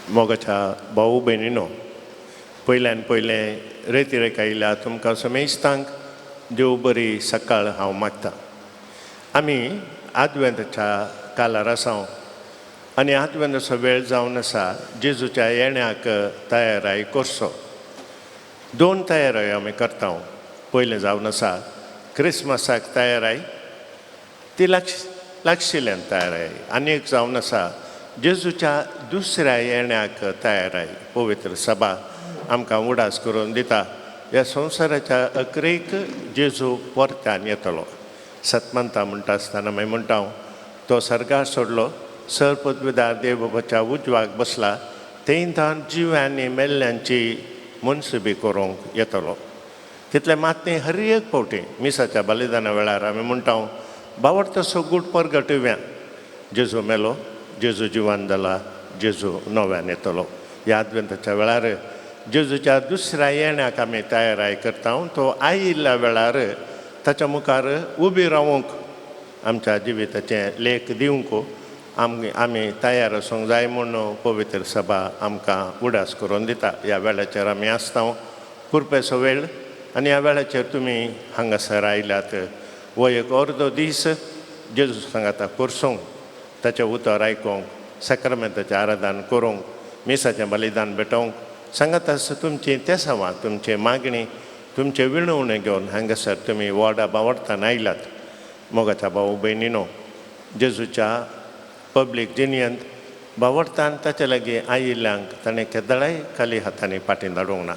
मोगाच्या भाऊ भयणीनो, पयल्यान पयलें रेती आयल्या तुमकां समेस्तांक देव बरी सकाळ हांव मागता. आमी आदवेंताच्या कालार आसा आनी आदवेंताचो वेळ जावन आसा जेजूच्या येण्याक तयाराय करचो. दोन तयाराय आमी करता. पयलें जावन आसा क्रिसमसाक तयाराय, ती लागशिल्ल्यान तयाराय, आनी एक जावन आसा जेजूच्या दुसऱ्या येण्याक तयाराय. पवित्र सभा आमकां उडास करून दिता ह्या संवसाराच्या अकरेक जेजू परत्यान येतलो. सतमंता म्हणटा आसतना मागीर म्हणटा हांव तो सर्गार सोडलो, सर पदवीदार देव बाबाच्या उजवाक बसला, थंय जिव्यांनी मेल्ल्यांची मनसुबी करूंक येतलो. तितलें मात न्ही, हर एक फावटी मिसाच्या बलिदाना वेळार आमी म्हणटा बावडतो सगूट परगटुव्या, जेजू मेलो, जेजू जिवान जाला, जेजू नव्यान येतलो. ह्या आदवेंताच्या वेळार जेजूच्या दुसऱ्या येण्याक आमी तयाराय करता. तो आयिल्ल्या वेळार ताच्या मुखार उबी रावूंक आमच्या जिविताचें लेख दिवंक आमी आमी तयार आसूंक जाय म्हूण पवित्र सभा आमकां उडास करून दिता. ह्या वेळाचेर आमी आसता पुरपेचो वेळ आनी ह्या वेळाचेर तुमी हांगासर आयल्यात. हो एक अर्दो दीस जेजू सांगाता करसूंक, ताचें उतर आयकूंक, साक्रामेंताचें आराधन करूंक, मिसाचें बलिदान भेटोवंक सांगात आसा. तुमचीं तेसावां, तुमची मागणी, तुमचे विणवणें घेवन हांगासर तुमी वॉर्डा बावडतान आयल्यात. मोगाच्या भाऊ भयणीनो, जेजूच्या पब्लीक जिनियंत बावडतान ताचे लागीं आयिल्ल्यांक ताणें केदळाय खाली हातांनी फाटीं धाडूंक ना.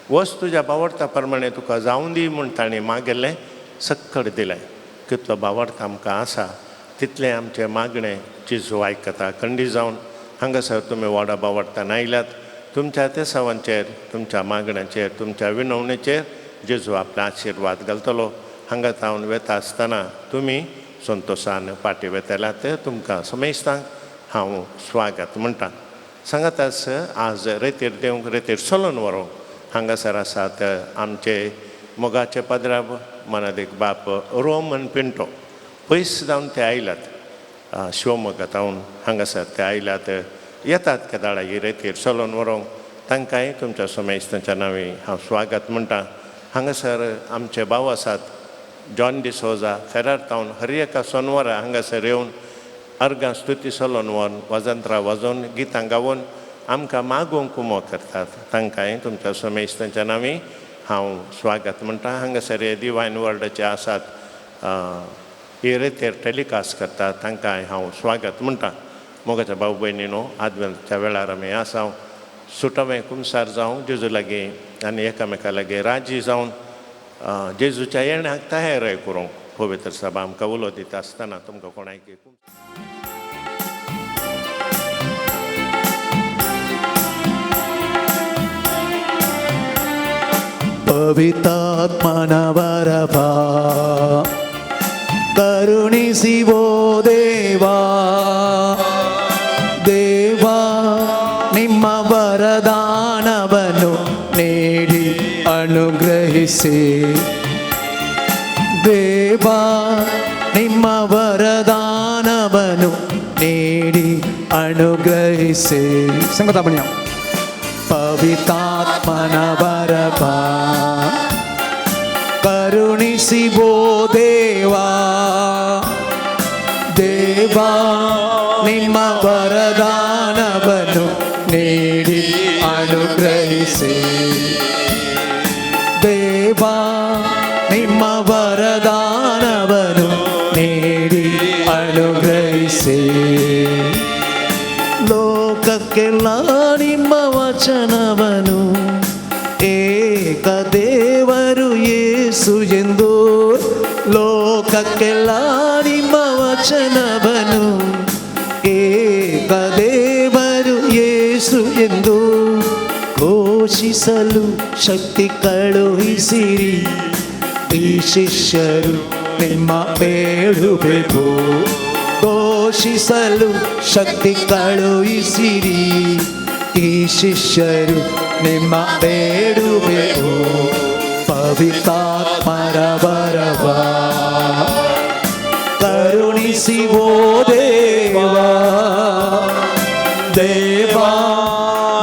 वच तुज्या बावडता प्रमाणे तुका जावं दी म्हूण ताणें मागयल्लें सक्कड दिलें. कितलो बावडता आमकां आसा तितलें आमचें मागणें जेजू आयकता. खंडी जावन हांगासर तुमी वॉर्डा बावडतान आयल्यात. तुमच्या तेसावांचेर, तुमच्या मागण्याचेर, तुमच्या विनवणेचेर जेजू आपले आशिर्वाद घालतलो. हांगा जावन वेता आसतना तुमी संतोशान फाटीं वेतल्यात. तुमकां समेस्तांक हांव स्वागत म्हणटा. सांगात आस आज रेतीर देवंक, रेतीर चलून व्हरूंक हांगासर आसात आमचे मोगाचे पदराब मनादीक बाप रोमन पिंटो. पयस जावन ते आयल्यात, शिवमोगा तावन हांगासर ते आयल्यात. येतात केदाळा ही रेतीर चलून व्हरूंक. तांकांय तुमच्या समेस्तांच्या नांवी हांव स्वागत म्हणटा. हांगासर आमचे भाव आसात जॉन डिसोजा फेरार तावन हर एका सोनवारा हांगासर येवन अर्गां स्तुती चलोवन व्हरून, वाजंत्रां वाजोवन, गितां गावोवन आमकां मागूंक उमो करतात. तांकांय तुमच्या समेस्तांच्या नांवी हांव स्वागत म्हणटा. हांगासर हे डिवायन वर्ल्डाचे आसात, हे रेतेर टेलिकास्ट करतात, तांकांय हांव स्वागत म्हणटा. मोगाच्या भाऊ भयणीनो, आदवेंच्या वेळार आमी आसा सुटावें कुमसार जावं जेजू लागीं आनी एकामेका लागीं राजी जावन जेजूच्या येण्याक तयार करूंक पवित्र सभा आमकां उलो दिता आसतना तुमकां कोणाक ಪವಿತ್ರಾತ್ಮನ ವರವ ಕರುಣಿಸಿವೋ ದೇವಾ, ದೇವಾ ನಿಮ್ಮ ವರದಾನವನ್ನು ನೀಡಿ ಅನುಗ್ರಹಿಸಿ. ದೇವಾ ನಿಮ್ಮ ವರದಾನವನ್ನು ನೀಡಿ ಅನುಗ್ರಹಿಸಿ. ಸಂಗತ ಬಣ್ಣ ಪವಿತ್ರಾತ್ಮನ ವರವ ಕರುಣಿಸಿವೋ ದೇವಾ, ದೇವಾ ನಿಮ್ಮ ವರದಾನವನ್ನು ನೀಡಿ ಅನುಗ್ರಹಿಸಿ. ದೇವಾ ನಿಮ್ಮ ವರದಾನವನ್ನು ನೀಡಿ ಅನುಗ್ರಹಿಸಿ. ಲೋಕಕ್ಕೆಲ್ಲ ನಿಮ್ಮ ವಚನವನು ಏಕ ದೇವರು ಯೇಸು ಎಂದು, ಲೋಕಕ್ಕೆಲ್ಲ ನಿಮ್ಮ ವಚನವನು ಏಕ ದೇವರು ಯೇಸು ಎಂದು ಘೋಷಿಸಲು ಶಕ್ತಿ ಕಳುಹಿಸಿರಿ. ಈ ಶಿಷ್ಯರು ನಿಮ್ಮ ಬೇಡುವೆವು, ಘೋಷಿಸಲು ಶಕ್ತಿ ಕಳುಹಿಸಿರಿ. ಈ ಶಿಷ್ಯರು ನಿಮ್ಮ ಬೇಡುವೆವು. ಪವಿತ್ರಾತ್ಮರ ವರವ ಕರುಣಿಸಿವೋ ದೇವಾ, ದೇವಾ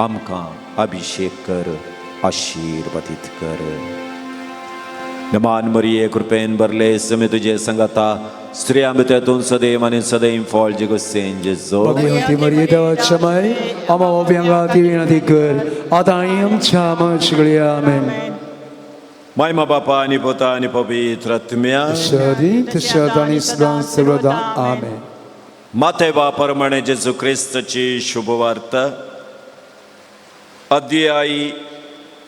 आमकां अभिशेक कर, आशिर्वादीत कर. नमान मरिये, कृपेन भरले, समे तुजे संगाता, स्त्रियां भितर तूं सदैव आनी सदैव फळ जिगोसेन जेजो. भगवती मरिये, देवाच्या माय, आम्हा पाप्यांक ती विनंती कर, आतां आनी आमच्या मरणाच्या घडये. आमेन. मायमा बापा आनी पोता आनी पवित्र आत्म्या. तशादी तशाद आनी सदां सर्वदा. आमेन. मातेवा प्रमाणे जेजू क्रिस्तची शुभवार्ता, अध्याय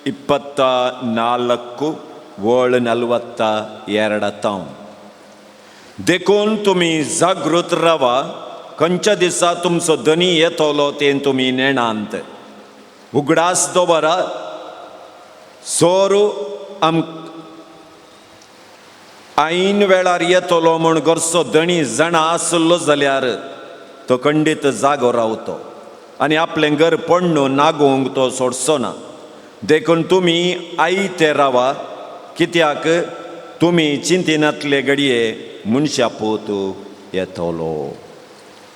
24, वळ 42. देखून तुमी जागृत रावा, खंयच्या दिसा तुमचो धनी येतलो तें तुमी नेणांत. उगडास दवरा, सोरू आम ऐन वेळार येतलो म्हूण घरचो धणी जाणा आसलो जाल्यार तो खंडीत जागो रावतो आनी आपलें घर पडणू नागोवंक तो सोडचो ना. देखून तुमी आयते रावा, कित्याक तुमी चिंतिनातले घडये मनशा पूत येतलो.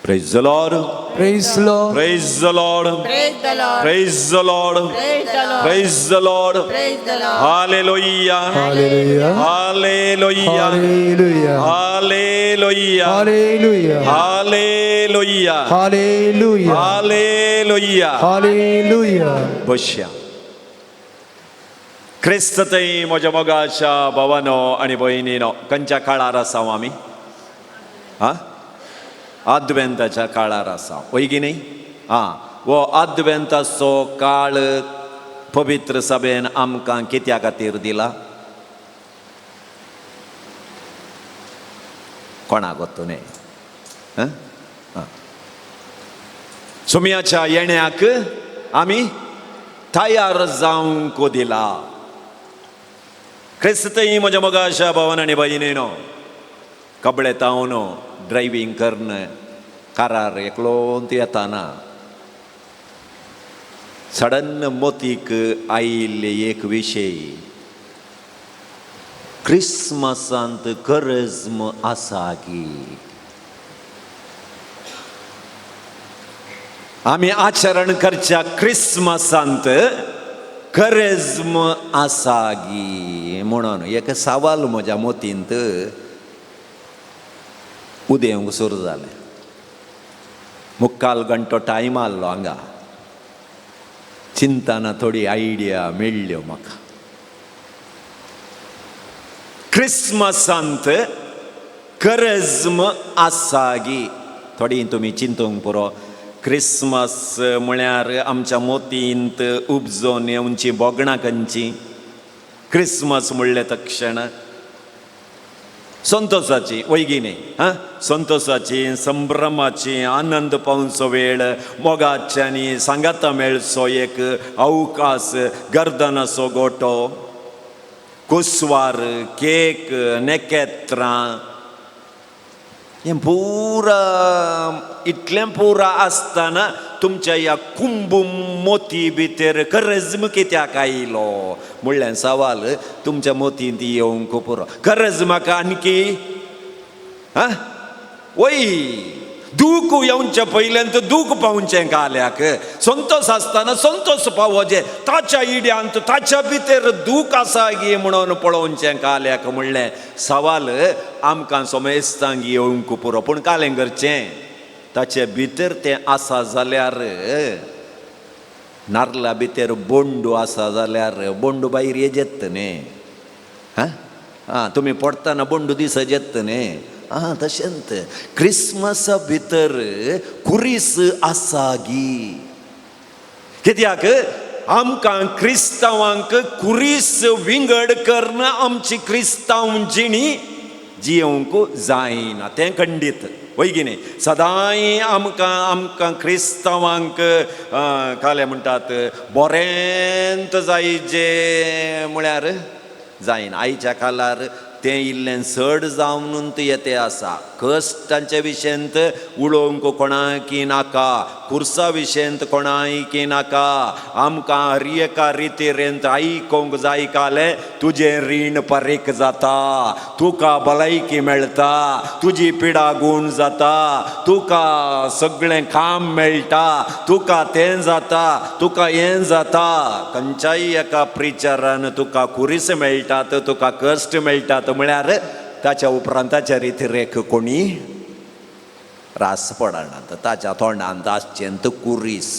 Praise the Lord. Praise Lord. Praise the Lord. Praise the Lord. Praise the Lord. Praise the Lord. Praise the Lord. Praise the Lord. Hallelujah. Hallelujah. Hallelujah. Hallelujah. Hallelujah. Hallelujah. Hallelujah. Hallelujah. Hallelujah. Hallelujah. बसया. क्रिस्त थंय म्हज्या मोगाच्या भावानो आनी भयणीनो, खंयच्या काळार आसा आमी? हा, आद्वेंताच्या काळार आसा, वय की न्ही? आं, हो आद्वेंताचो काळ पवित्र सभेन आमकां कित्या खातीर दिला? कोणाक वतू न्ही? आं, सुमयाच्या येण्याक आमी तयार जावंक दिला. क्रिस्तई म्हज्या मोगाच्या भावान आनी भयणीनो, कपडे तावन ड्रायव्हींग करून कारार एकलोंत येताना सडन मोतीक आयिल्ले एक विशय, क्रिसमसांत करज्म आसा की? आमी आचरण करच्या क्रिसमसांत करज्म आसा गी म्हणून एक सवाल म्हज्या मोतींत उदेवंक सुरू जालें. मुक्काल घंटो टायम आहलो हांगा चिंतना थोडी आयडिया मेळ्ळ्यो म्हाका. क्रिसमसांत करज्म आसा गी? थोडी तुमी चिंतूंक पुरो. क्रिसमस म्हळ्यार आमच्या मोतींत उपजोन येवची भोगणां खंयची? क्रिसमस म्हणलें तक्षण संतोषाची, वय न्ही? हां, संतोषाची, संभ्रमाची, आनंद पावचो वेळ, मोगाची आनी सांगाता मेळचो एक अवकाश, गर्दनाचो गोटो, कुसवार, केक, नेकेत्रां, हें पुरा इतलें पुरा आसतना तुमच्या ह्या कुंबू मोती भितर करज्म कित्याक आयलो म्हणलें सवाल तुमच्या मोतींत येवंक पुरो. करज म्हाका आणकी आं वय दूख येवचे पयल्यान दूख पावचें काल्याक, संतोष आसतना संतोष पावोचें, ताच्या इड्यांत ताच्या भितर दूख आसा गी म्हणून पळोवचें काल्याक म्हणलें सवाल आमकां सोमेस्तांक येवंक पुरो. पूण कालें करचें, ताचे भितर तें आसा जाल्यार, नारला भितर बोंडू आसा जाल्यार बोंडू भायर येत न्ही? हां आं, तुमी पडटना बोंडू दिसत येत न्ही? आं, तशेंच क्रिसमसा भितर कुरीस आसा गी? कित्याक आमकां क्रिस्तांवांक कुरीस विंगड करून आमची क्रिस्तांव जिणी जियोवंक जायना, तें खंडीत, वय की न्ही? सदांय आमकां आमकां क्रिस्तांवांक काले म्हणटात बोरेंत जाय जे म्हळ्यार जायना. आयच्या काळार तें इल्लें चड जावन येते आसा. कश्टांच्या विशयंत उलोवंक कोणाकी नाका, कुर्सा विशयंत कोणाकी नाका. आमकां हर एका रितीरेंत आयकोंक जाय कालें तुजें रीण परीक जाता, तुका भलायकी मेळटा, तुजी पिडा गूण जाता, तुका सगळें काम मेळटा, तुका तें जाता, तुका हें जाता. खंयच्याय एका प्रिचरान तुका कुरीस मेळटात, तुका कश्ट मेळटात म्हळ्यार ताच्या उपरांत ताच्या रितीरेक कोणी रास पडनात. ताच्या तोंडांत आसचें कुरीस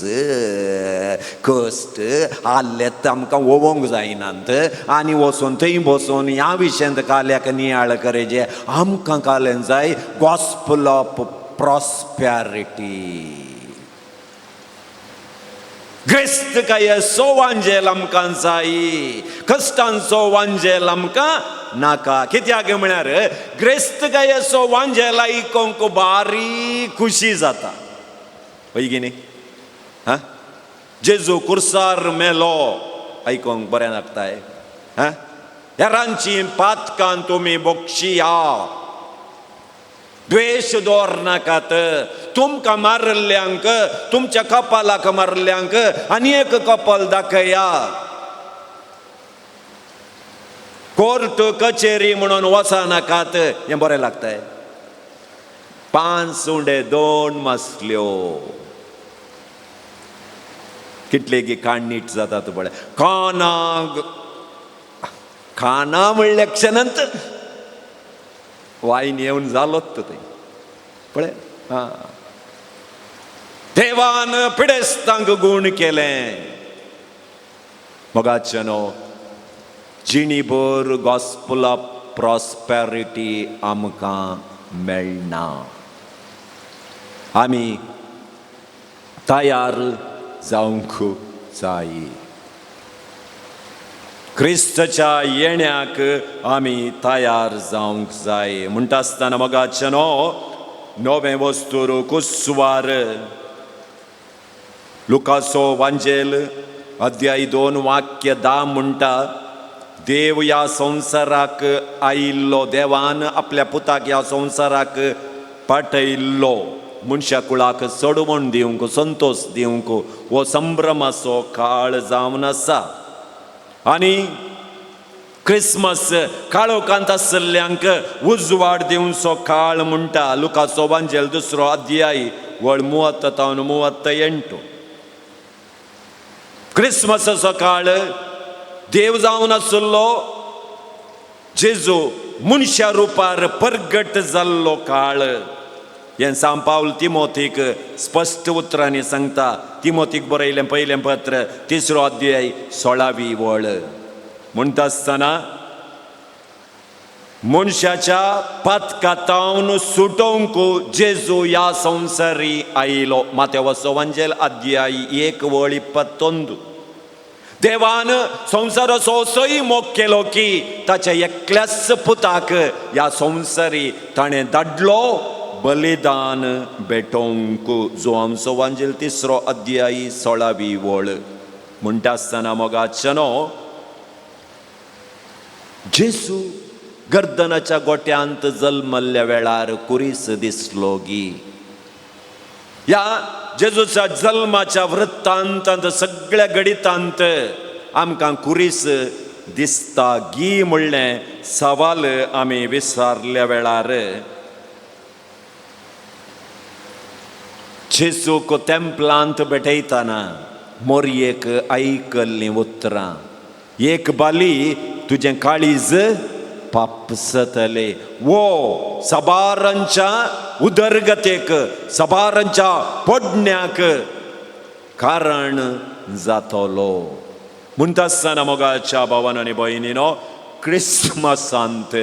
कश्ट आल्लेत आमकां ओवोंक जायनात आनी वचून थंय बसून ह्या विशयांत काल्याक नियाळ करेजे. आमकां कालें जाय गॉस्पल ऑफ प्रॉस्पेरिटी. ग्रेस्त कायेचो वांजेल आमकां जाय, कश्टांचो वांजेल आमकां नाका. कित्याक म्हळ्यार ग्रेस्त कायेचो वांजेल आयकोंक बारी खुशी जाता. हय की न्ही? हा, जेजू कुर्सार मेलो आयकोंक बरें लागताय. हा, हेरांची पातकां तुमी बोक्षिया, द्वेश दवरनाकात. तुमकां मारिल्ल्यांक, तुमच्या कपालाक मारिल्ल्यांक आनी एक कपाल दाखया. कोर्ट कचेरी म्हणून वचनाकात. हें बरें लागताय. 5 उंडे 2 मासल्यो कितले की काणनीट जातात पळय. काना खाना म्हणल्या क्षणांत वायन येवन जालोच थंय पळय. हां, देवान पिडेस्तांक गूण केलें. मोगाचेनो जिणीभर गॉस्पल ऑफ प्रॉस्पेरिटी आमकां मेळना. आमी तयार जावंक जाय. क्रिस्तच्या येण्याक आमी तयार जावंक जाय. म्हणटा आसतना मोगाचेनो नवें वस्तूर कुसवार लुकासो वांजेल अध्याय 2 वाक्य 10 म्हणटा, देव ह्या संवसाराक आयिल्लो, देवान आपल्या पुताक ह्या संवसाराक पाठयिल्लो मनशा कुळाक चडवण दिवंक, संतोश दिवंक. हो संभ्रमाचो काळ जावन आसा आनी क्रिसमस काळोखांत आशिल्ल्यांक उजवाड दिवचो काळ म्हणटा. लुकाचो वांजेल 2 अध्याय वळ 30 38. क्रिसमसाचो काळ देव जावन आशिल्लो जेजू मनशा रुपार परगट जाल्लो काळ. हें सांत पावल तिमोथीक स्पश्ट उतरांनी सांगता. तिमोथीक बरयलें पयलें पत्र 3 अध्याय 16वी वळ. म्हणटा आसतना मनशाच्या पातकातावन सुटोवंक जेजू ह्या संवसारी आयलो. मातेवाचो वांजेल अध्याय 1 वळ 21. देवान संवसाराचो असोय मोग केलो की ताच्या एकल्याच पुताक ह्या संवसारी ताणें धाडलो बलिदान भेटोवंक. जो आमचो वांजेल 3 अध्याय 16वी वळ. म्हणटा आसतना मोगाचेनो जेजू गर्दनाच्या गोट्यांत जल्मल्ल्या वेळार कुरीस दिसलो गी. ह्या जेजूच्या जल्माच्या वृत्तांतांत सगळ्या गणितांत आमकां कुरीस दिसता गी म्हणलें सवाल आमी विचारल्या वेळार जेजूक तेंपलांत भेटयतना मोरयेक आयकल्लीं उतरां, एक बाली तुजें काळीज पापसतले. वो सबारांच्या उदरगतेक, सबारांच्या पडण्याक कारण जातलो. म्हणटा आसतना मोगाच्या भावान आनी भयणीनो, क्रिसमसांत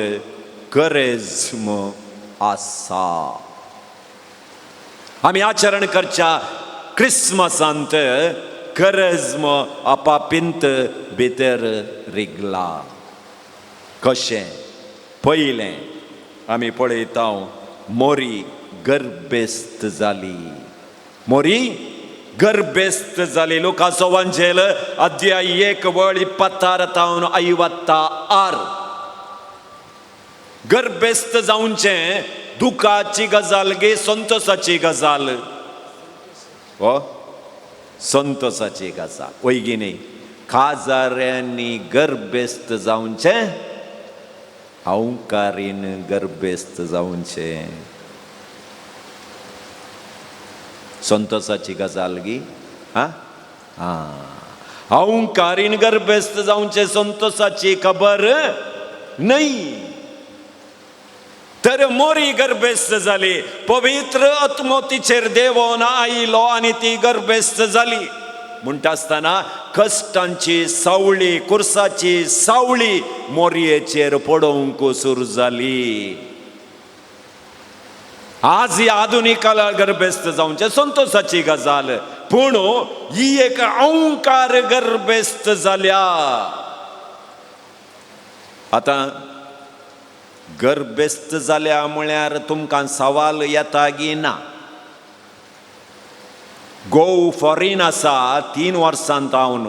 करेज्म आसा. आमी आचरण करच्या क्रिसमसांत करेज्म आपापींत भितर रिगला. कशें? पयलें आमी पळयता मोरी गर्भेस्त जाली. मोरी गर्भेस्त जाली. लुकाचो वांजेल अध्याय 1 वळ 26 तावन 56. गर्भेस्त जावचें दुखाची गजाल गे संतोसाची गजाल? हो, संतोसाची गजाल वयगी न्ही? काजाऱ्यांनी गर्भेस्त जावचें, हांवकारीन गर्भेस्त जावचें संतोसाची गजाल गी? आं हांवकारीन गर्भेस्त जावचें संतोसाची खबर न्हय. तर मोरी गर्भेस्त जाली, पवित्र आत्मो तिचेर देवोन आयलो आनी ती गर्भेस्त जाली. म्हणटा आसतना कश्टांची सावळी, कुर्साची सावळी मोरयेचेर पडोवंक सुरू जाली. आज ह्या आधुनीक काळार गर्भेस्त जावचें संतोसाची गजाल, पूण ही एक अंकार गर्भेस्त जाल्या. आतां गर्भेस्त जाल्या म्हळ्यार तुमकां सवाल येता गी ना? गोव फॉरेन आसा 3 वर्सां तावन,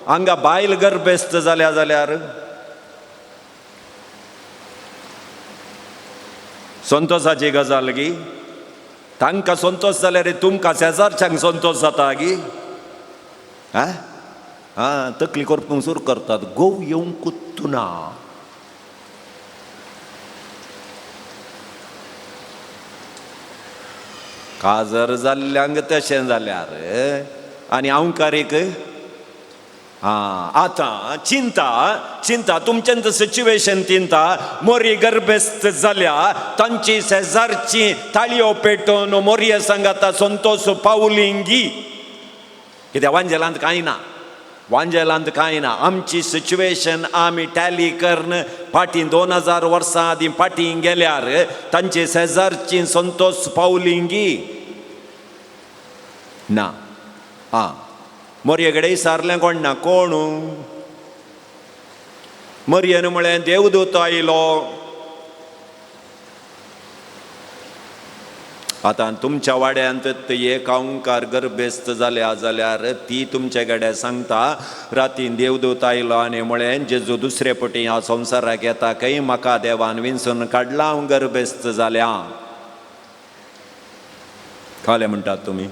हांगा बायल गर्भेस्त जाल्या जाल्यार संतोसाची गजाल गी? तांकां संतोश जाल्यार तुमकां शेजारच्यांक संतोश जाता गी? आं आं तकली करपूंक सुरू करतात, गोव येवंकूच ना. काजर जाल्ल्यांक तशें जाल्यार आनी हांवकारीक आं आतां चिंता चिंता तुमचें सिच्युएशन चिंता. मोरी गर्भेस्त जाल्या, तांची शेजारची ताळयो पेटोवन मोरये सांगाता संतोष पावलिंगी. कित्याक वांजेलांत कांय ना, वांजेलांत कांय ना. आमची सिच्युएशन आमी टॅली करून फाटीं 2000 वर्सां आदीं फाटीं गेल्यार तांचे शेजारची संतोष पावलिंगी ना. आं मोरये कडेन विचारलें कोण ना, कोण? मोरयेन म्हळें देवदूत आयलो. आतां तुमच्या वाड्यांत एक अंकार गर्भेस्त जाल्या जाल्यार ती तुमचे कडेन सांगता, रातीन देवदूत आयलो आनी म्हळें जेजू दुसरे पटी ह्या संवसाराक येता खंय, म्हाका देवान विंचून काडला, हांव गर्भेस्त जाल्या. कळ्ळें म्हणटात तुमी?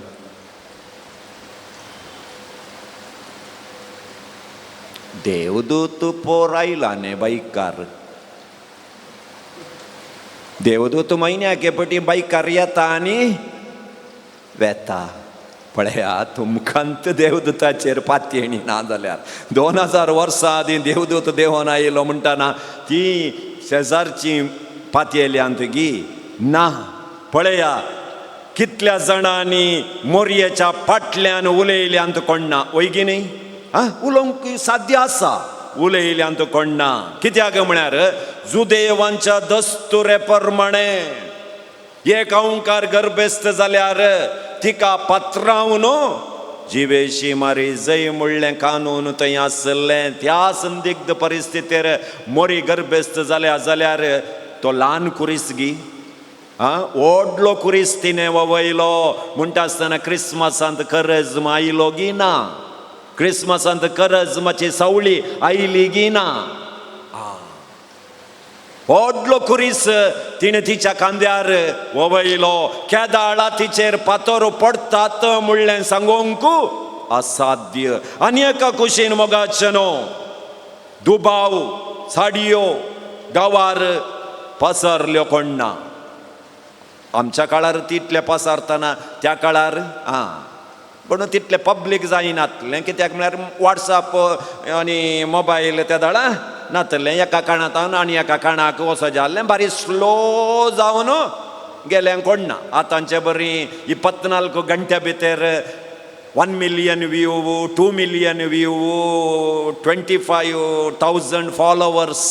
देवदूत पोर आयला न्ही बायकार, देवदूत म्हयन्याक पटी बायकार येता आनी वेता. पळया तुमकां देवदूताचेर पातयेणी ना जाल्यार 2000 वर्सां आदीं देवदूत देवोन आयलो म्हणटाना ती शेजारची पातयेल्यांत गी ना. पळया कितल्या जाणांनी मोरयेच्या फाटल्यान उलयल्यांत कोण ना, वयगी न्ही? आं उलोवंक साध्य आसा, उलयल्यांत कोण ना. कित्याक म्हळ्यार जुदेवांच्या दस्तुरे प्रमाणे एक अंकार गर्भेस्त जाल्यार तिका पात्रावन जिवेशी मारी जय म्हणलें कानून थंय आसलें. त्या संदिग्ध परिस्थितीर मोरी गर्भेस्त जाल्या जाल्यार तो ल्हान कुरीस गी, आं व्हडलो कुरीस तिणें वयलो. म्हणटा आसतना क्रिसमसांत करजम आयलो गी ना? क्रिसमसांत करजमाची सावळी आयली गी ना? व्हडलो कुरीस तिणें तिच्या खांद्यार वयलो. केदाळा तिचेर पातोर पडटात म्हणलें सांगूंक असाध्य. आनी एका कुशीन मोगाचें न्हू दुबाव साडयो गांवार पसरल्यो कोण ना. आमच्या काळार तितले पसरतना त्या काळार आं पूण तितलें पब्लीक जायनातलें. कित्याक म्हळ्यार वॉट्सएप आनी मोबायल त्या दाळा नातलें. एका काणांत आनी एका काणाक वचो जाल्लें, बारीक स्लो जावन गेलें कोण ना. आतांचे बरी 24 घंट्या भितर 1 million view, 2 million view, 25,000 followers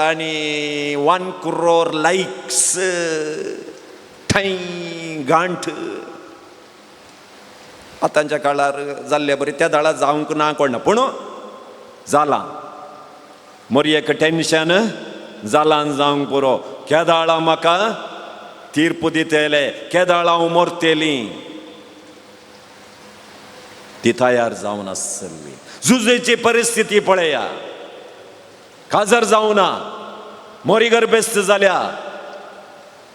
आनी 1 crore likes, थंय गांठ. आतांच्या काळार जाल्ले बरी त्या दाळा जावंक ना कोण ना, पूण जालां. मोरयेक टेन्शन जालां जावंक पुरो. केदाळा म्हाका तीर्प दितले, केदाळा हांव मरतली, ती तयार जावन आसली. झुजेची परिस्थिती पळया, काजर जावना. मोरी गर्भेस्त जाल्या.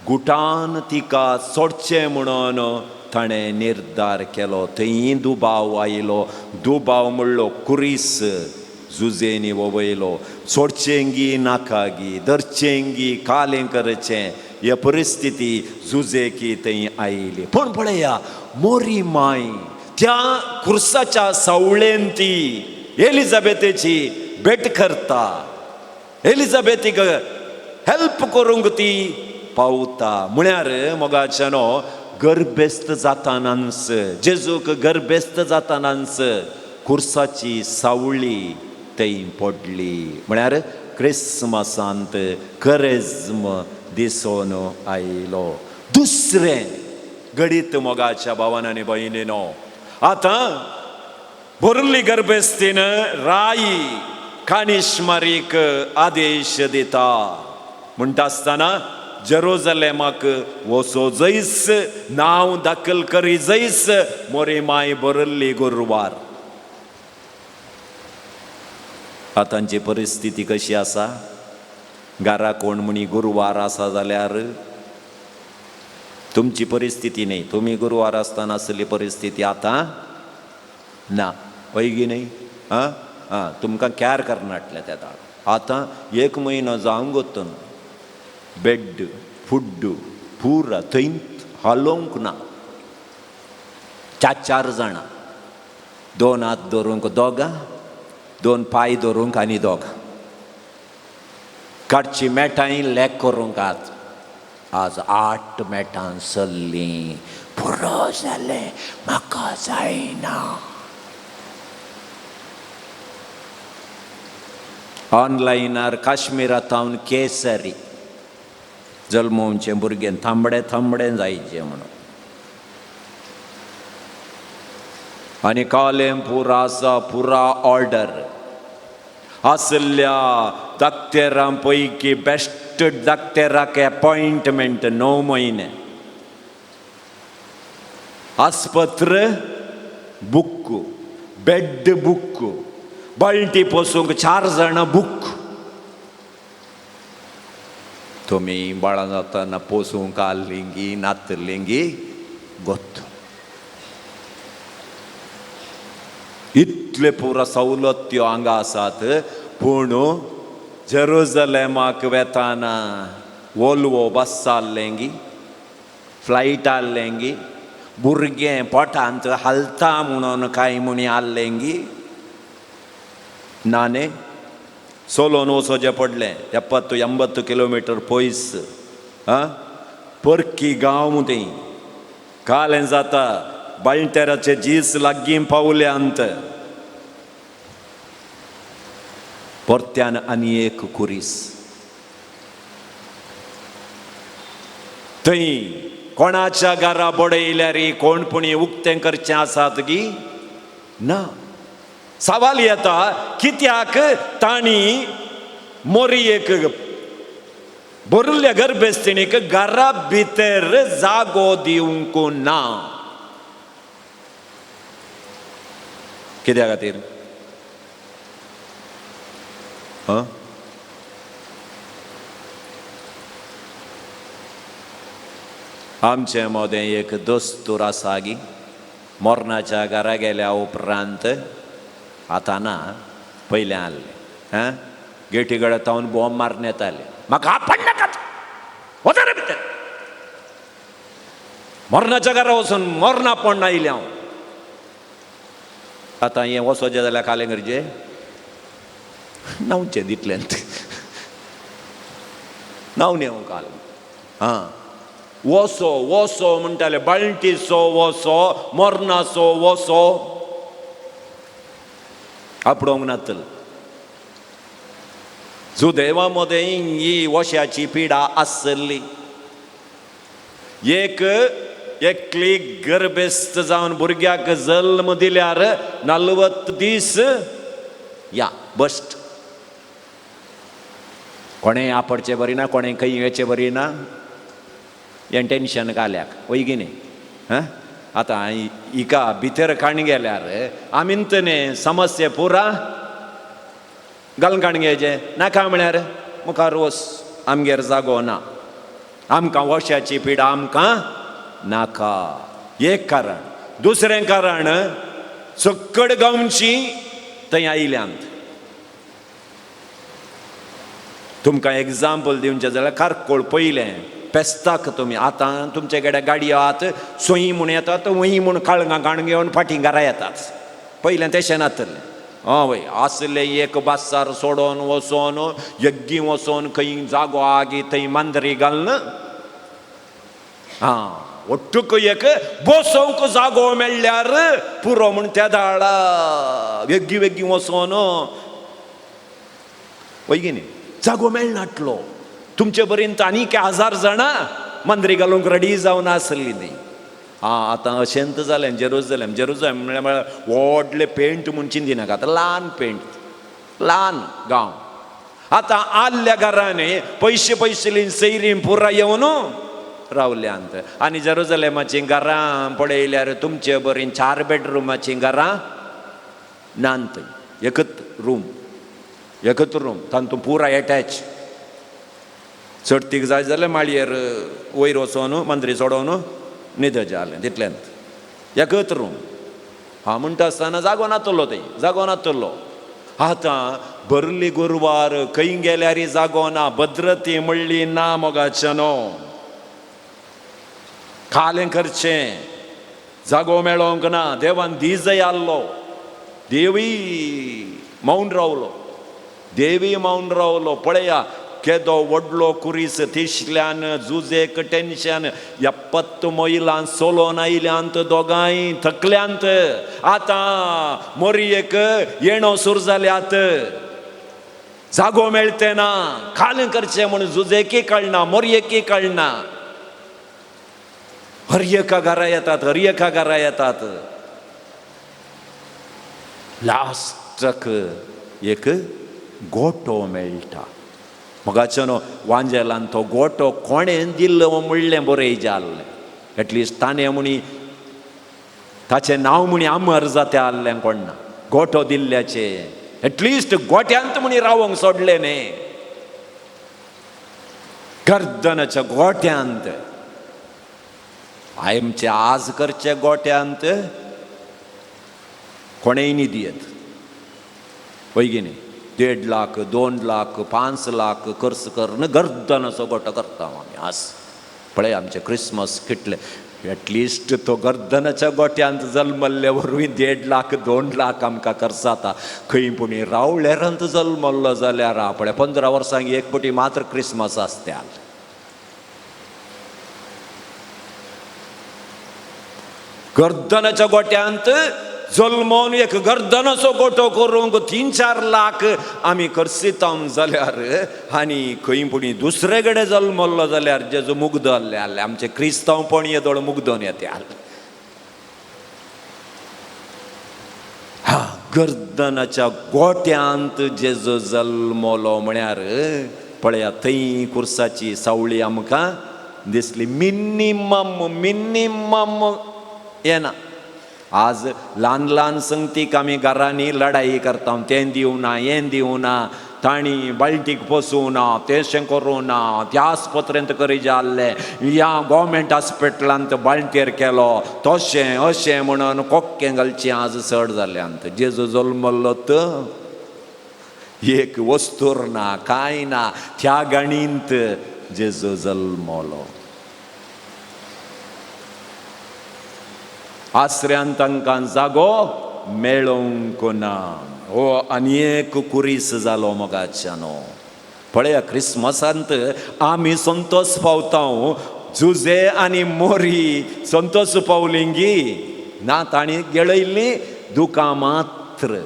गुटान तिका सोडचें म्हणून ताणें निर्धार केलो. थंय दुबाव आयलो. दुबाव म्हणलो कुरीस जुजेनी वयलो, सोडचेंगी नाका गी, धरचेंगी कालें करचें, हे परिस्थिती जुजेकी थंय आयली. पूण पळया मोरी माय त्या खुर्साच्या सावळेन ती एलिझाबेथेची भेट करता, एलिझाबेथीक हेल्प करूंक ती पावता. म्हळ्यार मोगाच्यानो गर्भेस्त जातानाच, जेजूक गर्भेस्त जातानाच खुर्साची सावळी थंय पडली. म्हळ्यार क्रिस्मसांत करेज्म दिसून आयलो. दुसरें घडीत मोगाच्या भावान आनी भयणीनो, आतां भरिल्ली गर्भेस्तीन राई कानिशमारीक आदेश दिता. म्हणटा आसतना जेरुजलेमाक वचो जैस, नांव दाखल करी जैस, मोरी माय भरिल्ली गुरवार. आतांची परिस्थिती कशी आसा? घरा कोण म्हणी गुरवार आसा जाल्यार तुमची परिस्थिती न्ही, तुमी गुरवार आसतना आसली परिस्थिती आतां ना, हय गी न्ही? आं आं, तुमकां कॅर करनाटलें त्या दाळ. आतां एक म्हयनो जावंक वतून बेड फुड्ड पुरा थंय हालोवंक ना. चार चार जाणां, दोन हात धरूंक दोगां, दोन पांय धरूंक आनी दोगां, काडची मेटांय लेक करूंक. आज आज 8 मेटां चल्लीं, पुरो जालें, म्हाका जायना. ऑनलायनार काश्मीरा थावन केसरी जल्मोवचें भुरगें थांबडें थांबडें जायचें म्हणून. आनी कालें पुरा आसा, पुरा ऑर्डर आसल्या दाक्तेरां पैकी बेस्ट दाक्तेराक अपॉयंटमेंट 9 म्हयने. आस्पत्र बुक, बेड बुक, बाळटी पोसूंक 4 जाणां बुक. तुमी बाळां जाताना पोसूंक आसलींगी नातलींगी गोत्त. इतले पुरा सवलत्यो हांगा आसात. पूण जेरुजलेमाक वेताना वोल्वो बस आसलेंगी, फ्लायट आसलेंगी, भुरगें पोटांत हालता म्हणून कांय म्हणी आसलेंगी ना न्ही. सोलोन वचोचें पडलें 70-80 किलोमिटर पयस. आं, परकी गांव थंय कालें जाता, बाळंटेराचे जीस लागीं पावल्यांत. परत्यान आनी एक कुरीस थंय कोणाच्या घरा बडयल्यार कोण पुणी उक्तें करचें आसात गी ना. सवाल येता कित्याक तांणी मोरयेक भरिल्ल्या गर्भेस्तिणीक घरा भितर जागो दिवंक ना. कित्या खातीर? आमचे मदें एक दस्तूर आसा गी, मरणाच्या घरा गेल्या उपरांत आतां ना, पयलें आहलें आं गेटी कडेन तावन बॉम्ब मारून येताले, म्हाका आपण नाकात वचा रे भितर. मरणाच्या घरा वचून मरणा पण आयलें हांव. आतां हें वचोचें जाल्यार कालें करचें न्हांवचें दितलें, न्हांवन येवंक काल. आं वसो वसो म्हणटाले, बाळंटीचो वसो, मरणाचो वसो, आपडोंक नातल. जुदेवा मदें ही वश्याची पिडा आसली. एक एकली गर्भेस्त जावन भुरग्याक जल्म दिल्यार 40 दीस या बस्ट. कोणें आपडचें बरी ना, कोणें खंय वेचें बरी ना, हें टेंशन घाल्याक वय की न्ही. हां आतां हिका भितर काण गेल्यार आमी न्ही समस्या पुरा घालून काण घेवचें नाका म्हळ्यार मुखार वच आमगेर जागो ना, आमकां वशाची पिडा आमकां नाका. एक कारण. दुसरें कारण, सक्कड गांवची थंय आयल्यांत. तुमकां एग्जाम्पल दिवचें जाल्यार कारकोळ पयलें पेस्ताक तुमी आतां तुमचे कडेन गाडयो आहात, सोयी म्हूण येतात, वंय म्हूण काळंगां काण घेवन फाटीं घरा येतात. पयलें तशें नातलें. हय, आसलें एक बासार सोडोन वचोन यग्गी वचोन खंय जागो आगी थंय मांद्री घालून आं ಒಟ್ಟುಕು एक बसोवंक जागो मेळ्ळ्यार पुरो म्हूण त्या दाळा वेग्गी वेग्गी वचोन वय न्ही जागो मेळनाटलो. तुमचे बरेन आनीक 1000 जाणां मांद्री घालूंक रेडी जावन आसली न्ही. आं आतां अशेंत जालें जेरुजलेम. जेरुजलेम म्हणल्यार व्हडलें पेंट म्हूण चिंतिनाका, आतां ल्हान पेंट, ल्हान गांव. आतां आल्ल्या घरांनी पयशे पयशे सैरीं पुरा येवन रावल्यांत. आनी जेरुजलेमाचीं घरां पळयल्यार तुमचे बरीं 4 बेडरुमाचीं घरां नात, एकच रूम, एकच रूम, तातूंत पुरा एटॅच. चडतीक जाय जाल्यार माळयेर वयर वचोन मांद्री चडोवन न्हिदचें जालें तितल्यांत, एकच रूम. हांव म्हणटा आसतना जागो नातलो, थंय जागो नातलो. आतां भरली गुरवार, खंय गेल्यार जागो ना, भद्रती म्हणली ना मोगाच्यानो. खालें करचें, जागो मेळोंक ना. देवान दीजय आहलो, देवी मौन रावलो, देवी मौन रावलो. पळया केदो व्हडलो कुरीस, तिसल्यान जुजेक टेन्शन, 70 मैलां सोलोन आयल्यांत, दोगांय थकल्यांत. आतां मोरयेक येणो सुरू जाल्यात, जागो मेळते ना, खालें करचें म्हूण जुजेकय कळना, मोरयेकय कळना. हर एका घरा येतात, हर एका घरा येतात. लास्टाक एक गोटो मेळटा. मोगाच्यानो वांजेलान तो गोटो कोणें दिल्लो म्हणलें बरें जाल्लें, एटलिस्ट ताणें म्हणी ताचें नांव म्हणी अमर जाता आहलें कोण्णा गोटो दिल्ल्याचें, एटलिस्ट गोट्यांत म्हणी रावंक सोडलें न्ही, गर्दनाच्या गोट्यांत. आमचे आज करचे गोट्यांत कोणेय न्ही दियत वय न्ही, 1.5 लाख 2 लाख 5 लाख खर्च करून गर्दनाचो गोटो करता आमी आज. पळय आमचे क्रिसमस कितले, एटलिस्ट तो गर्दनाच्या गोट्यांत जल्मल्ले वरवीं 1.5 लाख 2 लाख आमकां खर्च जाता. खंय पूण रावळेरांत जल्मल्लो जाल्यार पळय 15 वर्सांक एक पटी मात्र क्रिसमस आसता. गर्दनाच्या गोट्यांत जल्मोन एक गर्दनाचो गोटो करूंक 3-4 लाख आमी खर्चिता जाल्यार, आनी खंय पूण दुसरे कडेन जल्मल्लो जाल्यार जेजो मुग्द आहले आहले आमचे क्रिस्तांवपण येदोळ मुग्दोन येते आहले. हा, गर्दनाच्या गोट्यांत जेजो जल्मलो म्हळ्यार पळया थंय कुर्साची सावळी आमकां दिसली. मिनिमम मिनिमम येना. आज ल्हान ल्हान संगतीक आमी घरांनी लढाई करता, तें दिवना हें दिवना, तांणी बाल्टीक पोसूं ना, तेशें करूं ना, त्या आस्पत्रेंत करी जाल्लें, ह्या गोवमेंट हॉस्पिटलांत बाळंटेर केलो तशें अशें म्हणून कोक्कें घालचें आज चड जाल्यांत. जेजू जल्मल्लो तो एक वस्तूर ना कांय ना, त्या गाणींत जेजू जल्मलो. आसऱ्यान तांकां जागो मेळोवंक ना. हो आनी एक कुरीस जालो मोगाच्यानो. पळया क्रिसमसांत आमी संतोष पावता, जुजे आनी मोरी संतोष पावलिंगी ना, तांणी गळयल्लीं दुकां मात्र,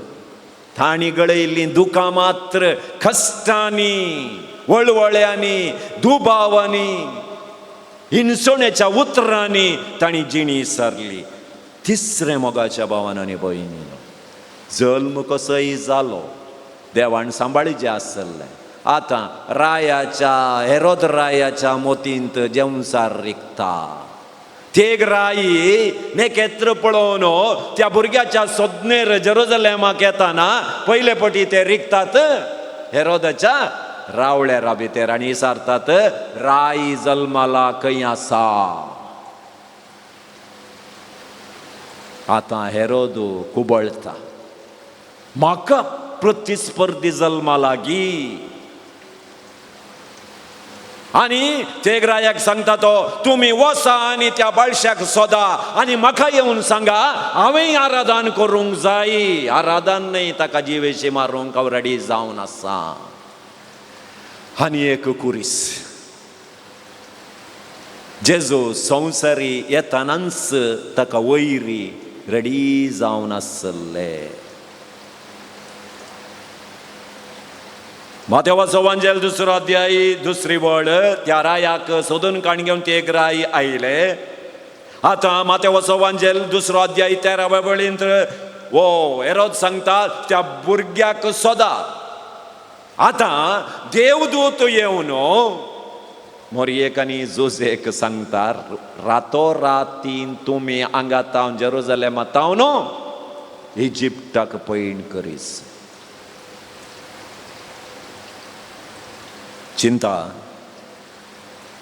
तांणी गळयल्लीं दुकां मात्र, कश्टांनी वळवळ्यांनी दुबावांनी हिणसणेच्या उतरांनी तांणी जिणी सारली. तिसरें मोगाच्या भावान आनी भयणीनो, जल्म कसोय जालो, देवान सांबाळीचें आसलें. आतां रायाच्या हेरोद रायाच्या मोतींत जेवसार रिगता, तेग राई नेकेत्र पळोवन त्या भुरग्याच्या सोदनेर जेरुजलेमाक येताना पयले पटी ते रिगतात हेरोदाच्या रावळेरा भितर आनी विचारतात राय जल्माला खंय आसा. आतां हेरोद कुबळता, म्हाका प्रतिस्पर्धी जल्मा लागी. आनी तेगरायाक सांगता तो, तुमी वसा आनी त्या बाळशाक सोदा आनी म्हाका येवन सांगा हांवें आराधन करूंक जाय. आराधन न्हय, ताका जिवेशी मारूंक हांव रेडी जावन आसा. आनी एक कुरीस, जेजू संवसारी येतानाच ताका वयरी रेडी जावन आसले. मातेवाचो वांजेल दुसरो अध्याय दुसरी वळ, त्या रायाक सोदून काण घेवन ते एक राय आयले. आतां मातेवाचो वांजेल दुसरो अध्याय 13व्या वळींत वो हेरोद सांगता त्या भुरग्याक सोदा. आतां देवदूत येवन मोरयेक आनी जोजेक सांगता, रातो रातीन तुमी हांगा तावन जेरुजलेमा तावन इजिप्ताक पयण करीस. चिंता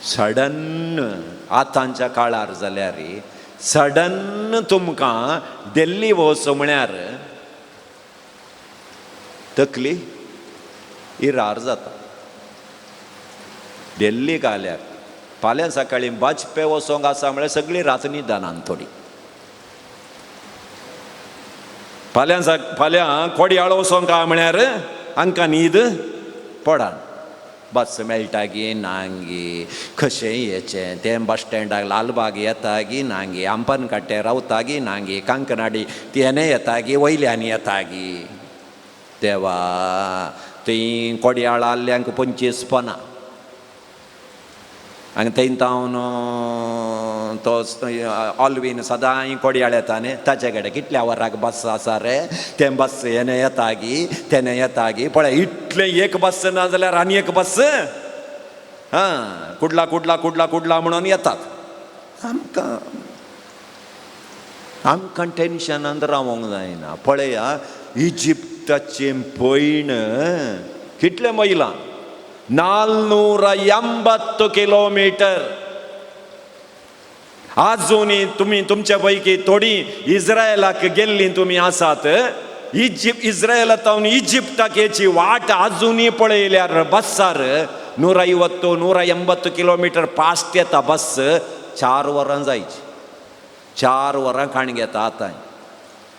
सडन आतांच्या काळार जाल्यार सडन तुमकां दिल्ली वचो म्हळ्यार तकली इरार जाता. दिल्ली घाल्यार फाल्यां सकाळीं वाजपे वचोंक आसा म्हळ्यार सगळी रात निदानान थोडी. फाल्यां फाल्यां कोडयाळ वचोंक आहा म्हळ्यार हांकां न्हीद पडान. बस मेळटा गी नांगी, कशें येचें तें बस स्टँडाक लालबाग येता गी नांगी, आंपनकाटे रावता गी नांगी, कांकनाडी तेणे येता गी वयल्यान येता गी. देवा थंय कोडयाळ आहल्यांक 25 पना आनी थंय तावन तो ऑलवीन सदांय कोडयाळ येता न्ही, ताचे कडेन कितल्या वराक बस आसा रे, तें बस हेणे येता गी तेणे येता गी, पळय इतलें एक बस ना जाल्यार आनी एक बस हां कुडला कुडला कुडला कुडला म्हणून येतात. आमकां आमकां टेन्शनान रावोंक जायना. पळया इजिप्ताचें पयण कितलें मैलां, 480 किलोमिटर. आजुनी तुमी तुमच्या पैकी थोडी इस्रायलाक गेल्ली तुमी आसात. इस्रायला तावन इजिप्ताक येची वाट आजुनी पळयल्यार बसार 150 180 किलोमिटर फास्ट येता बस. 4 वरां जायची, 4 वरां काण घेता आतां.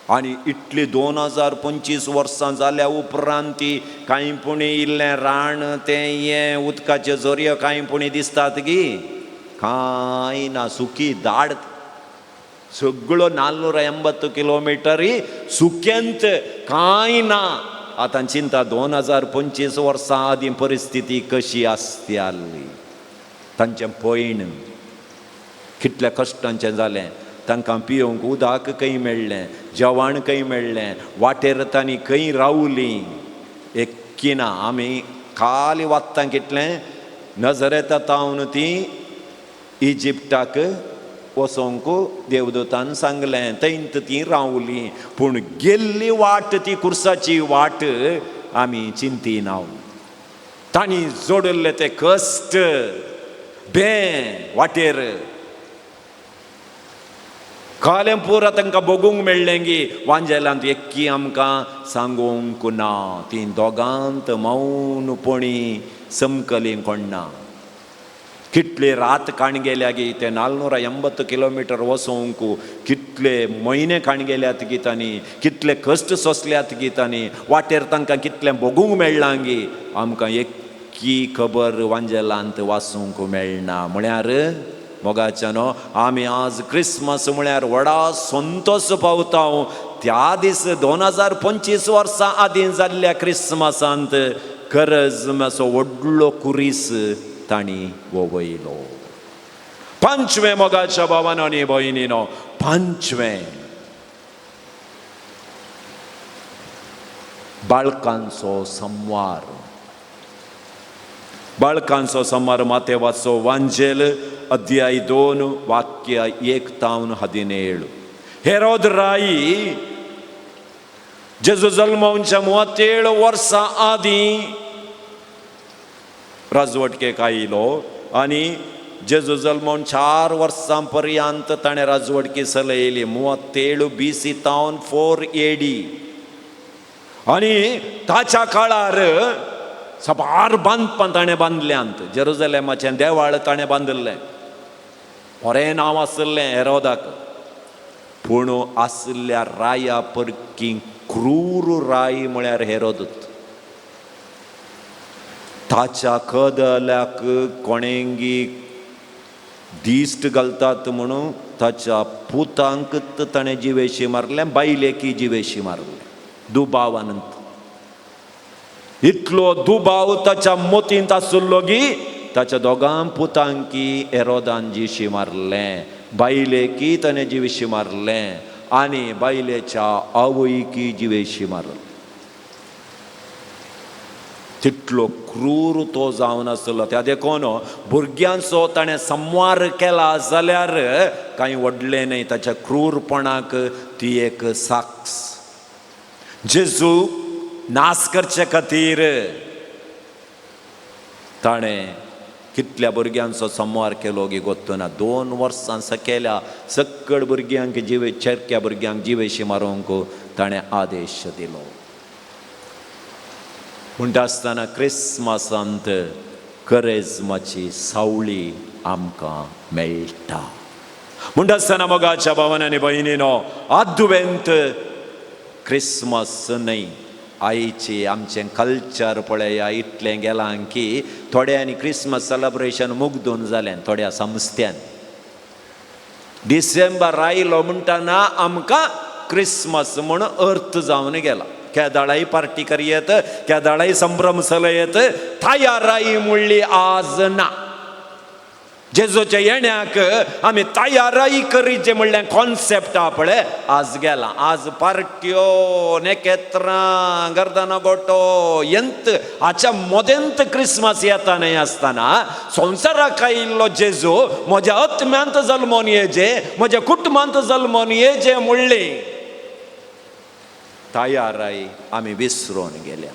आनी इतली 2025 वर्सां जाल्या उपरांत ती कांय पुणी इल्लें रान तें हें उदकाच्यो झरयो कांय पुणी दिसतात गी, कांय ना, सुकी दाड सगळो 480 किलोमिटरी सुक्यांत कांय ना. आतां चिंता 2025 वर्सां आदीं परिस्थिती कशी आसती आसली, तांचें पयण कितल्या कश्टांचें जालें, तांकां पिवंक उदक खंय मेळ्ळें, जेवण खंय मेळ्ळें, वाटेर तांणी खंय रावलीं एक्की ना. आमी खाली वाचता कितलें नजरेता तावन ती इजिप्ताक वचोंक देवदूतान सांगलें, थंय ती रावलीं. पूण गेल्ली वाट ती कुर्साची वाट आमी चिंतिना. तांणी जोडिल्ले ते कश्ट बें वाटेर कालें पुरा तांकां भोगूंक मेळ्ळें गी. वांजेलांत एक्की आमकां सांगूंक ना, ती दोगांत मौनपणी समकली कोण्णा. कितले रात काण गेल्या गी ते 480 किलोमिटर वचोंक, कितले म्हयने काण गेल्यात गी तांणी, कितले कश्ट सोंसल्यात गी तांणी, वाटेर तांकां कितलें भोगूंक मेळ्ळां गी. आमकां एक्की खबर वांजेलांत वाचूंक मेळना. म्हळ्यार मोगाच्यानो आमी आज क्रिसमस म्हळ्यार व्हडा संतोश पावता. त्या दीस 2025 वर्सां आदीं जाल्ल्या क्रिसमसांत गरज मातसो व्हडलो कुरीस तांणी वयलो. पांचवें मोगाच्या भावानो आनी भयणीनो, पांचवें बाळकांचो संवार. बाळकांचो संवार मातेवाचो वांजेल अध्याय 2 वाक्य 1 तावन 17. हेरोद राई जेजू जल्मावच्या 37 वर्सां आदीं राजवटकेक आयलो आनी जेजू जल्मोन 4 वर्सां पर्यंत ताणें राजवटकी चलयली, 37 BC तावन 4 AD. आनी ताच्या काळार साबार बांदपां ताणें बांदल्यांत. जेरुजलेमाचें देवाळ ताणें बांदिल्लें, बरें नांव आशिल्लें हेरोदाक. पूण आशिल्ल्या राया परकी क्रूर राय म्हळ्यार हेरोदूत. ताच्या कदल्याक कोणेंगी दिश्ट घालतात म्हणून ताच्या पुतांक ताणें जिवेशी मारलें, बायलेकी जिवेशी मारलें दुबावान. इतलो दुबाव ताच्या मोतींत आशिल्लो की ताच्या दोगां पुतांकी हेरोदान जिशी मारलें, बायलेकी ताणें जिवेशी मारलें आनी बायलेच्या आवयकी जिवेशी मारलें. तितलो क्रूर तो जावन आसलो. त्या देखून भुरग्यांचो ताणें संवार केला जाल्यार कांय व्हडलें न्हय, ताच्या क्रूरपणाक ती एक साक्ष. जेजू नाश करचे खातीर ताणें कितल्या भुरग्यांचो संवार केलो गी गोत्तना. 2 वर्सां सकेल्या सकड भुरग्यांक जिवे, चेरक्या भुरग्यांक जिवेशी मारूंक ताणें आदेश दिलो. म्हणटा आसतना क्रिसमसांत करेज्माची सावळी आमकां मेळटा. म्हणटा आसतना मोगाच्या भावान आनी भयणीनो, आदुवेंत क्रिसमस न्हय, आयची आमचें कल्चर पळया इतलें गेलां की थोड्यांनी क्रिसमस सेलेब्रेशन मुग्दून जालें थोड्या संस्थ्यान. डिसेंबर आयलो म्हणटना आमकां क्रिसमस म्हूण अर्थ जावन गेला. केदाळाय पार्टी करयेत, केदाळाय संभ्रम चलयत, तयाराय म्हणली आज ना. जेजूच्या येण्याक आमी तयाराय करीचे म्हणलें कॉन्सेप्ट पळय आज गेला. आज पार्ट्यो, नेकेत्रां, गर्दना गोटो यंत हाच्या मोदेंत क्रिसमस येता न्हय आसतना संवसाराक आयिल्लो जेजू म्हज्या आत्म्यांत जल्मोन येजे, म्हज्या कुटुंबांत जल्मोन येजे म्हणली तयाराय आमी विसरून गेल्या.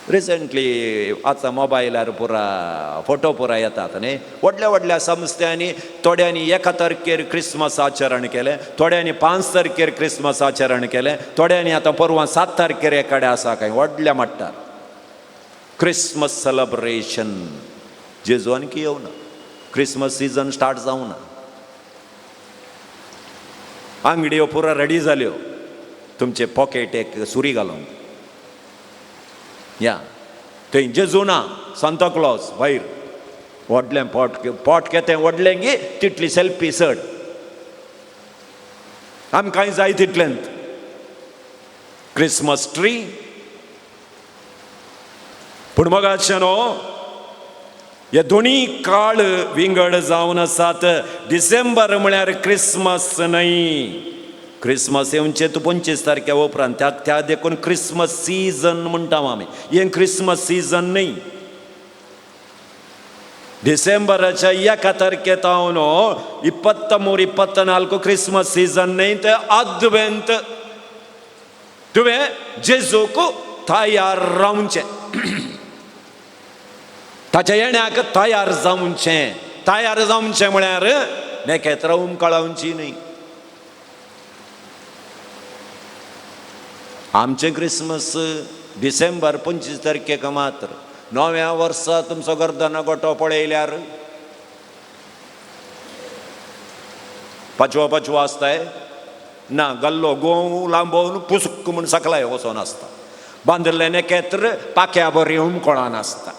रिसंटली आतां मोबायलार पुरा फोटो पुरा येतात न्ही. व्हडल्या व्हडल्या संस्थ्यांनी थोड्यांनी 1 तारखेर क्रिसमस आचरण केलें, थोड्यांनी 5 तारखेर क्रिसमस आचरण केलें, थोड्यांनी आतां परवां 7 तारखेर एकाडे आसा कांय व्हडल्या मट्टार क्रिसमस सेलेब्रेशन. जेजू आणखी येवना, क्रिसमस सिजन स्टार्ट जावना. आंगड्यो पुरा रेडी जाल्यो, तुमचे पॉकेट एक सुरी घालून या थंय जेजू ना, सांता क्लॉज भायर व्हडलें पोट पोट केतें व्हडलें गी तितली सेल्फी चड आमकांय जाय तितलेंत. क्रिसमस ट्री पूण मोगाचे न्हू हे दोनी काळ विंगड जावन आसात. डिसेंबर म्हळ्यार क्रिसमस न्हय. क्रिसमस येवचे तूं 25 तारखे उपरांत, त्या त्या देखून क्रिसमस सीजन म्हणटा आमी. हें क्रिसमस सीजन न्हय. डिसेंबराच्या 1 तारखे तावन 23, 24 क्रिसमस सीजन न्हय, ते आदवेंत. तुवें जेजूक तयार रावचें, ताच्या येण्याक तयार जावचें. तयार जावचें म्हळ्यार नेकेत्रां उमकळावची न्हय. आमचें क्रिसमस डिसेंबर 25 तारखेक मात्र. नव्या वर्सा तुमचो गर्दना गोटो पळयल्यार पाचवो पाचवो आसताय ना, गल्लो गोंव लांबोवन पुसक म्हूण सकलाय वचोन आसता. बांदिल्लें नेकेत्र पाक्या बरी उमकळान आसता.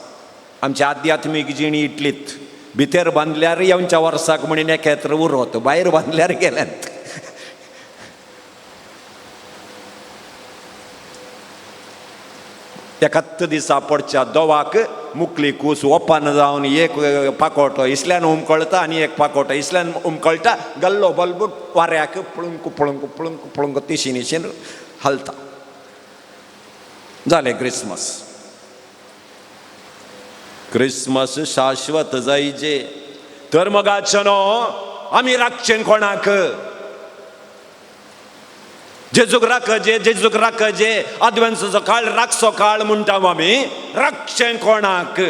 आमची आध्यात्मीक जिणी इतलीच. भितर बांदल्यार येवच्या वर्साक म्हण नेकेत्र उरत, भायर बांदल्यार गेल्यात. एकाच दिसा पडच्या दोवाक मुकली कूस ओपन जावन एक पाकोटो इसल्यान उमकळटा आनी एक पाकोटो इसल्यान उमकळटा, गल्लो बल्ब वाऱ्याक पळूंक पळूंक पळूंक पळूंक तिशीन तिशीन हालता. जालें क्रिसमस. क्रिसमस शाश्वत जायचे तर मगाचें न्हू आमी राखचें कोणाक. जेजूक राखजे, जेजूक राखजे, आदवेंसाचो काळ राखचो काळ म्हणटा आमी. राखचें कोणाक?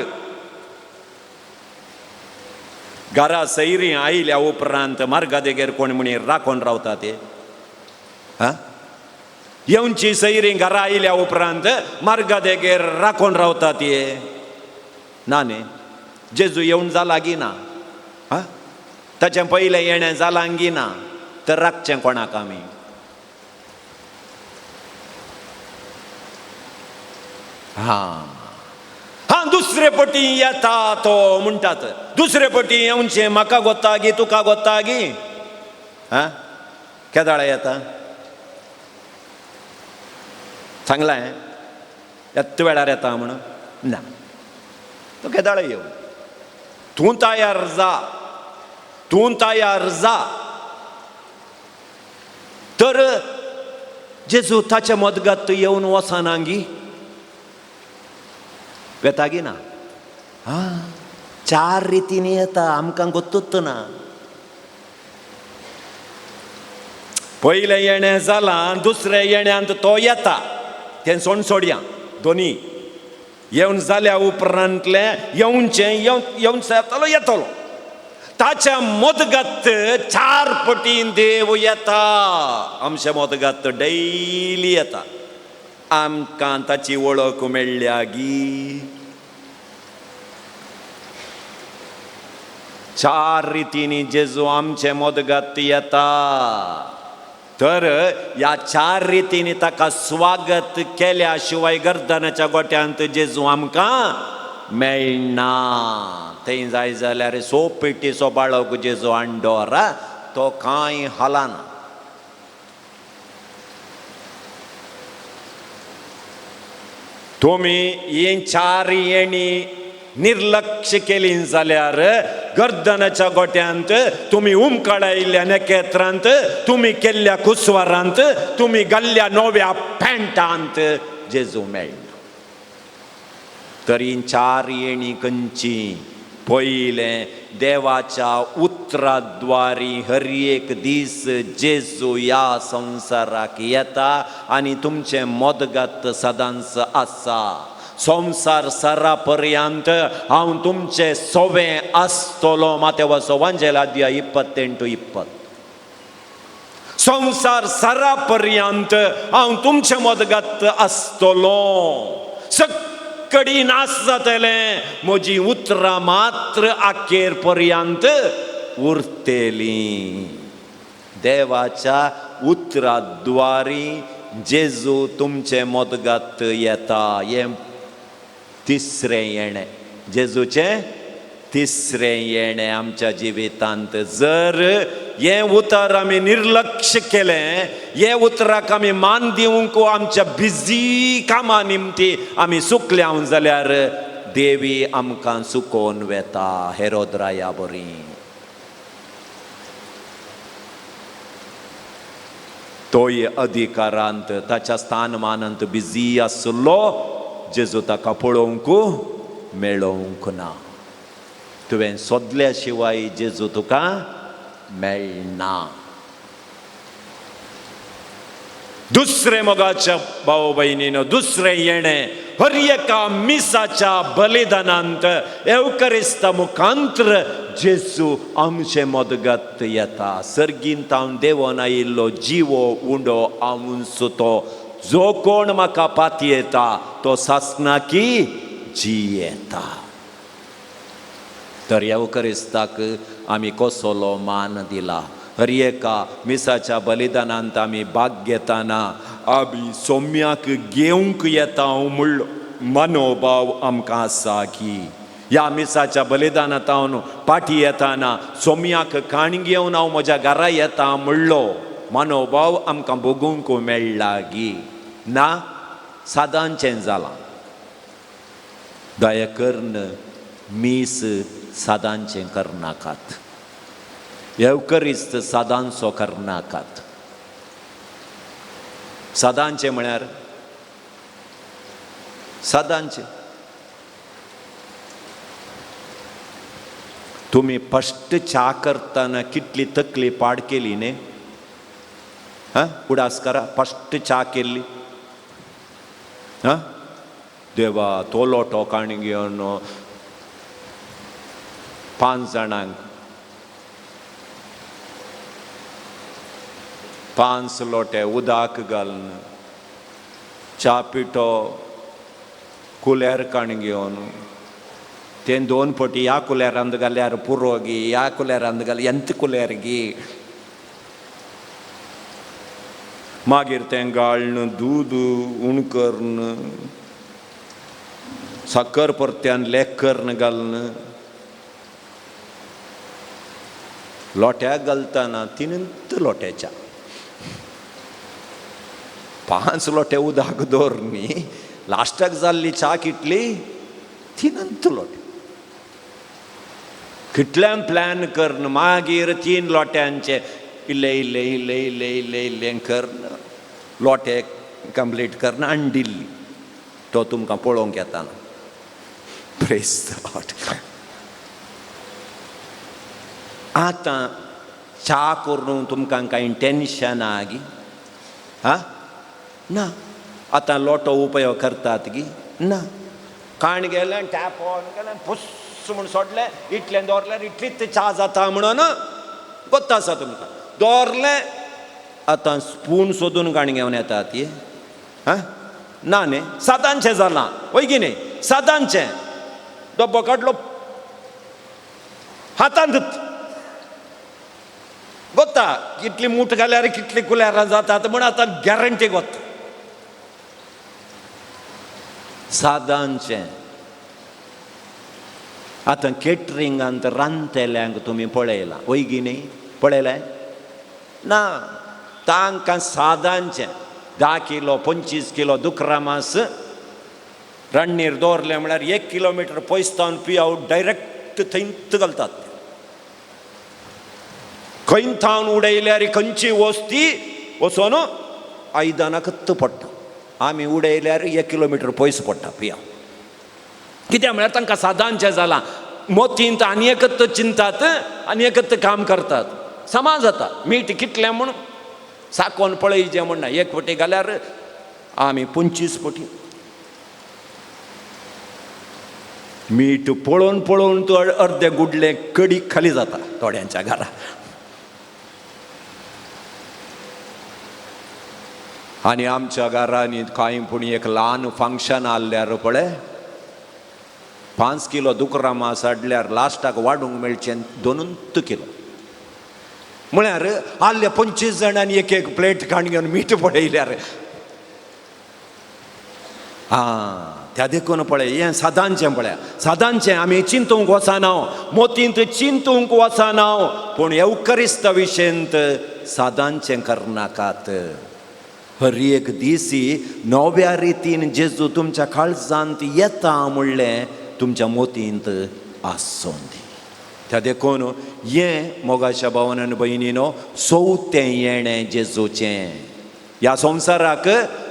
घरा सैरी आयल्या उपरांत मार्गा देगेर कोण म्हणी राखून रावता ते? हा, येवची सैरी घरा आयल्या उपरांत मार्गा देगेर राखून रावता ते? ना न्ही. जेजू येवन जाला गी ना? हा, ताचें पयलें येणें जालां गी ना? तर राखचें कोणाक आमी? हा हा, दुसरे पटी येता तो म्हणटात. दुसरे पटी येवचें म्हाका गोता गी तुका गोता गी? हा, केदाळा येता सांगलां येत वेळार येता म्हणून ना, तो केदाळा येवन तूं तयार जा, तूं तयार जा. तर जेजू ताच्या मदगात येवन वचना गी? वेता गी ना? हा, चार रितींनी येता, आमकां गोत्तूच ना. पयलें येणें जालां, दुसरें येण्यांत तो येता, तें सोण सोडया. दोनी येवन जाल्या उपरांतलें येवचें येवन येतलो येतलो. ताच्या मदगात चार पटीन देव येता. आमच्या मदगात डेली येता. आमकां ताची वळख मेळ्ळ्या गी? चार रितींनी जेजू आमचे मदगात येता. तर ह्या चार रितींनी ताका स्वागत केल्या शिवाय गर्दनाच्या गोट्यांत जेजू आमकां मेळना. थंय जाय जाल्यार सोपेटीचो बाळक जेजू हांडोरा, तो कांय हालाना. तुमी ही चार येणी निर्लक्ष केली जाल्यार गर्दनाच्या गोट्यांत तुमी उमकळायिल्ल्या नखेत्रांत, तुमी केल्ल्या कुसवारांत, तुमी घाल्ल्या नव्या पॅन्टांत जेजू मेळना. तरी चार येणी खंयची? पयलें, देवाच्या उतराद्वारी हर एक दीस जेजू ह्या संवसाराक येता आनी तुमचें मदगत सदांच आसा. संवसार सरा पर्यंत हांव तुमचें सोवें आसतलो. मातेवाचो वांजेल अध्याय 28-20. संवसार सरा पर्यंत हांव तुमचें मदगत आसतलो. सकडी नाश जातलें, म्हजी उतरां मात्र अखेर पर्यंत उरतलीं. देवाच्या उतराद्वारी जेजू तुमचें मदगत येता. हें तिसरें येणें, जेजूचें तिसरें येणें आमच्या जिवितांत. जर हें उतर आमी निर्लक्ष केलें, हे उतराक आमी मान दिवंक आमच्या बिजी कामां निमती आमी चुकल्या जाल्यार देवी आमकां चुकोवन वेता हेरोद्राया बरी. तोय अधिकारांत ताच्या स्थानमानांत बिजी आसलो, जेजू ताका पळोवंक मेळोवंक ना. तुवें सोदल्या शिवाय जेजू तुका मेळना. दुसरें मोगाच्या भाव भयणीनो, दुसरें येणें हर एका मिसाच्या बलिदानांत एवकरिस्ता मुखांत्र जेजू आमचे मदगत येता. सर्गींत हांव देवोन आयिल्लो जिवो उंडो आमचो तो, जो कोण म्हाका पातयेता तो सासणाकी जियेता. तर एवकरिस्ताक आमी कसलो मान दिला? हर एका मिसाच्या बलिदानांत आमी भाग घेताना आमी सोम्याक घेवंक येता म्हणलो मनोभाव आमकां आसा की ह्या मिसाच्या बलिदानांत हांव पाटी येताना सोम्याक काण घेवन हांव म्हज्या घरा येता म्हणलो मनोभाव आमकां भोगूंक मेळ्ळा गी? ना, सादांचें जालां. दया करून मीस सादांचें करनाकात, एवकरिस्त सादांचो करनाकात. सादांचें म्हळ्यार सादांचें तुमी फस्ट च्या करतना कितली तकली पाड केली न्ही? हां उडास करा फस्ट च्या केल्ली हां देवा तो लोटो काण घेवन 5 जाणांक 5 लोटे उदक घालून च्या पिठो कुल्यार काण घेवन तें 2 पटी ह्या कुल्यारांत घाल्यार पुरो गी ह्या कुल्यारांत घाल एंत कुल्यार गी मागीर तें गाळन दूद उण करून साकर परत्यान लेक करून घालून लोट्याक घालतना 3 लोट्याच्या 5 लोटे उदक दवर न्ही लास्टाक जाल्ली च्या कितली 3 लोटे कितल्यान प्लॅन करून मागीर 3 लोट्यांचे इल्ले इल्ले इल्ले इल्ले इल्ले इल्ले करून लोटे कंप्लीट करून आनी दिल्ली तो तुमकां पळोवंक येता प्रेज the Lord. आतां च्या करून तुमकां कांय टेन्शन आगी हा ना आतां लोटो उपयोग करतात गी ना काण गेलें टॅप ऑन गेलें पुस्स म्हूण सोडलें इतलें दवरल्यार इतलीच च्या जाता म्हणून गोत्त आसा तुमकां दवरलें आतां स्पून सोदून काण घेवन येतात ती हां ना न्ही सादांचें जालां वय की न्ही सादांचें डब्बो काडलो हातांत गोत्ता कितली मूठ घाल्यार कितली कुल्यारां जातात म्हूण आतां गॅरंटी गोत्ता सादांचें. आतां केटरिंगांत रांदतल्यांक तुमी पळयलां वय की न्ही पळयलें ना तांकां सादांचें 10 किलो 25 किलो दुकरा मांस राण्णीर दवरलें म्हळ्यार 1 किलोमिटर पयस तावन पियाव डायरेक्ट थंयच घालतात खंय थावन उडयल्यार खंयची वस्ती वचोन आयदनाकच पडटा आमी उडयल्यार 1 किलोमिटर पयस पडटा पियाव कित्याक म्हळ्यार तांकां सादांचें जालां मोतींत आनी एकच चिंतात आनी एकच काम करतात समा जाता मीठ कितलें म्हूण साकोन पळयचें म्हूण ना 1 पटी घाल्यार आमी 25 पटी मीठ पळोवन पळोवन तो अर्दे गुडले कडी खाली जाता थोड्यांच्या घरा. आनी आमच्या घरांनी कांय पूण एक ल्हान फंक्शन आहल्यार पळय 5 किलो दुकरा मांस हाडल्यार लास्टाक वाडूंक मेळचें 2 किलो म्हळ्यार आहले 25 जाणांनी एक एक प्लेट काण घेवन मीठ पळयल्यार आं त्या देखून पळय हें सादांचें पळया सादांचें आमी चिंतूंक वचना मोतींत चिंतूंक वचना पूण येवकरिस्ता विशयंत सादांचें करनाकात. हर एक दीस नव्या रितीन जेजू तुमच्या काळजांत येता म्हणलें तुमच्या मोतींत आसूं दी. त्या देखून हें मोगाच्या भावान आनी भयणीनो चवथें येणें जेजूचें ह्या संवसाराक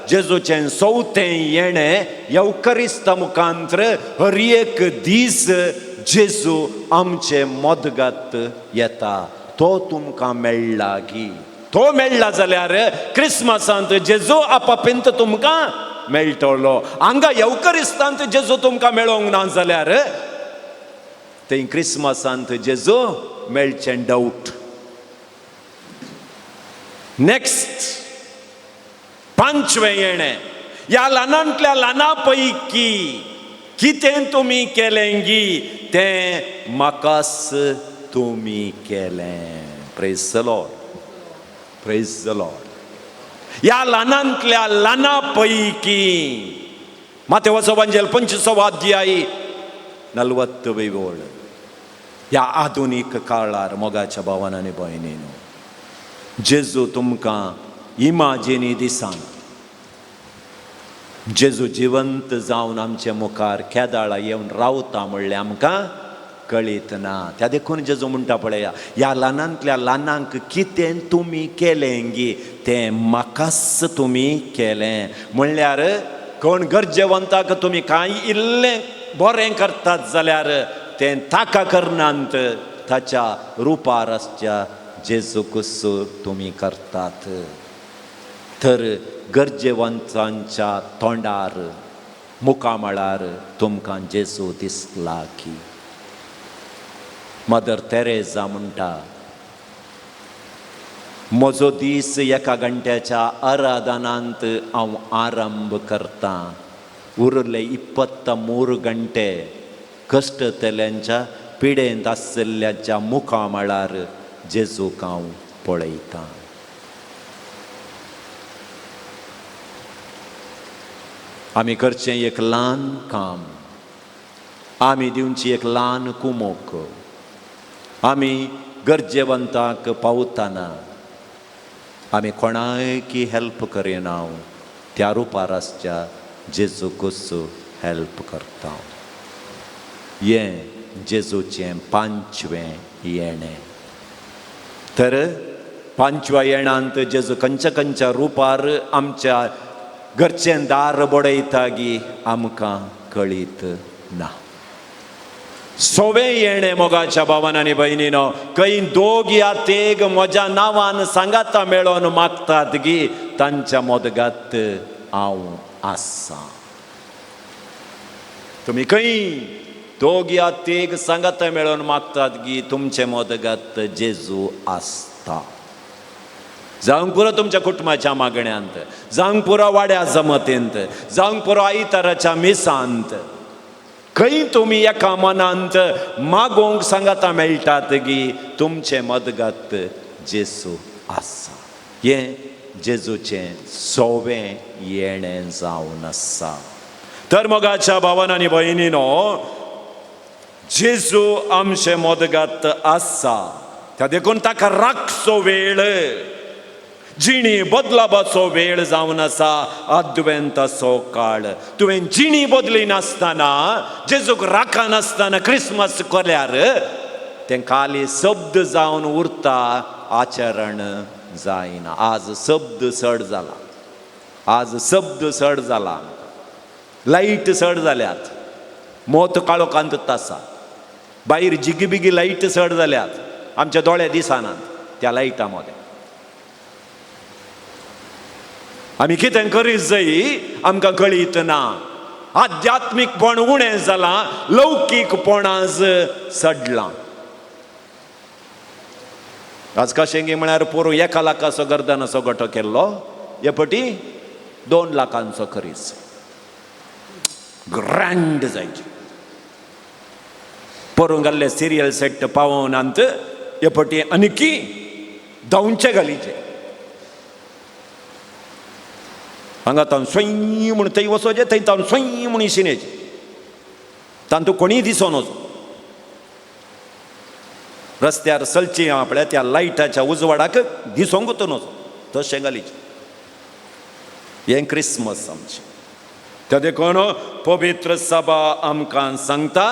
जेजूचें चवथें येणें येवकरिस्ता मुखांत्र हर एक दीस जेजू आमचे मदगत येता तो तुमकां मेळ्ळा गी तो मेळ्ळा जाल्यार क्रिसमसांत जेजू आपापेंत तुमकां मेळटलो. हांगा येवकरिस्तांत जेजू तुमकां मेळोंक ना जाल्यार थंय क्रिसमसांत जेजू मेळचें डावट. नेक्स्ट 5वें येणें ह्या ल्हानांतल्या ल्हाना पैकी कितें तुमी केलें गी तें म्हाकाच तुमी केलें. Praise the Lord, praise the Lord. ह्या ल्हानांतल्या ल्हाना पैकी मातेवाचो वांजेल 25वो अध्याय 40वी ओळ. ह्या आधुनीक काळार मोगाच्या भावान आनी भयणीनो जेजू तुमकां इमाजिनी दिसान जेजू जिवंत जावन आमचे मुखार केदाळा येवन रावता म्हणलें आमकां कळीत ना. त्या देखून जेजू म्हणटा पळया ह्या ल्हानांतल्या ल्हानांक कितें तुमी केलें गी तें म्हाकाच तुमी केलें. म्हणल्यार कोण गरजेवंताक तुमी कांय इल्लें बरें करतात जाल्यार तें ताका करनात ताच्या रुपार आसच्या जेजूकूच तुमी करतात. तर गरजेवंतांच्या तोंडार मुखामळार तुमकां जेजू दिसला की? मदर तेरेजा म्हणटा, म्हजो दीस एका घंट्याच्या आराधनांत हांव आरंभ करतां, उरले 23 घंटे कश्टतल्यांच्या पिडेंत आशिल्ल्याच्या मुखामळार जेजूक हांव पळयतां. आमी करचें एक ल्हान काम, आमी दिवची एक ल्हान कुमोक, आमी गरजेवंताक पावतना आमी कोणायकी हेल्प करिना, त्या रुपार आसच्या जेजूकूच हेल्प करता. हें जेजूचें पांचवें येणें. तर पांचव्या येणांत जेजू खंयच्या खंयच्या रुपार आमच्या घरचें दार बडयता गी आमकां कळीत ना. सोवे येणें मोगाच्या भावान आनी भयणीनो, खंय दोग या तेग म्हज्या नांवान सांगाता मेळोन मागतात गी तांच्या मदगात हांव आसा. तुमी खंय दोग या तेग सांगाता मेळोन मागतात गी तुमचे मदगात जेजू आसता. जावंक पुरो तुमच्या कुटुंबाच्या मागण्यांत, जावंक पुरो वाड्या जमतेंत, जावंक पुरो आयताराच्या मिसांत, खंय तुमी एका मनांत मागोवंक सांगाता मेळटात गी तुमचें मदगात जेजू आसा. हें जेजूचें सोवें येणें जावन आसा. तर मोगाच्या भावान आनी भयणीनो, जेजू आमचें मदगात आसा, त्या देखून ताका राखचो वेळ, जिणी बदलापाचो वेळ जावन आसा. आदवेंताचो काळ तुवें जिणी बदली नासतना, जेजूक राखनासतना क्रिसमस केल्यार तें खाली शब्द जावन उरता, आचरण जायना. आज शब्द चड जाला, आज शब्द चड जाला, लायट चड जाल्यात, मोत काळोखांत आसा, भायर जिगीबिगी लायट चड जाल्यात, आमच्या दोळे दिसनात त्या लायटा मदें. आमी कितें करीत जाय आमकां कळीत ना. आध्यात्मीकपण उणें जालां, लौकीकपण आज चडलां. आज कशें गी म्हळ्यार पोरूं 1 लाखाचो गर्दनाचो गोटो केल्लो, हे पटी 2 लाखांचो करीच ग्रँड जायचे. पोरूं घाल्ले सिरियल सेट पावोवनांत हे पटी आनीकी धांवचे घालीचे. हांगा तावन स्वय म्हूण थंय वचोचें, थंय तावन स्वय म्हूण शिनेचें, तांतू कोणीय दिसोन वचो. रस्त्यार चलची आपल्या त्या लायटाच्या उजवाडाक दिसोंकूच वचो, तशें घालीचें. हें क्रिसमस आमचें. त्या देखून पवित्र सभा आमकां सांगता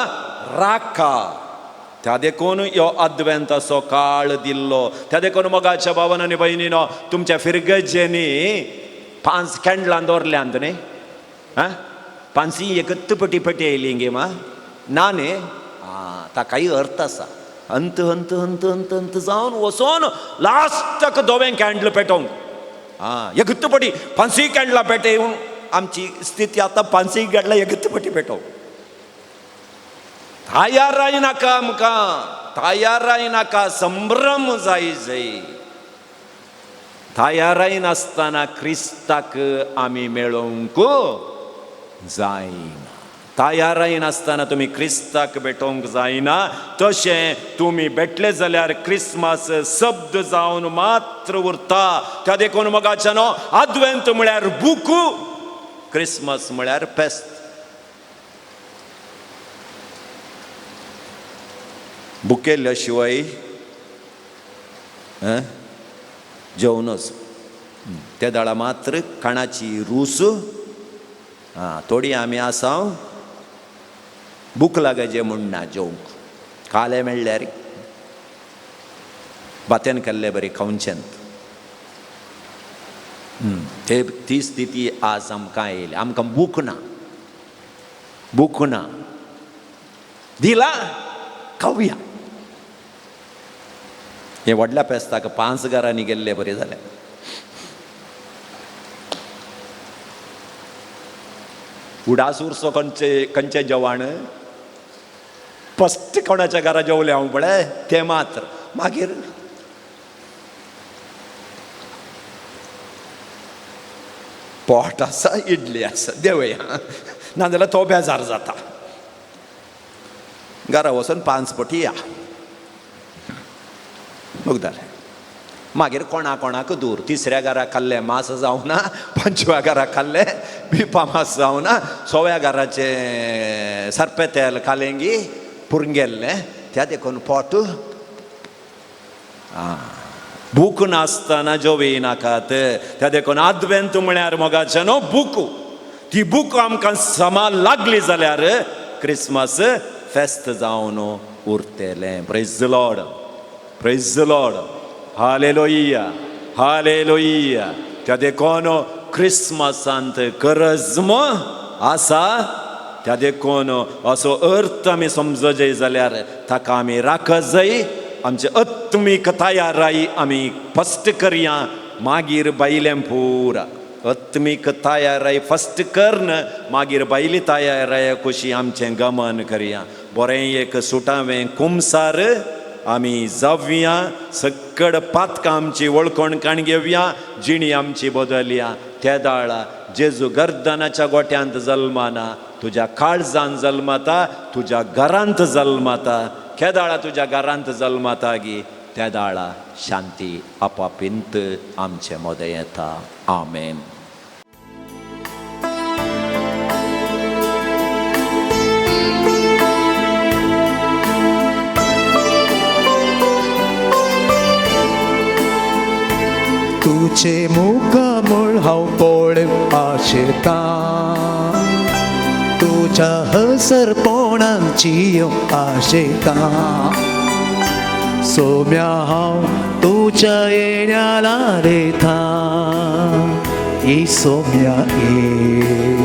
राखा. त्या देखून ह्यो आदवेंताचो काळ दिल्लो. त्या देखून मोगाच्या भावान आनी भयणीनो, तुमच्या फिरगजेनी 5 कॅन्डलां दवरल्यांत न्ही, आं पांची एकच पटी पटी येयली गे मा ना न्ही, आं ताकाय अर्थ आसा. अंत अंत अंत अंत अंत जावन वचोन लास्टाक धवें कॅन्डल पेटोवंक, आं एकच पटी 5 कॅन्डलां पेटोवन आमची स्थिती आतां 5 कॅन्डलां एकच पटी पेटोवंक. तयार नाका आमकां, तयार नाका, संभ्रम जाय जाय. तयाराय नासतना क्रिस्ताक आमी मेळोवंक जायना. तयाराय नासतना तुमी क्रिस्ताक भेटोवंक जायना. तशें तुमी भेटले जाल्यार क्रिसमस शब्द जावन मात्र उरता. त्या देखून मोगाच्या न्हू, आदवेंत म्हळ्यार बुकू, क्रिसमस म्हळ्यार फेस्त. बुकेल्ल्या शिवाय जेवणच त्या दाळा मात्र काणाची रूस आं थोडी आमी आसा भूक लागायचे म्हूण ना जेवंक, काले मेळ्ळ्यार भात्यान केल्ले बरें खावचें. ते ती स्थिती आज आमकां येयली. आमकां भूक ना, भूक ना, दिला खावया. हे व्हडल्या फेस्ताक 5 घरांनी गेल्ले बरें जालें. उडास उरचो खंयचे खंयचें जेवण फस्ट कोणाच्या घरा जेवलें हांव पळय तें मात्र. मागीर पोट आसा इडली आसा देवया, नाजाल्यार तो बेजार जाता. घरा वचून 5 पटी या मुगदालें. मागीर कोणा कोणाक दूर, तिसऱ्या घरा खाल्लें मास जावना, 5व्या घरा खाल्लें बिफा मास जावना, 6व्या घराचें सर्पे तेल खालेंगी पुरंगेल्लें, त्या देखून पोट भूक नासतना जेवय नाकात. त्या देखून आदवेंत म्हळ्यार मोगाचें न्हू भूक, ती भूक आमकां समा लागली जाल्यार क्रिसमस फेस्त जावन उरतलें. Praise the Lord, praise the Lord, hallelujah, hallelujah. त्या देखून क्रिसमसांत करज्म आसा. त्या देखून असो अर्थ आमी समजजय जाल्यार ताका आमी राखजय, आमचे आत्मीक तयाराय आमी फस्ट करया, मागीर भायलें पुरा आत्मीक तयाराय फस्ट करन मागीर भायली तयाराय कशी आमचें गमन करया. बरें एक सुटावें कुमसार आमी जावया, सकड पातकां आमची वळखण काण घेवया, जिणी आमची बदलया. त्या दाळा जेजू गर्दनाच्या गोट्यांत जल्माना, तुज्या काळजान जल्माता, तुज्या घरांत जल्माता. केदाळा तुज्या घरांत जल्माता गी त्या दाळा शांती आपापींत आमचे मदें येता. आमेन. तुझे मुखामळ हांव पळोवंक आशेतां, तुज्या हसरपणाची आशेतां. सोम्या हांव तुज्या येण्याला रेता, ई सोम्या ये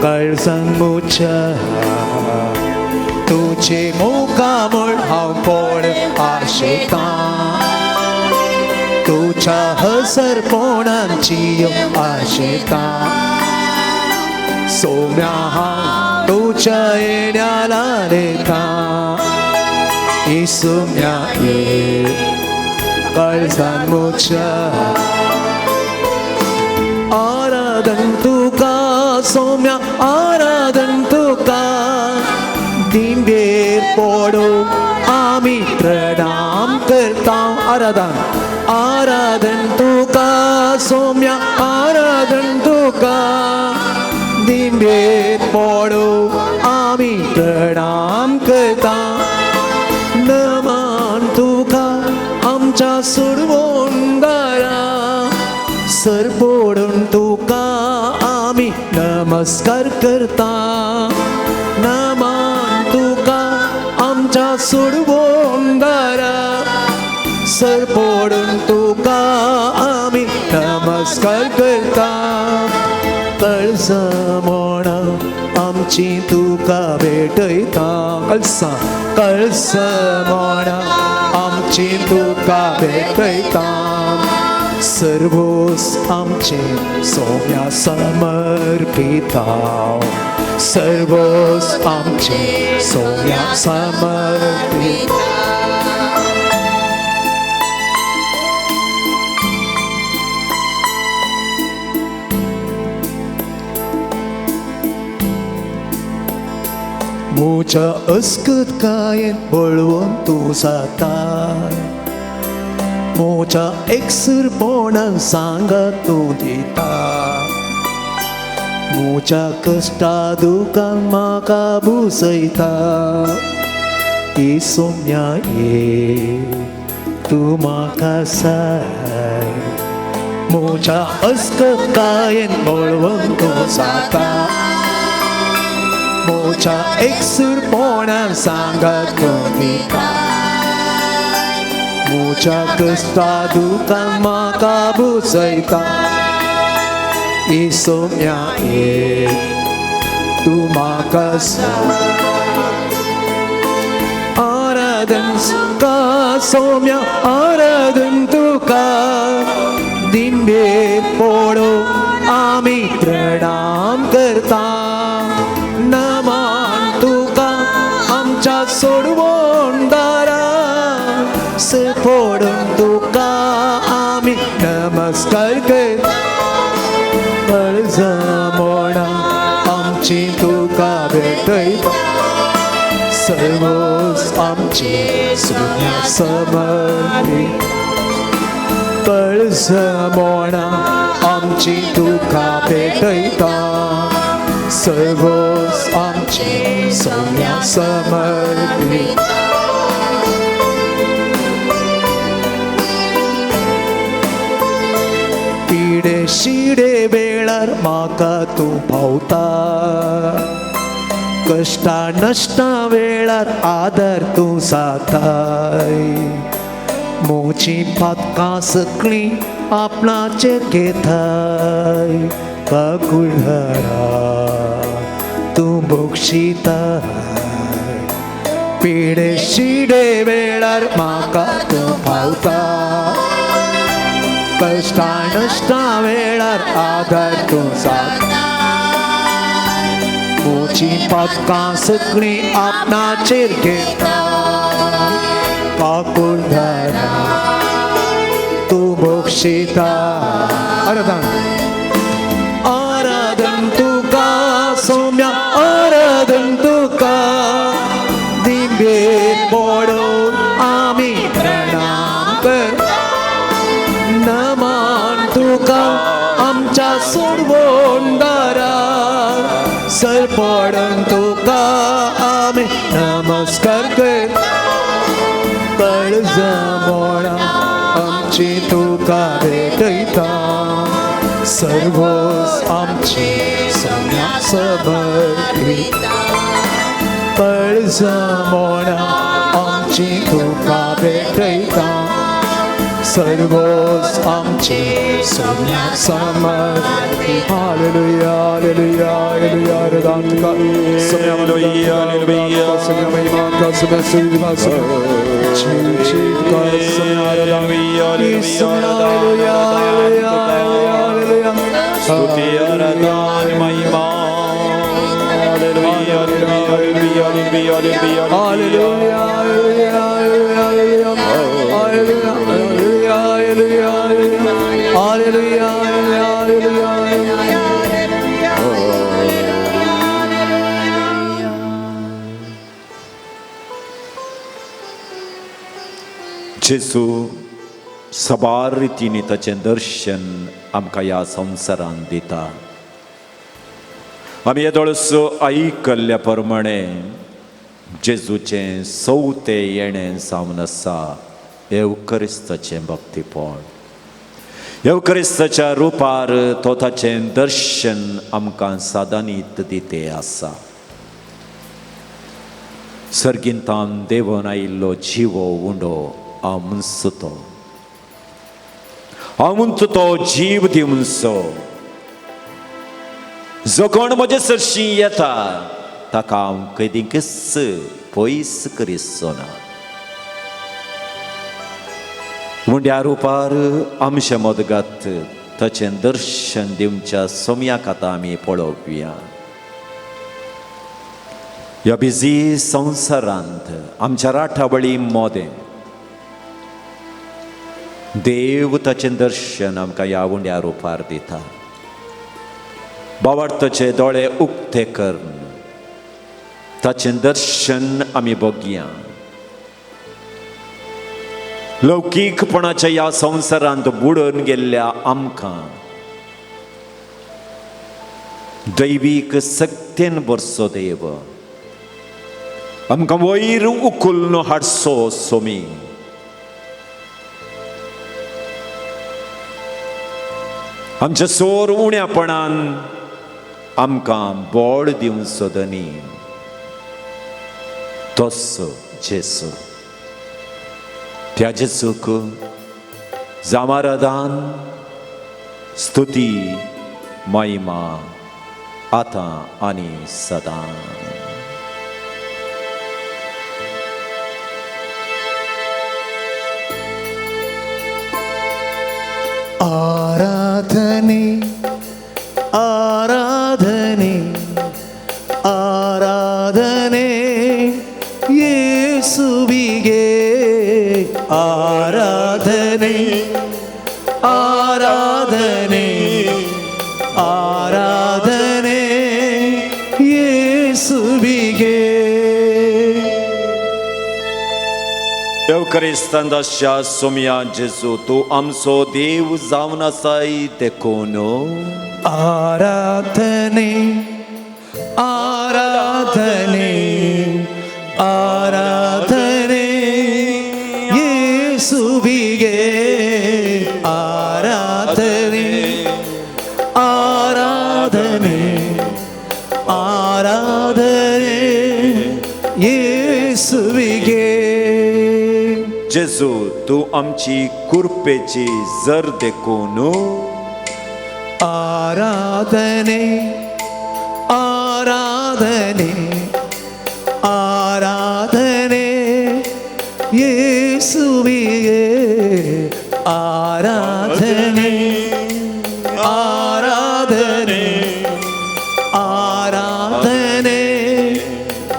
काळजान म्हज्या. तुझे मुखामळ हांव पळोवंक आशेतां, तुझ्या हसरपणाची आशेतां. सोम्या हांव तुझ्या येण्याला रेता, ई सोम्या ये काळजान म्हज्या. आराधन तुका सोम्या, आराधन तुका, दिंबेर पडूंक आमी प्रणाम करता. आराधन आराधन तुका सोम्या, आराधन तुका, दिंबेर पडूंक आमी प्रणाम करता. नमान तुका आमच्या सुरवोंदारा, सर पडून तुका आमी नमस्कार करता. नमान तुका आमच्या सुरवोंदारा, सर पडून तुका आमी नमस्कार करता. कळसां मोणां आमची तुका भेटयता, कळसां कळसां मोणां आमची तुका भेटयता. सर्वोस आमचे सोम्या समर्पिता, सर्वोस आमचे सोम्या समर्पिता. म्हज्या अस्कतकायेन बळवंत तूं जाता, म्हज्या एकसुरपणान सांगात तूं दिता. म्हज्या कश्टा दुकान म्हाका भुसयता, ई सोम्या ये तूं म्हाका साय. म्हज्या अस्कतकायेन बळवंत तूं जाता, म्हज्या एकसुरपणान सांगात तूं दिता. म्हज्या कश्टा दुकान म्हाका भुसयता, ई सोम्या ये तूं म्हाका साय. आराधन तुका सोम्या, आराधन तुका, दिंबेर पडूंक आमी प्रणाम करता. नमस्कार कर. काळजां आमची तुका भेटयता, सर्वोस आमची सोम्या समर्पिता. काळजां आमची तुका भेटयता, सर्वोस आमची सोम्या समर्पिता. पिडे शिडे वेळार म्हाका तूं पावता, कश्टा नश्टा वेळार आदार तूं जाताय. मोची पातकां सगळीं आपणाचेर घेताय, काकुळहारा तूं बक्षिताय. पिडे शिडे वेळार म्हाका तूं पावता, कश्टा नश्टा वेळार आदार तूं जाता. मोची पातकां सगळीं आपणाचेर घेता, काकुळधारा तूं बक्षिता. आराधन आराधन तुका सोम्या, आराधन तुका, दिंबेर पडून आमी प्रणाम कर. नमान तुका आमच्या सोडवणदारा, सर पडून तुका आमी नमस्कार कर. काळजां आमची तुका भेटयता, सर्वोस आमची सोम्या समर्पिता. काळजां आमची तुका भेटयता, सर्वोस आमची सोम्या समर्पिता. Hallelujah hallelujah hallelujah. आराधन का सोम्या, हालेलुया सोम्या, महिमा का सोम्या, सुविधा सोम्या, जीव का सोम्या, आराधन सोम्या. Hallelujah hallelujah hallelujah. स्तुति आराधन महिमा. Hallelujah hallelujah hallelujah hallelujah hallelujah hallelujah hallelujah hallelujah hallelujah hallelujah. जेजू सबार रितींनी ताचें दर्शन आमकां ह्या संवसारांत दिता. आमी येदोळसो आयकल्ल्या प्रमाणे जेजूचें चवथें येणें जावन आसा येवक्रिस्ताचें भक्तीपण. येवक्रिस्ताच्या रुपार तो ताचें दर्शन आमकां सादानीत दिते आसा. सर्गींतान देवन आयिल्लो जिवो उंडो आमचो तो, आमचो तो जीव दिवचो. जो कोण म्हजे सरशी येता ताका हांव केदींकच पयस करिसो ना. उंड्या रुपार आमचे मदगत ताचें दर्शन दिवच्या सोम्याक आतां आमी पळोवया. ह्या बिजी संवसारांत आमच्या राठावळी मोदें देव ताचें दर्शन आमकां ह्या उंड्या रुपार दिता. बावार्थाचे दोळे उक्ते करून ताचें दर्शन आमी बघया. लौकीकपणाच्या ह्या संवसारांत बुडून गेल्ल्या आमकां दैवीक सक्तेन बरसो देव आमकां वयर उखलून हाडसो सोमी. आमच्या सोर उण्यापणान आमकां बोळ दिवचो धनी तसो जेसू. त्या जेसूक जामारादान स्तुती महिमा आतां आनी सदां. आराधने आराधने आराधने येसुविगे, आराधने आराधने येसुविगे. देवक्रिस्तांत आसच्या सोमया जेजू तूं आमचो देव जावन आसाय देखून आराधने आराधने आराधने येसुविगे. आराधने आराधने आराधने येसुविगे. जेजू तूं आमची कुरपेची जर देखून आराधने आराधने आराधने येसुविगे. आराधने आराधने आराधने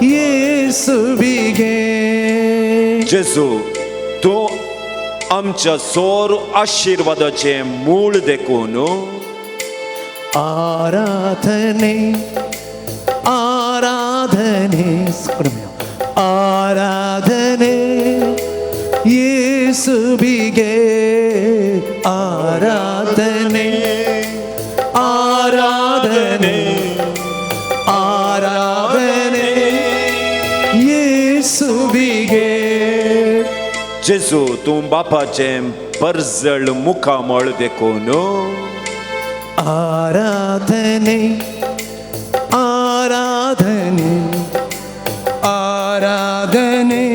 येसुविगे. जेजू तूं आमच्या सोर आशिर्वादाचें मूळ देखून आराधने आराधने आराधने येसुविगे. आराधने आराधने आराधने येसुविगे. जेजू तूं बापाचें परजळ मुखामळ देखून आराधने आराधने आराधने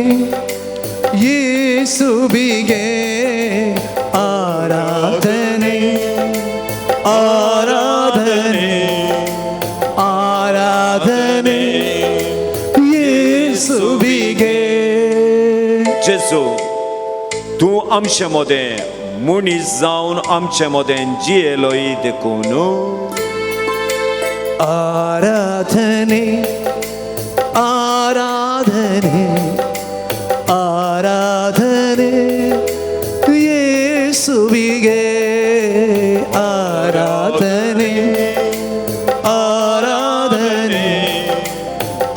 येसुविगे. आराधने आराधने आराधने येसुविगे. जेजू तूं आमचे मदें मनीस जावन आमचे मदें जियेलोय देखून आराधने आराधने आराधने येसुविगे. आराधने आराधने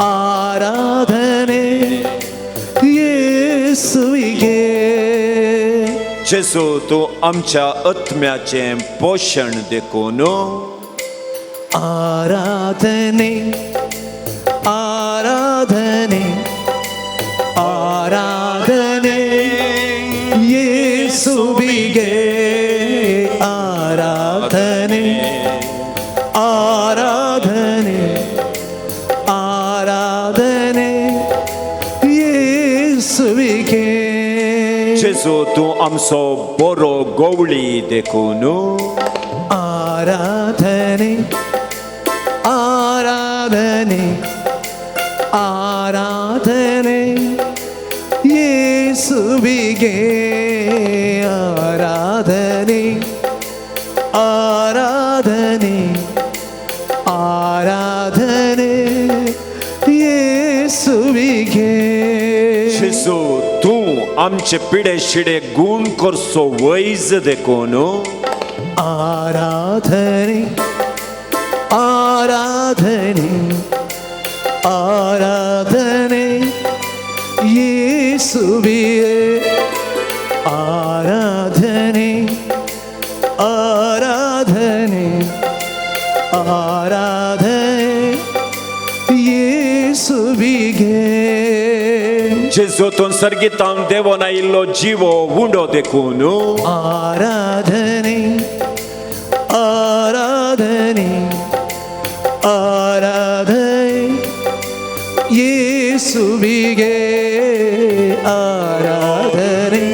आराधने येसुविगे. जेजू तूं आमच्या आत्म्याचें पोशण देखून आराधने आराधने आराधने येसुविगे. आराधने आराधने आराधने येसुविगे. जेजू तूं आमचो बरो गवळी देखून आराधने आराधने आराधने येसुविगे. आराधने आराधने आराधने येसुविगे. जेजू तूं आमचे पिडे शिडे गूण करचो वैज देखून आराधने आराधने आराधने येसुविगे. आराधने आराधने आराधने येसुविगे. जेजू तूं सर्गितांक देवोन आयिल्लो जिवो उंडो देखून आराधने आराधने आराधने येसुविगे. आराधने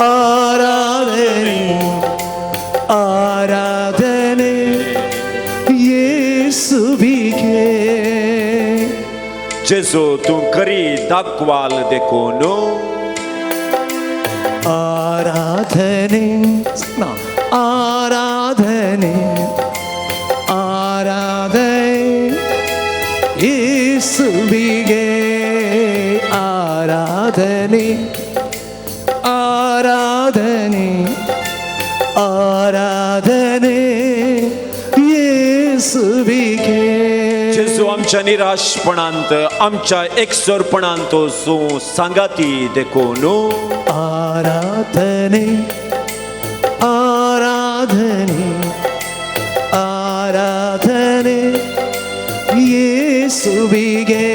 आराधने आराधने येसुविगे. जेजू तूं खरी दाखवाल देखून आराधने आराधने आराधने येसुविगे. आराधने आराधने आराधने येसुविगे. जेजू आमच्या निराशपणांत आमच्या एकसरपणांत तूं सांगाती देखून आराधने आराधने आराधने येसुविगे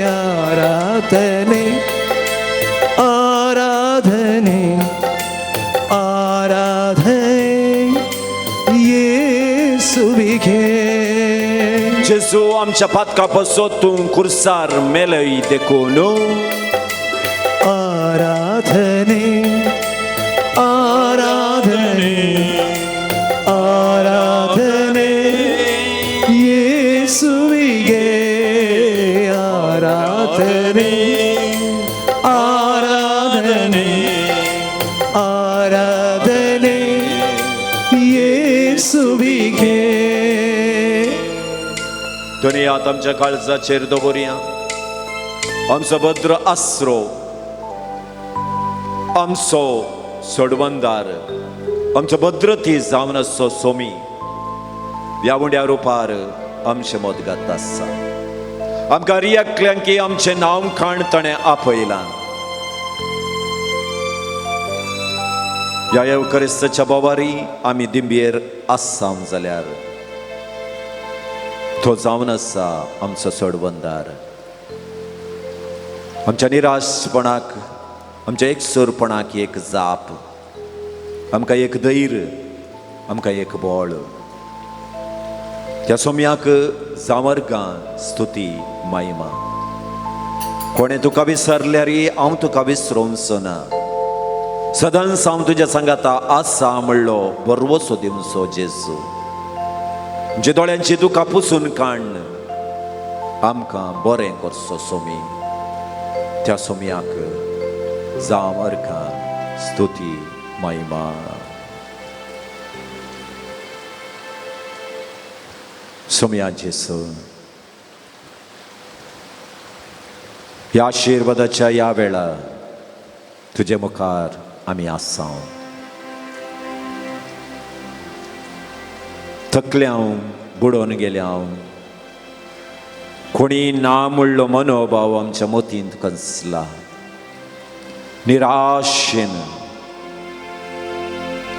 आराधने आराधने आराधने येसुविगे. जेजू आमच्या पातका पासत तूं कुर्सार मेलय देखून आराधने आराधने आराधने येसुविगे आराधने आराधने आराधने येसुविगे. दुनियात आमच्या काळजाचेर दवरया आमचो भद्र आसरो आमचो सोडवंदार आमचो भद्रती जावन आसचो सोमी ह्या उंड्या रुपार आमचें मदगत आसा. आमकां रियकल्यांकी आमचें नांव खाण ताणें आपयलां. ह्या येवकरिस्ताच्या बोवारी आमी दिंबयेर आसाम जाल्यार तो जावन आसा आमचो सोडवंदार. आमच्या निराशपणाक आमच्या एकसुरपणाक एक जाप, आमकां एक धैर्य, आमकां एक बळ. त्या सोम्याक जावर्गां स्तुती महिमा. कोणें तुका विसरल्यार हांव तुका विसरोवचो ना. सदांच हांव तुज्या सांगाता आसा म्हणलो बरवसो दिवचो जेजू. म्हजे दोळ्यांची दुकां पुसून काड आमकां बरें करचो सोमी. त्या सोम्याक जावं अर्घां स्तुती महिमा. सोम्या जेजू ह्या आशिर्वादाच्या ह्या वेळार तुजे मुखार आमी आसाव. थकल्या हांव, बुडोवन गेल्या हांव, कोणी ना म्हणलो मनोभाव आमच्या मतींत कसला. निराशेन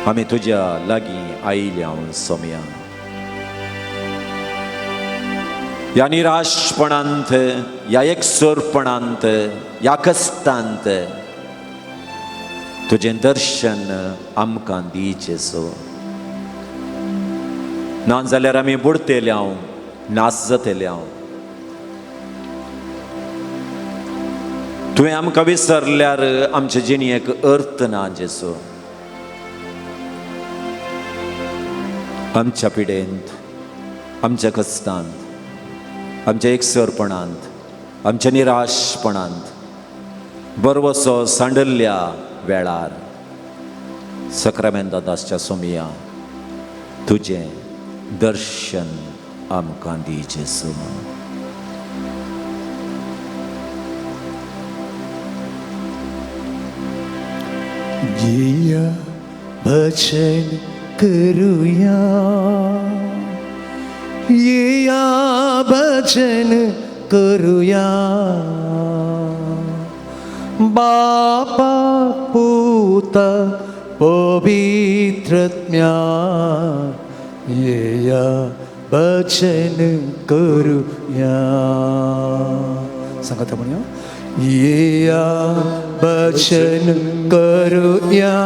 आमी तुज्या लागीं आयल्या हांव सोम्या. ह्या निराशपणांत ह्या एकसुरपणांत ह्या कश्टांत तुजें दर्शन आमकां दी जेजू. ना जाल्यार आमी बुडतेले हांव, नास जातेले हांव. तुवें आमकां विसरल्यार आमचे जिणेक अर्थ ना जेजू. आमच्या पिडेंत आमच्या कश्टांत आमच्या एकसरपणांत आमच्या निराशपणांत बरवसो सांडल्ल्या वेळार सक्रामेंता दासच्या सोमिया तुजें दर्शन आमकां दी जेजू. जिया भजन करूया येया भजन करूया बापा पूता पवित्रत्म्या येया भजन करूया. सांगता म्हणया येया भजन करूया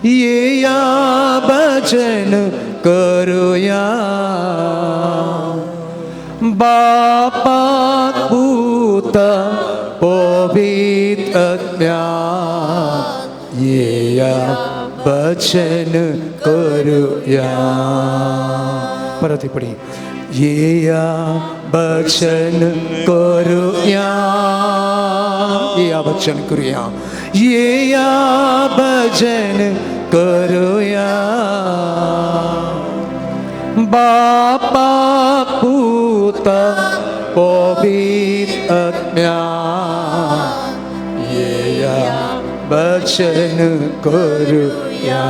येया भजन करूया बापा पूता पवित्रत्म्या येया भजन करूया. परत पडी येया भजन करूया येया भजन करूया येया भजन करूया बापा पूता पवित्रत्म्या येया भजन करूया.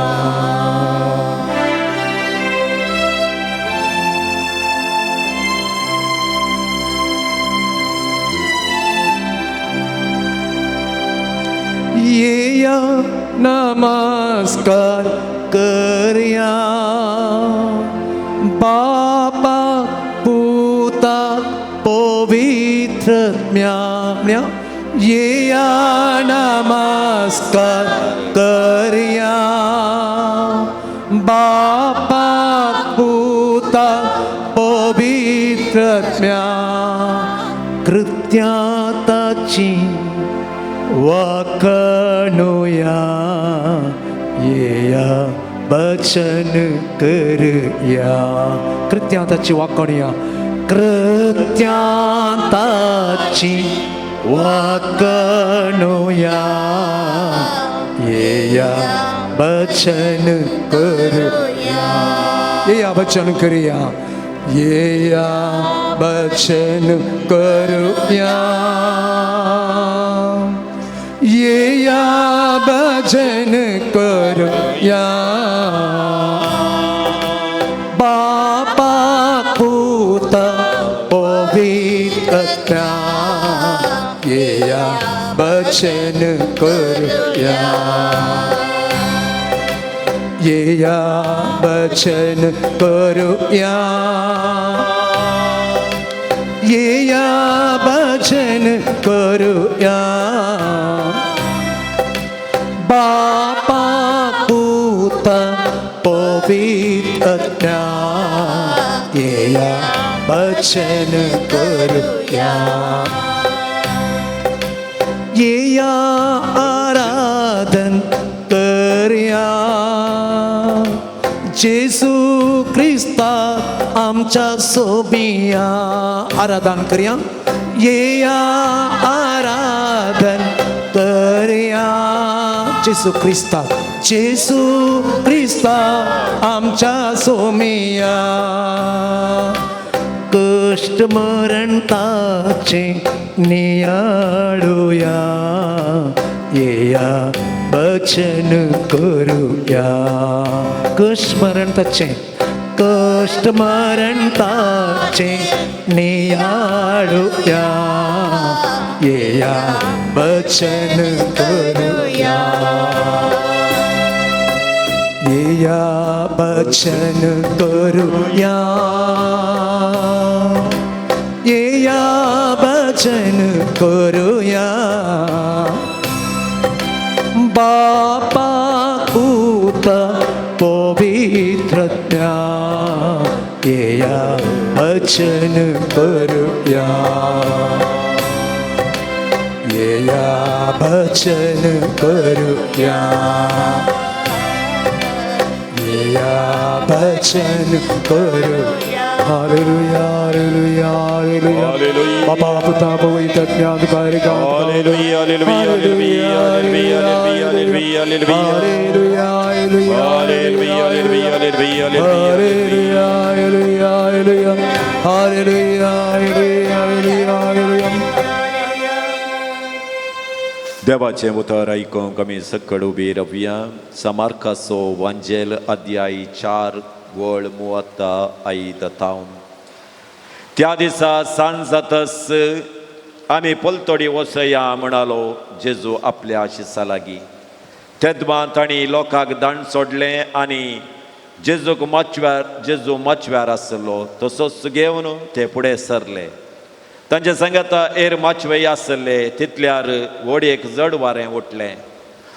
नमस्कार करया बापा पुता पवित्र ज्ञान्या येया नमस्कार करया बापा पुता पवित्र ज्ञान कृत्याताची वाखणुया येया बचन करया कृत्याताची वाखणुया कृत्याताची वाखणुया येया बचन करया येया बचन करया येया बचन करूया येया भजन करूया बापा पुता पवित्र येया भजन करूया येया भजन करूया येया भजन करूया बापा पुता पवित्र येया भजन करूया येया आराधन करया जेसू क्रिस्ता आमच्या सोबिया आराधन करया येया आराधन करया जेसू क्रिस्ता जेसू क्रिस्ता आमच्या सोमिया कश्ट मरण ताचे नियाळुया येया बचन करूया कश्ट मरण ताचे कश्ट मरण ताचे नियाळुया येया बचन करूया येया बचन करूया येया बचन करूया बापा पुता पवित्र येया बचन करूया येया बचन करूया येया बचन करूया. Hallelujah, hallelujah, hallelujah. Hallelujah. बापा पुता पवित्र ज्ञान कार्य Hallelujah, hallelujah, hallelujah, hallelujah, hallelujah, hallelujah. Hallelujah, hallelujah, Hallelujah, hallelujah, hallelujah, hallelujah. Hallelujah, hallelujah, hallelujah, hallelujah, hallelujah, hallelujah. देवाचें उतर आयकूंक आमी सकड उबी रावया. समार्काचो वांजेल अध्याय 4 वळ 35 तावन. त्या दिसा सांज जातस आमी पलतडी वसया म्हणालो जेजू आपल्या शिसा लागीं. तेदमा तांणी लोकांक दांड सोडलें आनी जेजूक माचव्यार जेजू माचव्यार आसलो तसोच घेवन ते फुडें सरले. तांचे सांगाता एर माचवे आसले तितल्यार व्हडयेक जड वारें उठलें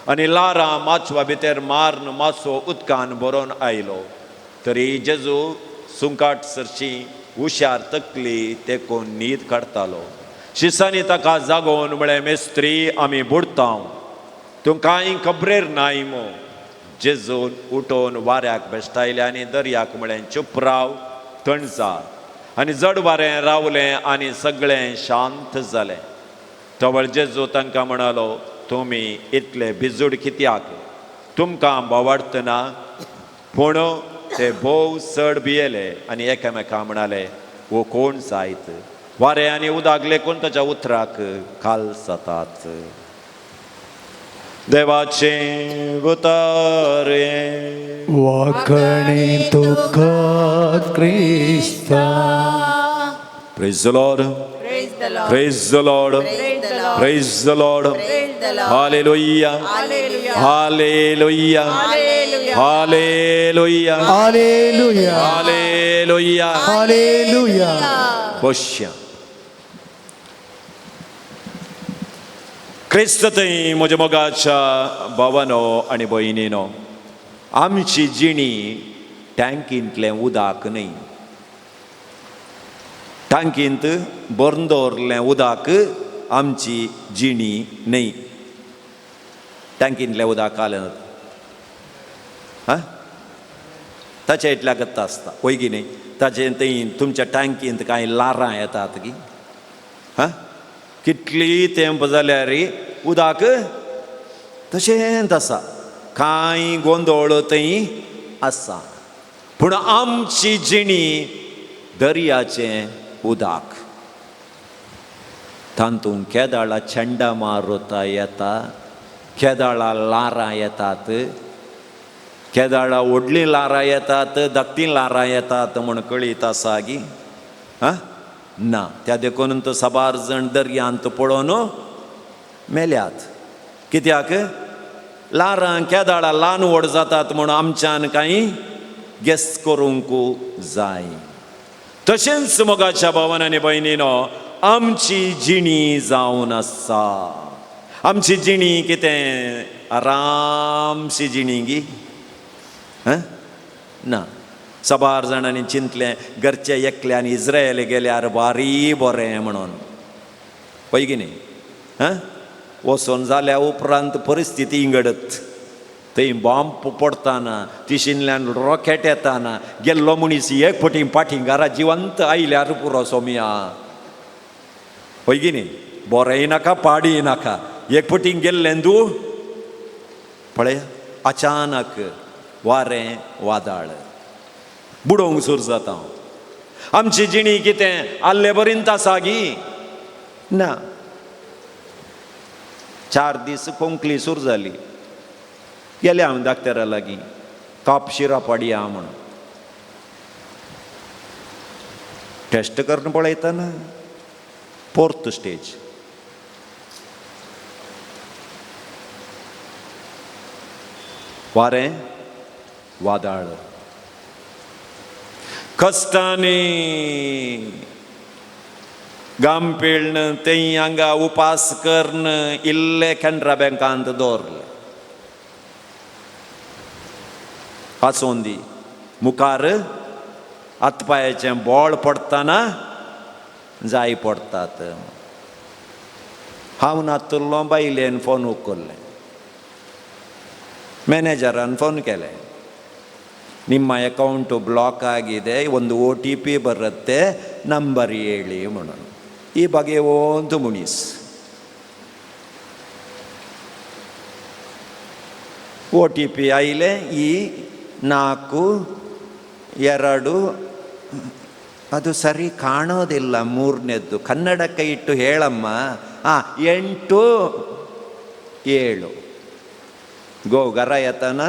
आनी लारां माचवा भितर मारून मासो उदकान भरोन आयलो. तरी जेजू सुंकाट सरशी हुशार तकली तेकून न्हीद काडटालो. शिसांनी ताका जागोवन म्हळें, मेस्त्री आमी बुडता, तूं कांय खबरेर नाय मो. जेजून उठोवन वाऱ्याक भेश्टायलें आनी दर्याक म्हळें, चूप राव, थंड जा. आनी जड वारें रावलें आनी सगळें शांत जालें. तवळ जेजू तांकां म्हणालो, तुमी इतले भिजूड कित्याक? तुमकां बोवाडतना? पूण ते भोव चड भियेले आनी एकामेका म्हणाले, वो कोण जायत? वारें आनी उदक लेखून ताच्या उतराक काल जातात. देवाचें उतर हें. वाखणे तुका क्रिस्ता. Praise the Lord. Praise the Lord. Praise the Lord. Praise the Lord. Praise the Lord. Praise Praise the Lord. Hallelujah. Hallelujah. Hallelujah. Hallelujah. Hallelujah. Hallelujah. Hallelujah. Hallelujah. बश्या क्रिस्त थंय म्हज्या मोगाच्या भावानो आनी भयणीनो, आमची जिणी टँकींतलें उदक न्हय. टांकींत भरून दवरलें उदक आमची जिणी न्हय. टांकींतलें उदक आलें हां ताच्या इतल्या गत्त आसता वय की न्ही. ताचे थंय तुमच्या टांकींत कांय लारां येतात की हां कितली तेंप जाल्यार उदक तशेंच आसा, कांय गोंदळ थंय आसा. पूण आमची जिणी दर्याचें उदक, तातूंत केदाळा चेंडा मारुता येता, केदाळा लारां येतात, केदाळा व्हडलीं लारां येतात, धाकटीं लारां येतात म्हूण कळीत आसा गी आं ना. त्या देखून तो साबार जण दर्यांत पळोवन मेल्यात. कित्याक लारां केदाळा ल्हान व्हड जातात म्हूण आमच्यान कांय गेस करूंक जाय. तशेंच मोगाच्या भावान आनी भयणीनो, आमची जिणी जावन आसा. आमची जिणी कितें आरामशी जिणी गी हां ना. साबार जाणांनी चिंतलें घरचे एकल्यान इस्रायल गेल्यार बारी बरें म्हणून, पळय की न्ही हां. वचोन जाल्या उपरांत परिस्थिती इंगडत, थंय बॉम्ब पडताना, तिशिनल्यान रॉकेट येताना गेल्लो मनीस एक फावटी फाटीं घरा जिवंत आयल्यार पुरो सोमिया, पळय की न्ही. बरेंय नाका पाडीय नाका, एक फावटी गेल्लें तूं पळय अचानक वारें वादाळ बुडोवंक सुरू जाता. आमची जिणी कितें आल्ले बरींत आसा गी ना. 4 दीस खोंकली सुरू जाली, गेले हांव डाक्टरा लागीं, काप शिरा पडया म्हणून. टेस्ट करून पळयतना 4th stage. वारें वादाळ, कश्टांनी गाम पिळ्ण तें हांगा उपास करून इल्ले कॅनरा बँकांत दवरले. आसूं दी, मुखार हातपांयचें बोळ पडटना जाय पडटात. हांव नातुल्लो बायलेन फोन उखल्लें, ಮ್ಯಾನೇಜರನ್ನು ಫೋನ್ ಕೇಳೆ, ನಿಮ್ಮ ಅಕೌಂಟು ಬ್ಲಾಕ್ ಆಗಿದೆ, ಒಂದು OTP ಬರುತ್ತೆ, ನಂಬರ್ ಹೇಳಿ म्हणून. ಈ ಬಗೆ ಒಂದು ಮುನೀಸ್ OTP ಆಯಿಲೆ ಈ 4 2 ಅದು ಸರಿ ಕಾಣೋದಿಲ್ಲ, ಮೂರನೇದ್ದು ಕನ್ನಡಕ್ಕೆ ಇಟ್ಟು ಹೇಳಮ್ಮ, 8 7 ಗೋ ಗರ येताना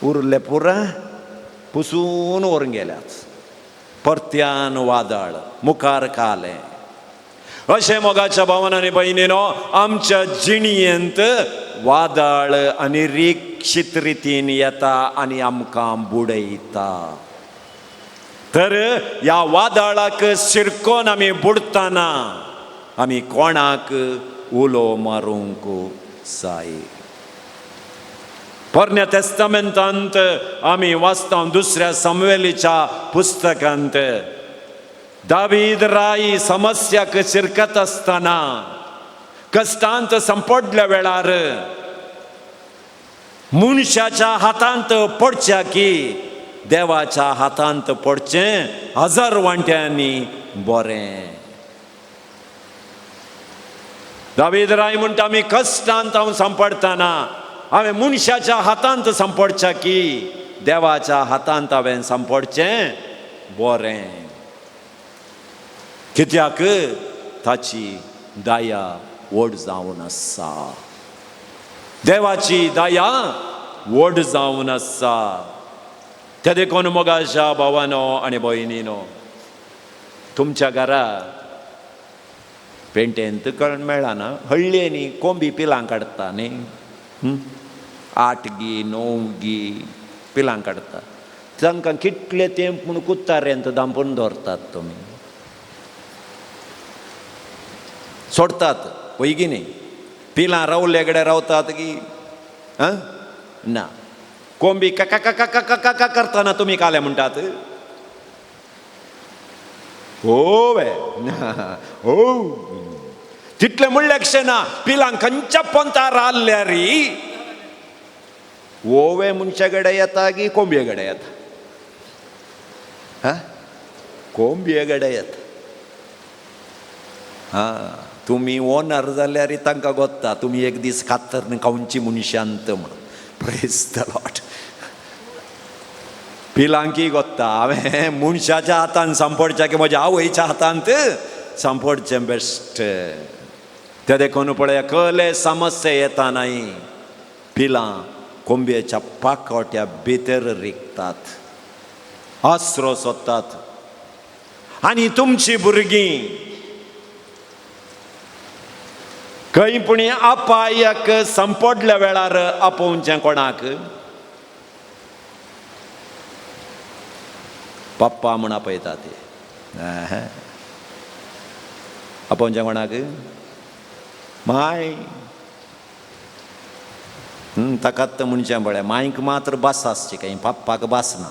उरले पुरा पुसून व्हरून गेल्यात. परत्यान वादळ मुखार कालें. अशें मोगाच्या भावान आनी भयणीनो, आमच्या जिणयेंत वादळ आनी रिक्षीत रितीन येता आनी आमकां बुडयता. तर ह्या वादळाक शिरकोन आमी बुडटना आमी कोणाक उलो मारूंक जाय. पोरण्या तेस्तामेंतांत आमी वाचता 2 सामुएलीच्या पुस्तकांत दावीद राय समस्याक शिरकत आसतना कश्टांत संपडल्या वेळार मनशाच्या हातांत पडच्या की देवाच्या हातांत पडचें 1000 वांट्यांनी बरें. दावीद राय म्हणटा आमी कश्टांत हांव सांपडटना हांवें मनशाच्या हातांत सांपडच्या की देवाच्या हातांत हांवें सांपडचें बरें. कित्याक ताची दया व्हड जावन आसा, देवाची दया व्हड जावन आसा. ते देखून मोगाच्या भावानो आनी भयणीनो, तुमच्या घरा पेंटेंत कळ मेळना, हळ्ळेनी कोंबी पिलां काडटा न्ही, 8 गी 9 गी पिलां काडटा. तांकां कितले तेंप म्हूण कुत्तारेंत दांपून दवरतात तुमी, सोडटात वयगी न्ही. पिलां रावले कडेन रावतात की आं ना. कोंबी काका काका काका काका करतना तुमी काले म्हणटात, होवे हो तितलें म्हणलें ना. पिलां खंयच्या पंतार रावल्यार ओवे मनशा कडेन येता की कोंबये कडेन येता? हा, कोंबये कडेन येता. हा, तुमी ओनर जाल्यार तांकां गोत्ता तुमी एक दीस कातर खावची मनशांत म्हणून. Praise the Lord. पिलांकी गोत्ता हांवें मनशाच्या हातान सांपडचें की म्हज्या आवयच्या हातांत सांपडचें बेस्ट. ते देखून पळया कले समस्या येता न्हय, पिलां कोंबयेच्या पाकोट्या भितर रिगतात, आसरो सोदतात. आनी तुमची भुरगीं खंय पूण अपायाक सांपडल्या वेळार आपोवचें कोणाक? पप्पा म्हूण आपयता ते. आपोवचें कोणाक? माय. ताकात म्हणचें पळय मायक मात्र भास आसची कांय, पप्पाक भास ना.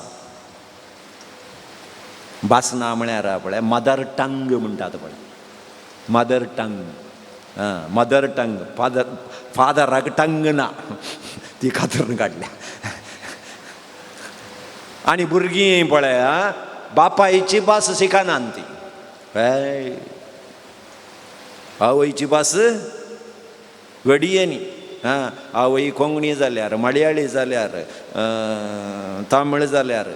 भास ना म्हळ्यार पळय मदर टंग म्हणटात पळय, mother tongue. Mother tongue, father फादराक टंग ना, ती कातरून काडल्या. आनी भुरगीं पळय बापायची भास शिकनात ती, आवयची भास घडये न्ही. आं, आवय कोंकणी जाल्यार, मलयाळी जाल्यार, तामिळ जाल्यार,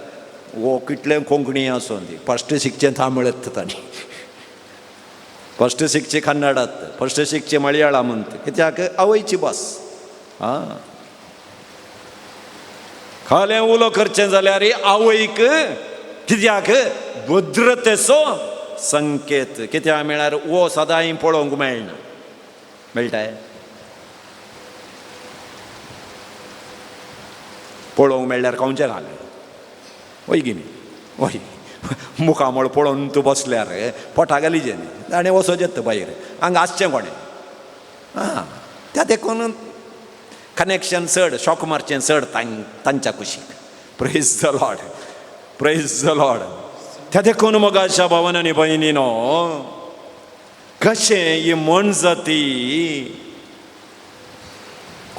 वो कितलें कोंकणी आसूं ती फस्ट शिकचें तामिळत तांणी, फस्ट शिकचें कन्नडात, फस्ट शिकचें मलयाळमंत, कित्याक आवयची भास. आं, खालें उलो करचें जाल्यार आवयक कित्याक भद्रतेचो संकेत. कित्याक म्हळ्यार वो सदांय पळोवंक मेळना, मेळटाय पळोवंक मेळ्ळ्यार खावचें घालें वय की न्ही? वय मुखामळ पळोवन तूं बसल्यार पोटा घालीचें न्ही, आनी वचोचें भायर हांगा आसचें कोणें. आं, त्या देखून कनेक्शन चड, शॉक मारचें चड तांच्या कुशीक. Praise the Lord, praise the Lord. त्या देखून मोगाच्या भावन आनी भयणीनो, कशें ही मोनजाती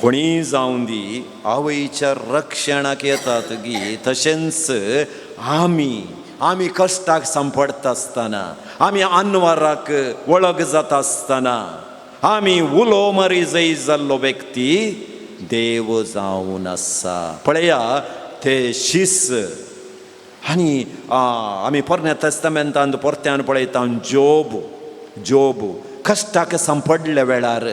कोणीय जावं दी आवयच्या रक्षणाक येतात गी, तशेंच आमी आमी कश्टाक सांपडटा आसतना, आमी अनवराक वळख जाता आसतना, आमी उलो मारी जय जाल्लो व्यक्ती देव जावन आसा. पळया ते शीस. आनी आमी पोरण्या तेस्तामेंतांत परत्यान पळयता जोब, जोब कश्टाक सांपडल्या वेळार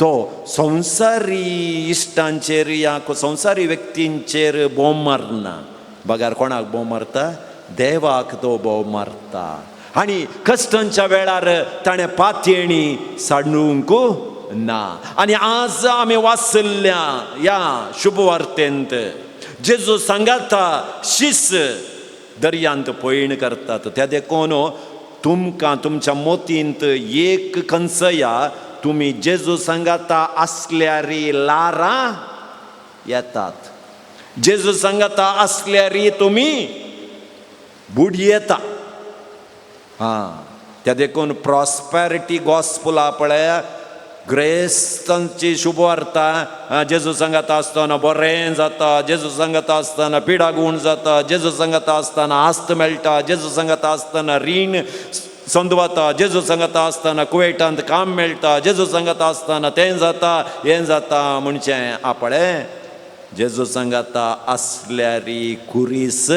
तो संवसारी इश्टांचेर या संवसारी व्यक्तींचेर बोम मारना, बगार कोणाक बोम मारता? देवाक तो बोम मारता. आनी कश्टांच्या वेळार ताणें पातयेणी साडूंक ना. आनी आज आमी वाचल्ल्या ह्या शुभवार्तेंत जेजू सांगाता शीस दर्यांत पयण करतात. त्या देखून तुमकां तुमच्या मोतींत एक कंसया, तुमी जेजू सांगाता आसल्यार लारां येतात, जेजू सांगाता आसल्यार तुमी बुडी येता. आं, त्या देखून प्रॉस्पेरिटी गॉस्पुला पळय ग्रेस्तांची शुभवार्ता, जेजू सांगाता आसतना बरें जाता, जेजू सांगाता आसतना पिडा गूण जाता, जेजू सांगाता आसतना आस्त मेळटा, जेजू सांगाता आसतना रीण संदवाता, जेजू सांगाता आसतना कुवेटांत काम मेळटा, जेजू सांगाता आसतना तें जाता हें जाता. म्हणचें आपळे जेजू सांगाता आसल्यार कुरीस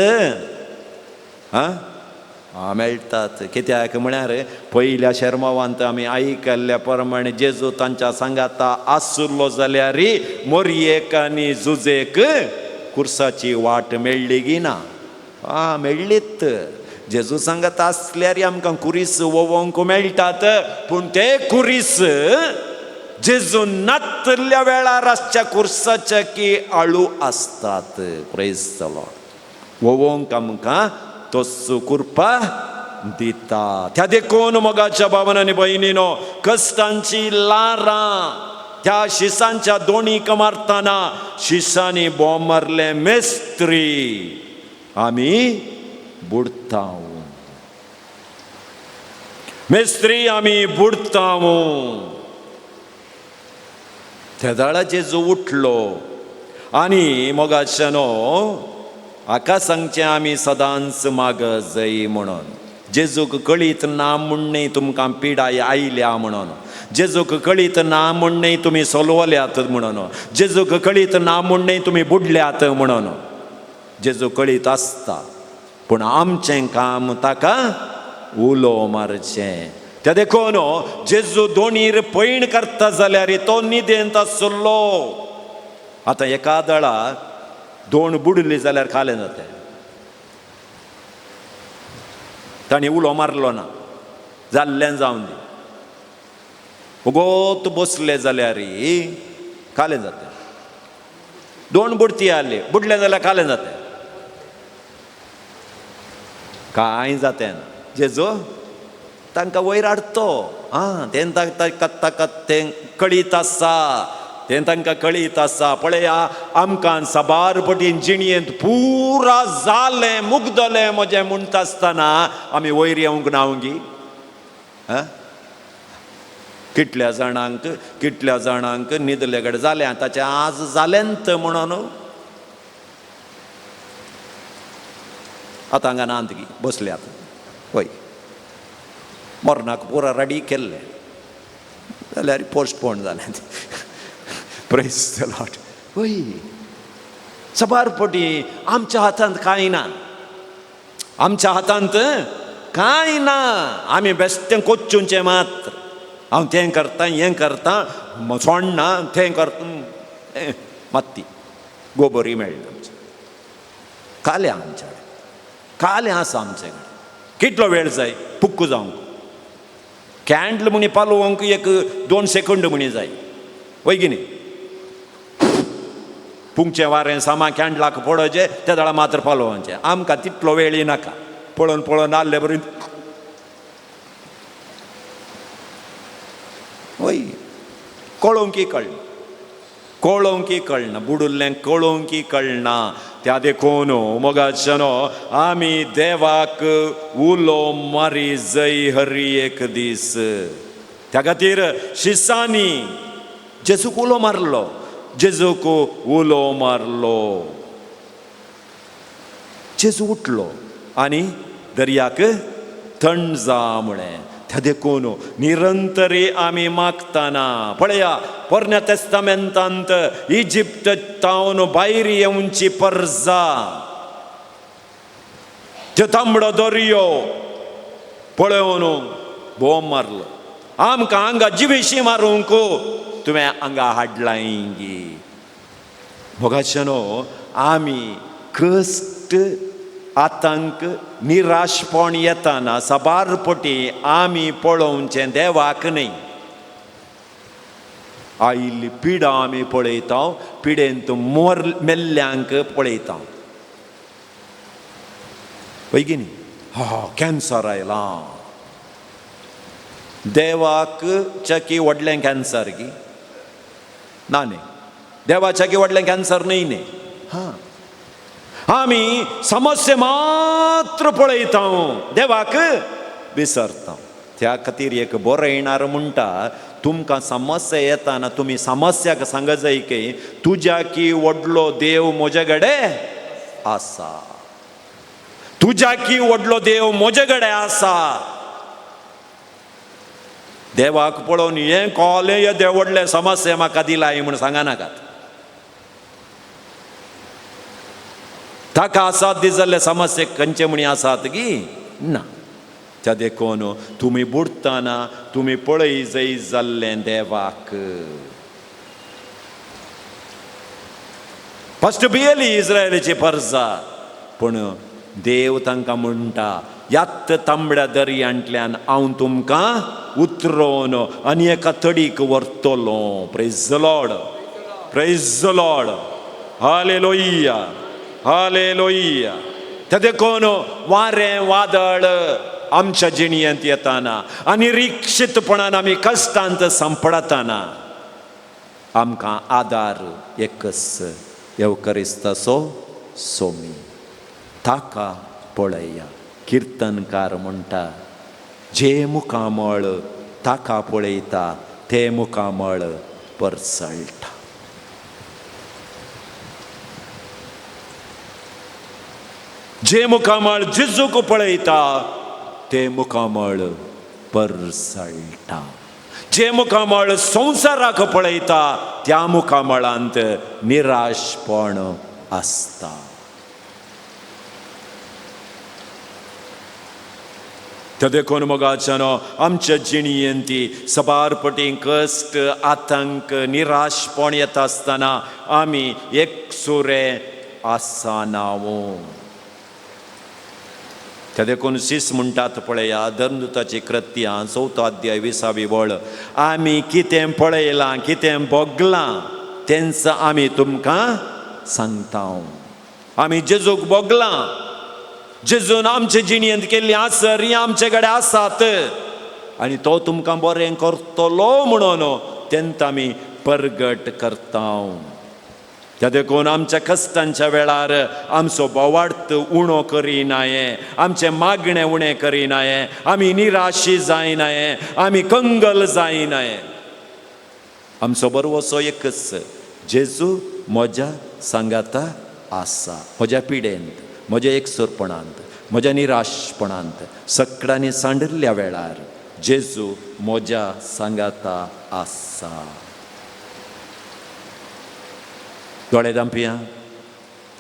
आं मेळटात. कित्याक म्हळ्यार पयल्या शेर्मावांत आमी आयकल्ल्या प्रमाणे जेजू तांच्या सांगाता आसलो जाल्यार मोरयेक आनी जुजेक कुर्साची वाट मेळ्ळी गी ना? आं, मेळ्ळीत. जेजू सांगत आसल्यार आमकां कुरीस वोवोंक मेळटात, पूण ते कुरीस जेजू नातल्या वेळार आसच्या कुर्साच्या की आळू आसतात. प्रेज the Lord. वोवोंक आमकां तोस कुरपा दिता. त्या देखून मोगाच्या भावन आनी भयणीनो, कश्टांची लारां त्या शिसांच्या दोणीक मारतना शिसांनी बोम मारले मेस्त्री, आमी बुडताव. मेस्त्री आमी बुडताव. तेदाळा जेजू उठलो आनी मोगाच्यानो हाका सांगचें आमी सदांच माग जय म्हणून. जेजूक कळीत ना म्हूण न्हय तुमकां पिडाय आयल्या म्हणून, जेजूक कळीत ना म्हूण न्हय तुमी सोलवल्यात म्हणून, जेजूक कळीत ना म्हूण न्हय तुमी बुडल्यात म्हणून. जेजू कळीत आसता, पूण आमचें काम ताका उलो मारचें. त्या देखून जेजू दोणीर पयण करता जाल्यार तो न्हिदेंत आसलो. आतां एका दळा दोण बुडली जाल्यार खालें जातें. तांणी उलो मारलो ना, जाल्लें जावन दी. उगोत बसले जाल्यार खालें जातें. दोन बुडती आसली, बुडलें जाल्यार खालें जातें, कांय जातें ना. जेजू तांकां वयर हाडतो. आं, तें ताका तें कळीत आसा, तें तांकां कळीत आसा. पळया आमकां साबार पटीन जिणयेंत पुरा जालें मुगदलें म्हजें म्हणटा आसतना आमी वयर येवंक ना गी? कितल्या जाणांक कितल्या जाणांक न्हिदले कडेन जालें, ताचें आज जालेंत म्हणून आतां हांगा नात गी बसल्यात. हय, मरणाक पुरा रेडी केल्लें जाल्यार पोस्टपोन जालें. Praise the Lord. हय, साबार पटी आमच्या हातांत कांय ना, आमच्या हातांत कांय ना. आमी बेश्टें कोच्चुंचें मात्र, हांव तें करता हें करता, सोडना तें करता, मात्ती गोबरी मेळना. आमच्या कालें, आमच्या कडेन कालें आसा. आमचे कडेन कितलो वेळ जाय पुक्कू जावंक? कॅन्डल म्हणी पालोवंक एक 2 सेकंड म्हणी जाय, वय की न्ही? पुंगचें वारें सामा कॅन्डलाक पडोवचें, त्या वेळार मात्र पालोवचें. आमकां तितलो वेळय नाका, पळोवन पळोवन आहले बरी. वय, कळोवंकी कळना, कळोवंकी कळना, बुडुल्लें कळोवंकी कळना. त्या देखून मोगाच्यानो आमी देवाक उलो मारी जय हरी एक दीस. त्या खातीर शिसांनी जेजूक उलो मारलो, जेजूक उलो मारलो. जेजू उठलो आनी दर्याक थंड जा म्हळें. त्या देखून निरंतरी आमी मागतना पळया पोरण्या तेस्तामेंतांत इजिप्त तावन भायर येवची परजा, त्यो तांबडो दर्यो पळोवन बोम मारलो. आमकां हांगा जिविशी मारूंक तुवें हांगा हाडलां गी? मोगाच्यानो आमी कश्ट आतंक निराशपण येताना साबार पटी आमी पळोवचें देवाक न्हय. आयिल्ली पिडा आमी पळयता, पिडेंत मोर मेल्ल्यांक पळयता, पळय की न्ही? हा, कॅन्सर आयला. देवाक चकी व्हडलें कॅन्सर की ना न्ही? देवाच्या की व्हडलें कॅन्सर न्हय न्ही. हां, आमी समस्या मात्र पळयता, देवाक विसरता. त्या खातीर एक बरो येणार म्हणटा, तुमकां समस्या येताना तुमी समस्याक सांग जाय की तुज्या की व्हडलो देव म्हजे कडेन आसा, तुज्या की व्हडलो देव म्हजे कडेन आसा. देवाक पळोवन हें कोलें येदें व्हडलें समस्या म्हाका दिलाय म्हूण सांगा नाकात. ताका आसात दी जाल्ले समस्या खंयचे म्हणी आसात की ना. त्या देखून तुमी बुडटना तुमी पळय जय जाल्लें देवाक. फस्ट भियेली इस्रायलाची परजा, पूण देव तांकां म्हणटा, यात्त तांबड्या दर्यांतल्यान हांव तुमकां उतरोवन आनी एका तडीक व्हरतलो. Praise the Lord, praise the Lord, hallelujah, hallelujah. ते देखून वारें वादळ आमच्या जिणयेंत येताना आनी रिक्षीतपणान आमी कश्टांत सांपडताना आमकां आदार एकच येवकरिस्ताचो सोमी, ताका पळया. किर्तनकार म्हणटा, जे मुखामळ ताका पळयता ते मुखामळ परसळटा. जे मुखामळ जेजूक पळयता ते मुखामळ परसळटा. जे मुखामळ संवसाराक पळयता त्या मुखामळांत निराशपण आसता. ते देखून मोगाच्यानो आमच्या जिणयेंती सबार पटी कश्ट, आतंक, निराशपण येता आसतना आमी एकसुरे आसना. ते देखून शीस म्हणटात पळया, धर्मदूताची कृत्यां 4 अध्याय 20वी वळ, आमी कितें पळयलां कितें भोगलां तेंच आमी तुमकां सांगता. आमी जेजूक भोगलां, जेजून आमचे जिणयेंत केल्ली आसर ही आमचे कडेन आसात आनी तो तुमकां बरें करतलो म्हणून तेंच आमी परगट करता. त्या देखून आमच्या कश्टांच्या वेळार आमचो बोवार्थ उणो करिनाये, आमचें मागणें उणें करिनाये, आमी निराशी जायनाये, आमी कंगल जायनाये. आमचो बरवसो एकच, जेजू म्हज्या सांगाता आसा, म्हज्या पिडेंत, म्हज्या एकसुरपणांत, म्हज्या निराशपणांत, सगळ्यांनी सांडिल्ल्या वेळार जेजू म्हज्या सांगाता आसा. दोळे दांपया,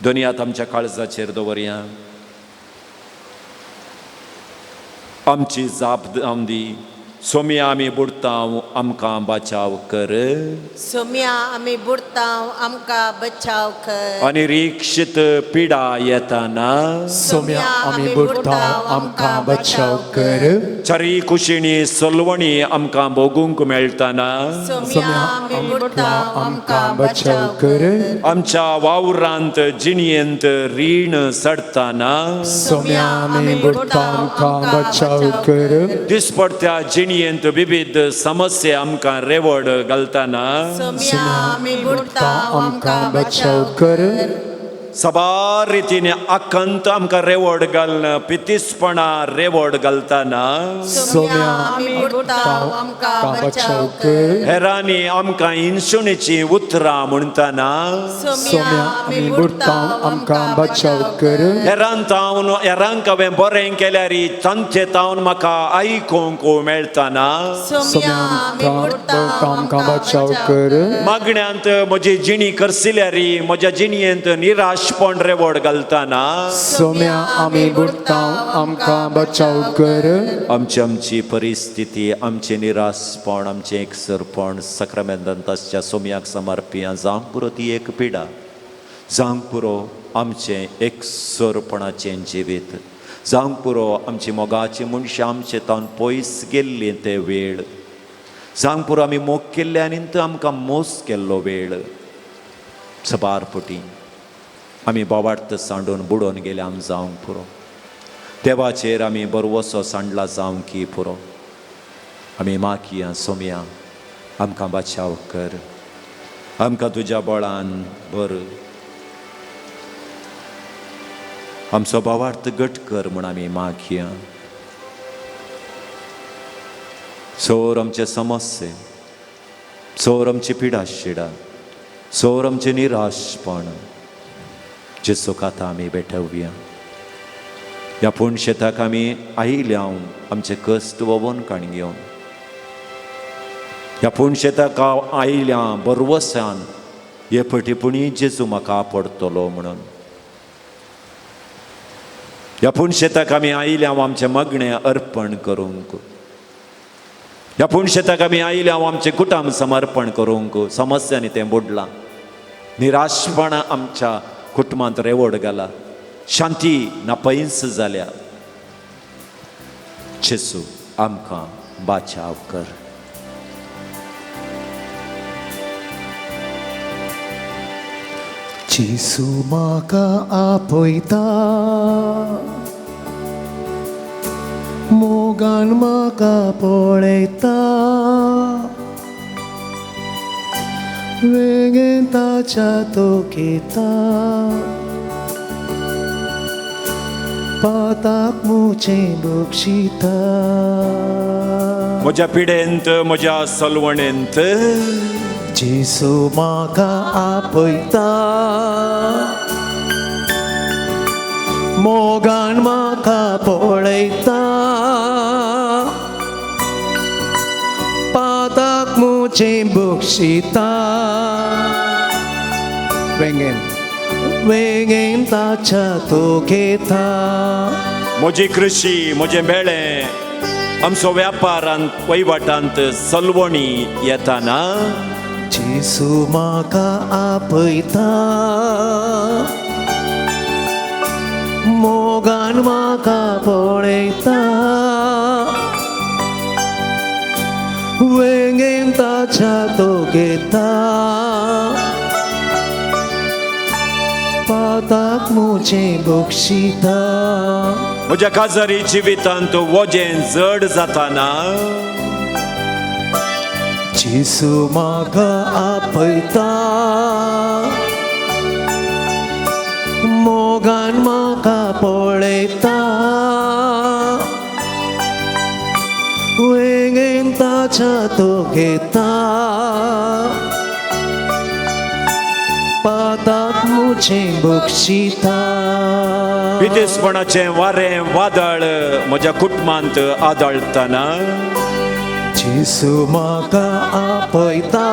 दोनी हात आमच्या काळजाचेर दवरया. आमची जाप जावन दी, सोम्या आमी बुडतांव आमकां बचाव कर. सोम्या आमी बुडतांव आमकां बचाव कर. आनी रिक्षीत पिडा येताना सोम्या आमी बुडतांव आमकां बचाव कर. चारी कुशिणी सलवणी आमकां भोगूंक मेळटाना सोम्या आमी बुडतांव आमकां बचाव कर. आमच्या वावरांत जिणयेंत रीण चडताना सोम्या आमी बुडतांव आमकां बचाव कर. दिसपडत्या जिणयेंत विविध समस्या आमकां रेवड घालताना सोम्या आमी बुडतांव आमकां बचाव कर. सबार रितीन आकांत आमकां रेवड घालना, पितीसपणा रेवड घालताना सोम्या आमी बुडतांव आमकां बचाव कर. हेरांनी आमकां इन्सुणीचीं उतरां म्हणटाना सोम्या आमी बुडतांव आमकां बचाव कर. हेरान तावन हेरांक हांवें बरें केल्यार तांचे तावन म्हाका आयकूंक मेळटाना सोम्या आमकां बुडतांव आमकां बचाव कर. मागण्यांत म्हजी जिणी करसिल्यार म्हज्या जिणयेंत निराशपण रेवड घालताना सोम्या आमी बुडतांव आमकां बचाव कर. आमची आमची परिस्थिती, आमचें निराशपण, आमचें एकसरपण सक्रामेंतांच्या सोम्याक समर्पिया. जावंक पुरो ती एक पिडा, जावंक पुरो आमचें एकसरपणाचें जिवीत, जावंक पुरो आमची मोगाची मनशां आमचे तावन पयस गेल्ली ते वेळ, जावंक पुरो आमी मोग केल्ले आनी तो आमकां मोस केल्लो वेळ. सबार पटी आमी बोवार्थ सांडून बुडोवन गेले आम जावंक पुरो. देवाचेर आमी बरवसो सांडला जावंक की पुरो. आमी माकिया सोम्या आमकां बचाव कर, आमकां तुज्या बळान भर, आमचो भावार्थ घट कर म्हूण आमी मागया. सोर आमचे समस्ये, सोर आमची पिडा शिडा, सोर आमचें निराशपण जेजूक आतां आमी भेटोवया. ह्या पूण शेताक आमी आयल्या आमचे कश्ट वोवन काण घेवन, ह्या पूण शेताक आयल्या बरवसान हे पटी पुणी जेजू म्हाका पडटलो म्हणून. ह्या पूण शेताक आमी आयल्या आमचें मागणें अर्पण करूंक, ह्या पूण शेताक आमी आयल्या आमचें कुटुंब समर्पण करूंक. समस्यांनी तें बुडलां, निराशपण आमच्या कुटुंबांत रेवड घाला. शांती नापयंस जाल्या. जेजू आमकां बाचाव कर. जेजू म्हाका आपयता, मोगान म्हाका पळयता, वेगेन ताच्या तोखेता, पाताक मुचें बक्षिता. म्हज्या पिडेंत म्हज्या सलवणेंत जेजू म्हाका आपयता, मोगान म्हाका पळयता, पाताक मुचें बक्षिता, वेंगेन वेंगेन ताच्या तोखेता. म्हजी कृशी म्हजें मेळें आमचो व्यापारांत वहिवाटांत सलवणी येताना जेजू म्हाका आपयता, मोगान म्हाका पळयता, वेंगेन ताच्या तोखेता, पाताक मुचें बक्षिता. म्हज्या काजारी जिवितांत वजें जड जाताना जेजू म्हाका आपयता, मोगान म्हाका पळयता, वेंगेन ताच्या तोखेता, पाताक मुचें बक्षिता. विदेसपणाचें वारें वादळ म्हज्या कुटुंबांत आदळतना जेजू म्हाका आपयता,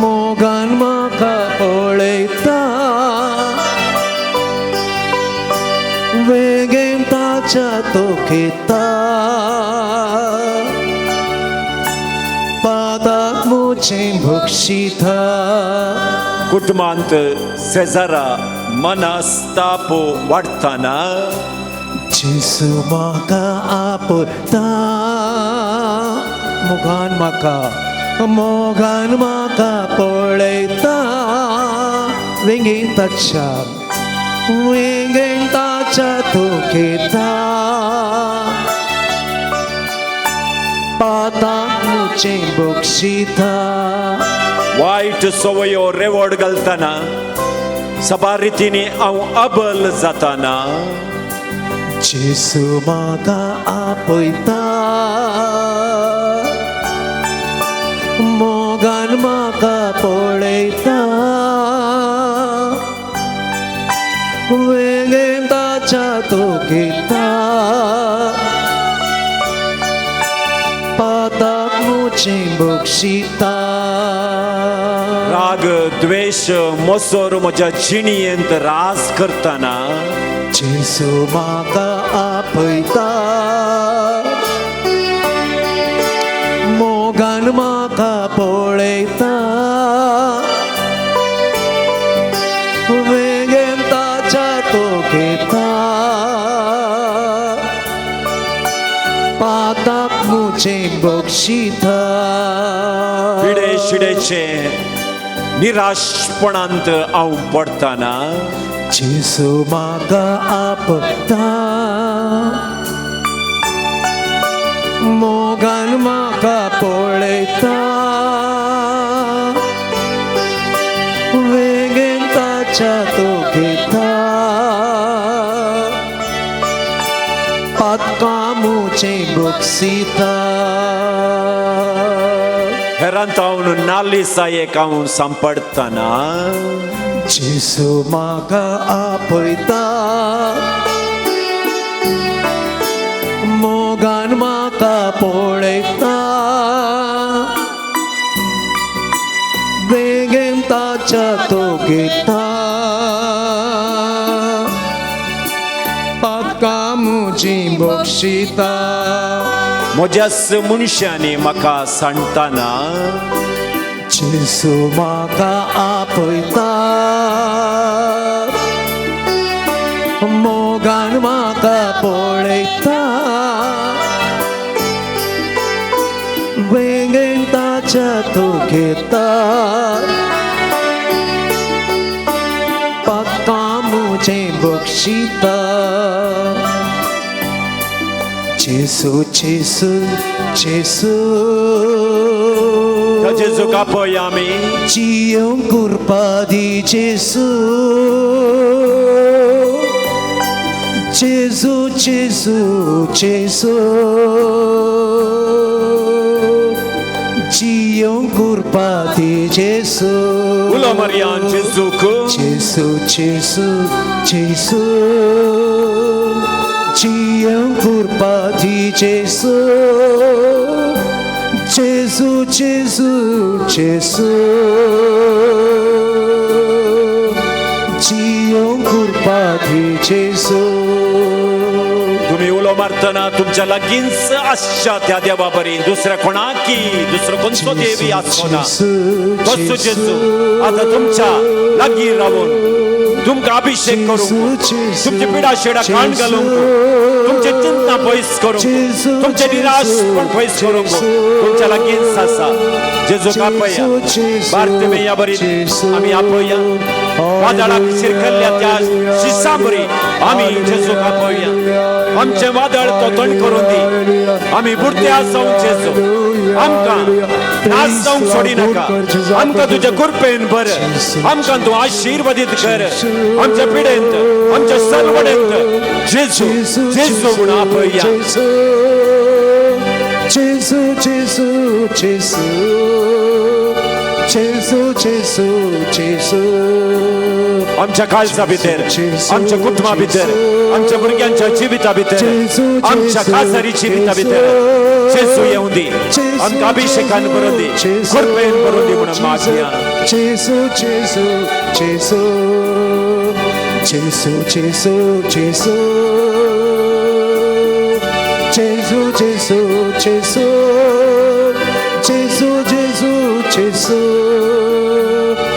मोगान म्हाका पळयता, वेंगेन ताच्या तोखेता, पाताक मुचें बक्षिता. कुटुंबांत शेजारा मनस्ताप वाडटना जेजू म्हाका आपयता, मोगान म्हाका मोगान म्हाका पळयता, वेंगेन ताच्या वेंगेन ताच्या तोखेता, पाताक मुचें बक्षिता. वायट सवयो रेवड घालतना सबार रितींनी हांव अबल जाताना जेजू म्हाका आपयता, मोगान म्हाका पळयता, वेंगेन ताच्या तोखेता, पाताक मुचें बक्षिता. राग द्वेश मोसोर म्हज्या जिणयेंत रास करतना जेजू म्हाका आपयता, मोगान म्हाका पळयता, वेंगेन ताच्या तोखेता, पाताक मुचें बक्षिता. पिडे शिडेचें निराशपणांत हांव पडटना जेजू म्हाका आपयता, मोगान म्हाका पळयता, वेंगेन ताच्या तोखेता, पातकां मुचें बक्षिता. हेरांत हांव नालिसायेक हांव सांपडटना जेजू म्हाका आपयता, मोगान म्हाका पळयता, वेंगेन ताच्या तोखेता, पातकां म्हजीं बक्षिता. म्हज्याच मनशांनी म्हाका सांडटना जेजू म्हाका आपयता, मोगान म्हाका पळयता, वेंगेन ताच्या तो घेता, पक्का म्हजें बक्षिता. जेजू जेजू जेजू, जेजूक आपया आमी. जियोंक कृपा दी जेजू, जेजू जेजू जेजू, जियोंक कृपा दी जेजू. उलो मारया जेजूक. जेजू जेजू जेजू, जियोंक कृपा दी जेजू, जेजू जेजू जेजू, जियोंक कृपा दी जेजू. तुमी उलो मारतना तुमच्या लागींच आसच्या त्या देवा बरी दुसऱ्या कोणाकी दुसरो कोणतो देवी आसचो ना. तसो जेजू आतां तुमच्या लागीं रावून तुमकां अभिषेक करूंक, तुमची पिडा शेडा काण घालूंक, तुमचे चिंता पयस करूंक, तुमचे निराशपण पयस करूंक तुमच्या लागींच आसा. जेजूक आपया. बार्तिमेया बरी आमी आपया. वादळाक शिरकल्ल्या त्या शिसां बरी आमी जेजूक आपया. आमचें वादळ तो थंड करून दी. आमी बुडते आसूंक जेजू, आमकां नाश जावंक सोडी नाका. आमकां तुज्या कृपेन बर, आमकां तूं आशिर्वादीत कर. आमच्या पिडेंत, आमच्या सरवडेंत जेजू जेजू म्हूण आपया. जेजू जेजू जेजू जेजू जेजू जेजू, आमच्या काळजा भितर, आमच्या कुटुंबा भितर, आमच्या भुरग्यांच्या जिविता भितर, आमच्या काजारी जिविता भितर जेजू येवं दी. आमकां अभिषेकान भरून दी, कृपेन भरून दी म्हणून मागया. जेजू जेजू जेजू जेजू जेजू जेजू जेजू जेजू जेजू जेजू जेजू जेजू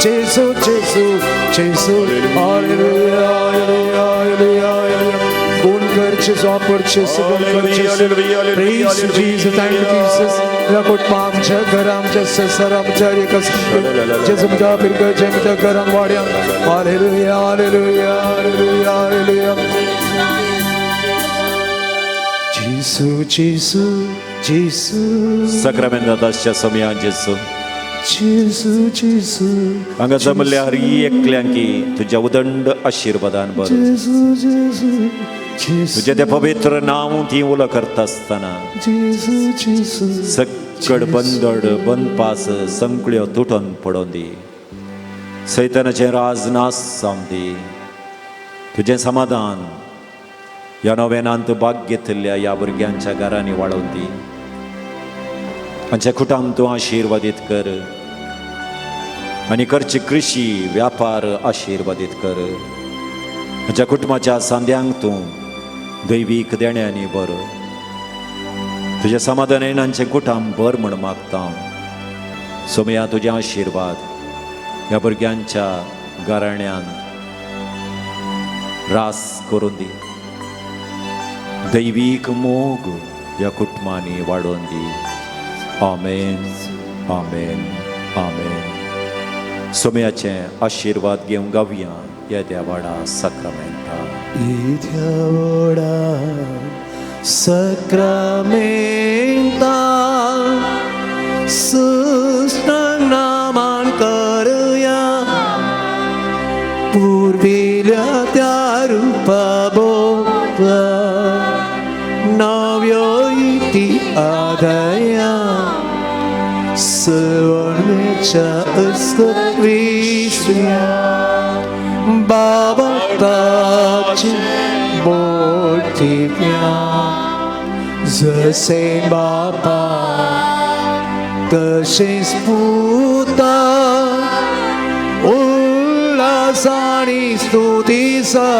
जेजू जेजू जेजू. Hallelujah hallelujah hallelujah. गुण कर जेजू, आपण जेजू, गुण कर जेजू. Praise Jesus, thank you Jesus. कुटुंब आमच्या घरा, आमच्या संसार, आमच्या जेजू म्हज्या पिरगर्जे, म्हज्या घरान वाड्यान. Hallelujah hallelujah hallelujah hallelujah. जेजू जेजू जेजू, साक्रामेंताच्या समया जेजू जेजू जेजू, हांगा जमल्या हर एकल्यांकी तुज्या उदंड आशिर्वादान भर. जेजू जेजू जेजू, तुजें तें पवित्र नांव ती उलो करता आसतना जेजू जेजू, सकड बंदड बनपास संकळ्यो तुटोन पडोन दी. सैतानाचें राज नाश जावं दी. तुजें समाधान ह्या नोवेनांत भाग घेतिल्ल्या ह्या भुरग्यांच्या घरांनी वाडोवन दी. हांच्या कुटुंब तूं आशिर्वादीत कर आनी करची कृशी व्यापार आशिर्वादीत कर. हांच्या कुटुंबाच्या सांद्यांक तूं दैवीक देण्यांनी भर. तुज्या समाधानान हांचें कुटुंब भर म्हूण मागता. सोमया तुजे आशिर्वाद ह्या भुरग्यांच्या घराण्यान रास करून दी. दैवीक मोग ह्या कुटुंबांनी वाडोवन दी. आमेन आमेन आमेन. सोम्याचे आशिर्वाद घेवन गावया येद्या व्हडा साक्रामेंता. येद्या व्हडा साक्रामेंता सुस्तांग नामान करुया, पुर्विल्या त्या रुपा बोवा नव्यो इति आदाया, सवर्णेच्या अस्तित्विया बाबा ताचे मोठीप्या, जसे बापा तसेच पुता, उल्हासानी स्तुतीचा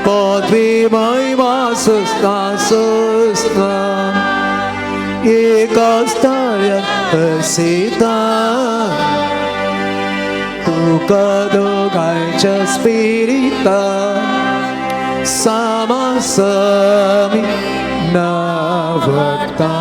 पदवी महिमा सस्ता सस्ता एका स्थाया हसयता तुका दोगांयच्या स्पिरिता सामासमी नावडता.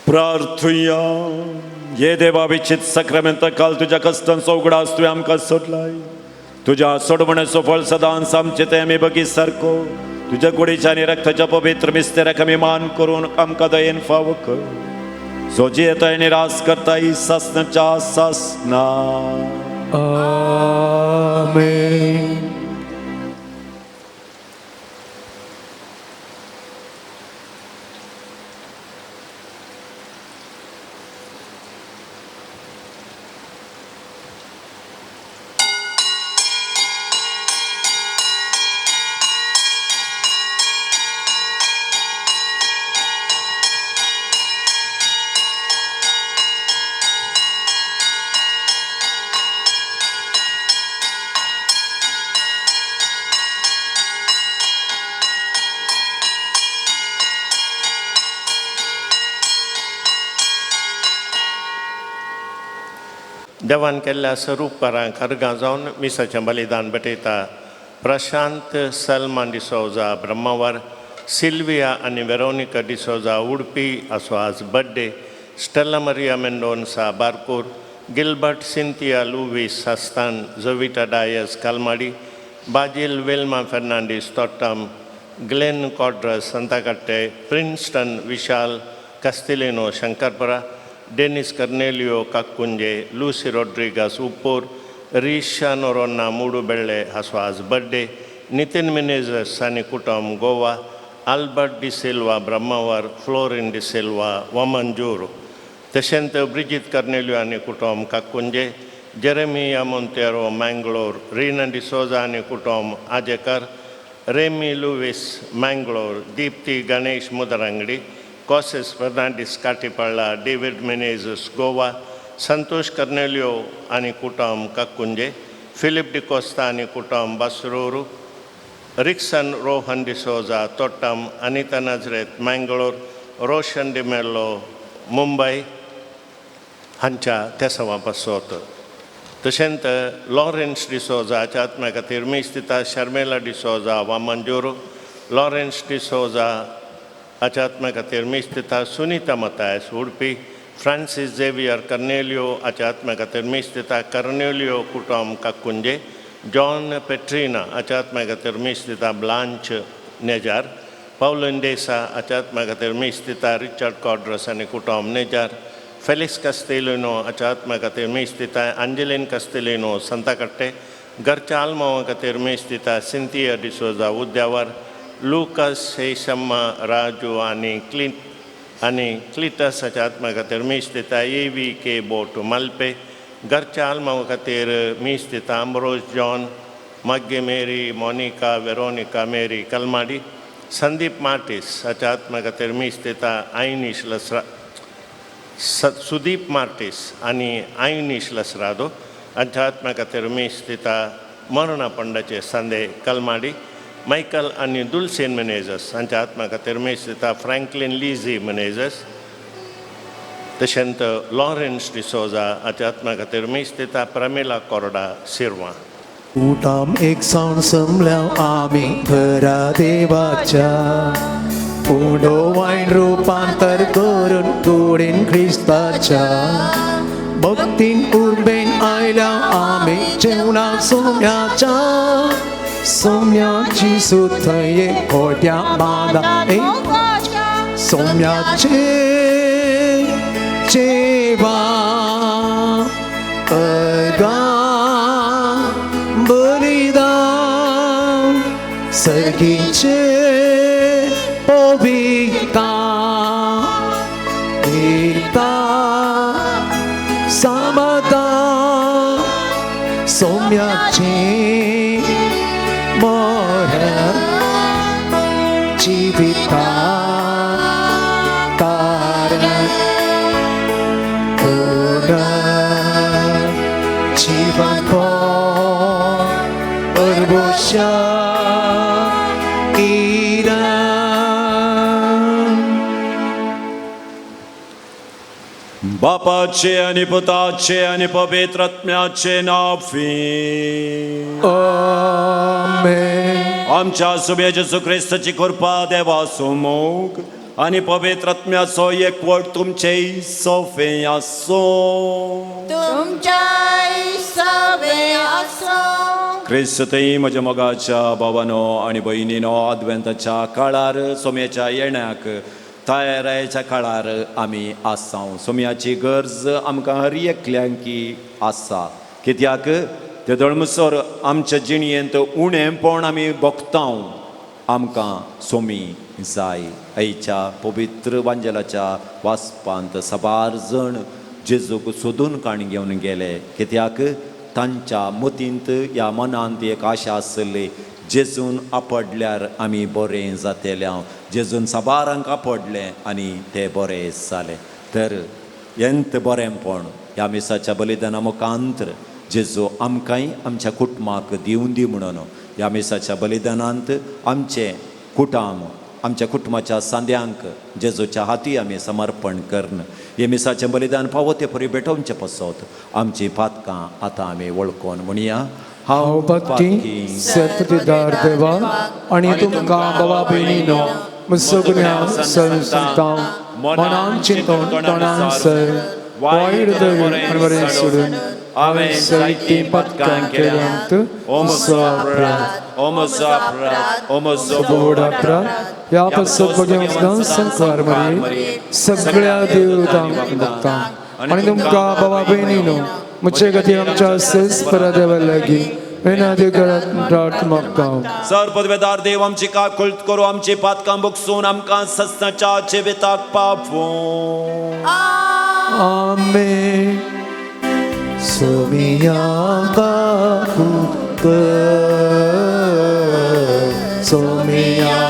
प्रार्थुया. ये देवा विचित सक्रमेंत काल तुज्या कश्टांचो उगडास तुवें आमकां सोडलाय. तुज्या सोडवण्याचो फळ सदांच आमचे ते आमी बगी सारको तुज्या कुडीच्या आनी रक्ताच्या पवित्र मिस्तेराक आमी मान करून आमकां दयेन फावो कर. जो जियेता आनी रास करता ही सासनाच्या सासना. आमेन. देवान केल्ल्या स्वरूपकारांक अर्गां जावन मिसाचें बलिदान भेटयता. प्रशांत सलमान डिसोजा ब्रह्मावर, सिल्विया आनी वेरोनिका डिसोजा उडपी असो आज birthday, Stella Maria Mendonca Barkur, Gilbert Cynthia Luis Sasthan, Jovita Dias Kalmadi, Basil Wilma Fernandes Thottam, Glenn Quadras Santhakatte, Princeton Vishal Castelino Shankarpura, Denis Cornelio Kakkunje, Lucy Rodrigues Uppur, Risha Noronha Moodubelle हाचो आज birthday, Nitin Menezes आनी कुटुंब Goa, Albert D'Silva Brahmavar, fluorine D'Silva वामनजूर, तशेंच Bridget कर्नेलियो आनी कुटुंब काकुंजे, Jeremiah Monteiro Mangalore, Rina D'Souza आनी कुटुंब आजेकर, Remmie Luis Mangalore, Deepti Ganesh मुदरंगडी, कॉसिस Fernandes काटीपळ्ळा, David Menezes Goa, Santosh कर्नेलियो आनी कुटुंब काकुंजे, फिलीप डिकोस्ता आनी कुटुंब बसरूर, रिक्सन रोहन डिसोजा तोट्टम, अनिता नजरेत मँगलोर, रोशन डिमेल्लो मुंबय हांच्या तेसांवा पासत. तशेंच लॉरेन्स डिसोजा हाच्या आत्म्या खातीर मीस दिता शर्मेला डिसोजा वामनजूर, लॉरेन्स डिसोजा हाच्या आत्म्या खातीर मीस दिता सुनीता मतायस उडपी, फ्रांसीस झेवियर कर्नेलियो हाच्या आत्म्या खातीर मीस दिता कर्नेलियो कुटुंब काकुंजे, जॉन पेट्रिना हाच्या आत्म्या खातीर मीस दिता ब्लांच नेजार, पावलन डेसा हाच्या आत्म्या खातीर मीस दिता रिचर्ड कॉड्रस आनी कुटुंब नेजार, फेलिक्स कास्तेलिनो हाच्या आत्म्या खातीर मीस दिता अंजलीन कास्तेलिनो संताकट्टे, घरच्या आल्मांवा खातीर मीस दिता सिंथिया डिसोजा उद्यावर, लुकस शेशम्मा राजू आनी क्लिटस हाच्या आत्म्या खातीर मीस दिता ए व्ही के बोट मालपे, घरच्या आल्मांवा खातीर मीस दिता Ambrose John, Maggie Mary, Monica, Veronica Mary Kalmadi, Sandeep Martis हाच्या आत्म्या खातीर मीस दिता आयनीश लसरा सुदीप मार्टीस आनी आयनीश लसरादो हांच्या आत्म्या खातीर मीस दिता मरणा पंडाचे सांदे कलमाडी, मायकल आनी दुलसेन मिनेजस हांच्या आत्म्या खातीर मीस दिता फ्रँकलीन लिझी मिनेजस, तशेंच लॉरेन्स डिसोजा हाच्या आत्म्या खातीर मीस दिता प्रमिला कोरडा सिरवा. उठाम एक सावन समल्या आमी घरा देवाच्या, उंडो वायन रुपांतर करून कुडीन क्रिस्ताच्या, भक्तीन उर्बेन आयल्या आमी जेवणा सोम्याच्या, सोम्याची सुथये खोट्या बांदा सोम्याचे जेवा अर्गां बलिदान सर्गीचे पविता एकता समता सोम्याचे करुणा जीवन परबोशा किरण. बापाचे आनी पुताचे आनी पवित्र आत्म्याचे नांव. आमेन. आमच्या सुब्या जेजू क्रिस्ताची कृपा, देवाचो मोग आनी पवित्र आत्म्याचो एकवट तुमचे सोफे आसूं. तुमच्याय सवे आसो. क्रिस्तय म्हज्या मोगाच्या भावानो आनी भयणीनो, आदवेंताच्या काळार सोम्याच्या येण्याक तयारायच्या काळार आमी आसाव. सोम्याची गरज आमकां हर एकल्यांकी आसा, कित्याक ते धर्मसर आमच्या जिणयेंत उणेंपण आमी भोगताव. आमकां सोमी जाय. आयच्या पवित्र वांजेलाच्या वाचपांत साबार जण जेजूक सोदून काण घेवन गेले, कित्याक तांच्या मतींत ह्या मनांत एक आशा आसली, जेजून आपडल्यार आमी बरें जातले. हांव जेजून साबारांक आपडलें आनी ते बरे जाले. तर येंत बरेंपण ह्या मिसाच्या बलिदाना मुखांतर जेजू आमकांय आमच्या कुटुंबाक दिवन दी म्हणून ह्या मिसाच्या बलिदानांत आमचें कुटाम, आमच्या कुटुंबाच्या सांद्यांक जेजूच्या हाती आमी समर्पण करून हे मिसाचें बलिदान फावो ते परी भेटोवचें पसत आमचीं पातकां आतां आमी वळखून म्हणया. हांव पातकी. सर्पदिदार देवा आनी तुमकां बाबा भयणीनो सगळ्या संस्था मनान चिंतून तोंडान सर वायट दर आनी बरें सोडून हांवें जायतीं पातकां केल्यांत. म्हजो अपराध, ओ म्हजो अपराध, ओ म्हजो व्हड अपराध. ह्या पासत भगवंत संकार मरे सगळ्या देवतांक भक्तां आनी तुमकां बाबा भयणीनो म्हजे खातीर आमच्या सेस परादेवा लागीं विनादी करात प्रार्थ मागता. सर पदवेदार देव आमची काकुळट करूं, आमची पातकां बगसून आमकां सस्नाच्या जिविताक पावूं. आमेन. सोमिया काकुत, सोमिया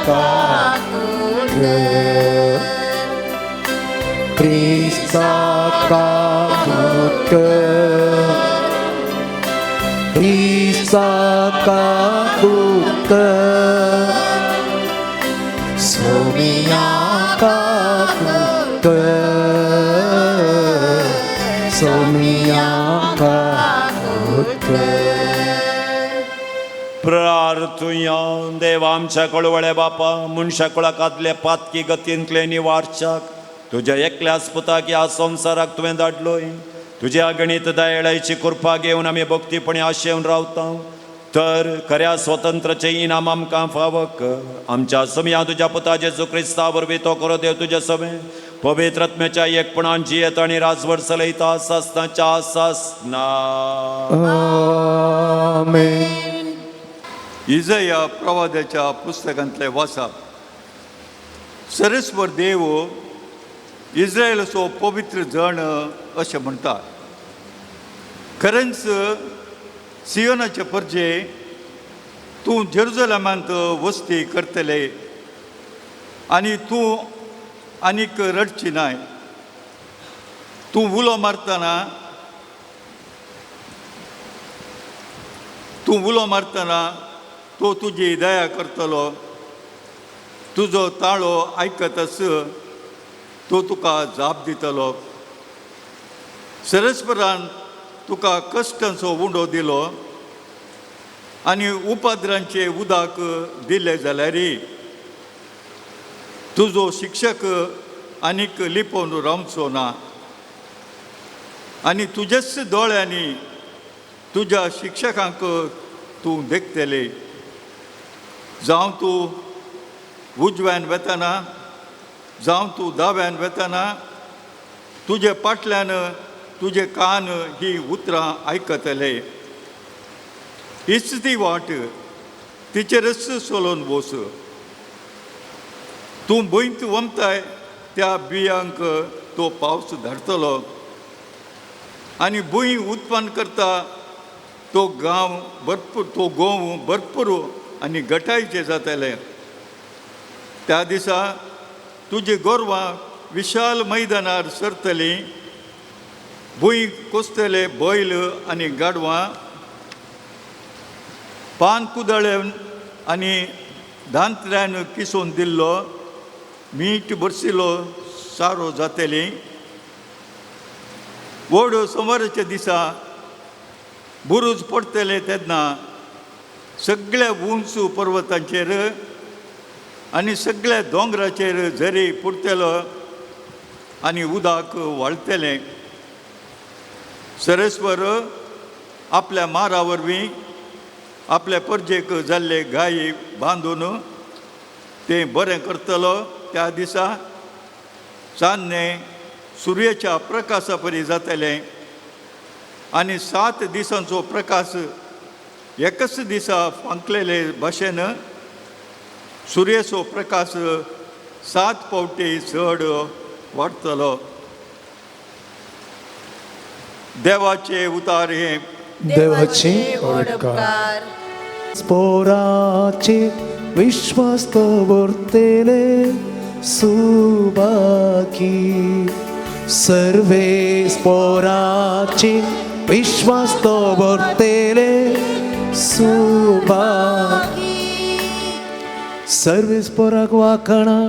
काकुत, क्रिस्ता काकुत, क्रिस्ता काकुत, सोमिया काकुत, सोमिया काकुत. प्रार्थुया. देव आमच्या कळवळे बापा, मनशा कुळाकातले पातकी गतींतले निवारच्याक तुज्या एकल्याच पुताक ह्या संवसाराक तुवें धाडलोय. तुज्या गणीत दयाळाची कृपा घेवन आमी भक्तीपणी आशेवन रावता, तर खऱ्या स्वतंत्राचें इनाम आमकां फावक. आमच्या समया तुज्या पुता जेजू क्रिस्ता वरवीं तो करो देव तुज्या समें पवित्र आत्म्याच्या एकपणान जियेत आनी राजवट चलयता सासनाच्या सासना. आमेन. इजया प्रवादाच्या पुस्तकांतले वाचप. सरस्वर देव इस्रायलाचो पवित्र जण अशें म्हणटा, खरेंच सियोनाचे परजे, तूं जेरुजलमांत वस्ती करतले आनी तूं आनीक रडची नाय. तूं उलो मारतना, तूं उलो मारतना तो तुजी दया करतलो. तुजो ताळो आयकतच तो तुका जाप दितलो. सरस्परान तुका कश्टांचो उंडो दिलो आनी उपाद्रांचे उदक दिले जाल्यार तुजो शिक्षक आनीक लिपोवन रावचो ना आनी तुजेच दोळ्यांनी तुज्या शिक्षकांक तूं देखतले. जावं तूं उजव्यान वेतना, जावं तूं दाव्यान वेतना, तुजे फाटल्यान तुजे कान ही उतरां आयकतले. हीच ती वाट, तिचेरच चलोवन बस. तूं भंयत वमताय त्या बियांक तो पावस धाडटलो आनी भूंय उत्पन्न करता तो गांव भरपूर, तो गोंव भरपूर आनी गटायचे जातले. त्या दिसा तुजी गोरवां विशाल मैदानार सरतलीं भूंय कोसतले बैल आनी गाडवां, पान कुदळ्यान आनी दांतल्यान किसून दिल्लो मीठ बरसिलो सारो जातली. व्हड सोमाराच्या दिसा बुरूज पडटले तेन्ना सगळ्या उंच पर्वतांचेर आनी सगळ्या दोंगराचेर झरी पुरतलो आनी उदक व्हाळटलें. सरस्वर आपल्या मारा वरवीं आपल्या परजेक जाल्ले गायी बांदून तें बरें करतलो. त्या दिसा चान्नें सुर्याच्या प्रकाशा परी जातलें आनी 7 दिसांचो प्रकाश एकच दिसा फांकलेले भाशेन सुर्याचो प्रकाश 7 फावटी चड वाडटलो. देवाचे उतार हे. देवाचे उपकार. स्पोराचे विश्वास दवरतले सुबाकी, सर्वे स्पोराचे विश्वास दवरतले सुबाकी. सर्वेस पोराक वाखणा,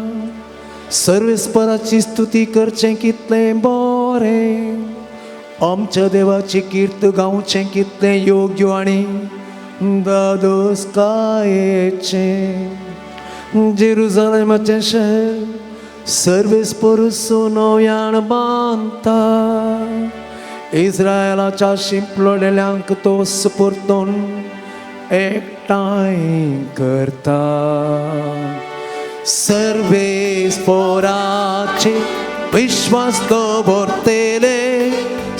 सर्वेस पोराची स्तुती करचें कितलें बरें, आमच्या देवाची कीर्त गावचें कितलें योग्य आनी दादोसकायेचें. जेरुजलेमाचें शहर सर्वेस पोरूस नव्यान बांदता, इस्रायलाच्या शिंपलोडेल्यांक तो परतून एकठांय करता. सर्वेस पोराचे विश्वास दवरतले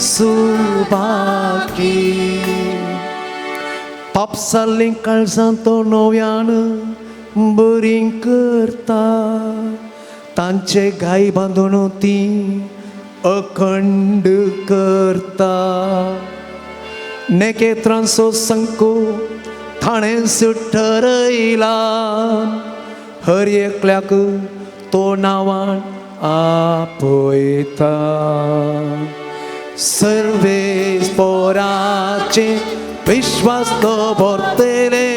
सुबाकी, पापसाल्लीं काळजां तो नव्यान बरीं करता, तांचे गाय बांदून ती अखंड करता. नेकेत्रांचो संको थाणेंच ठरयला, हर एकल्याक तो नांवान आपयता. सर्वेस पोराचे विश्वास दवरतले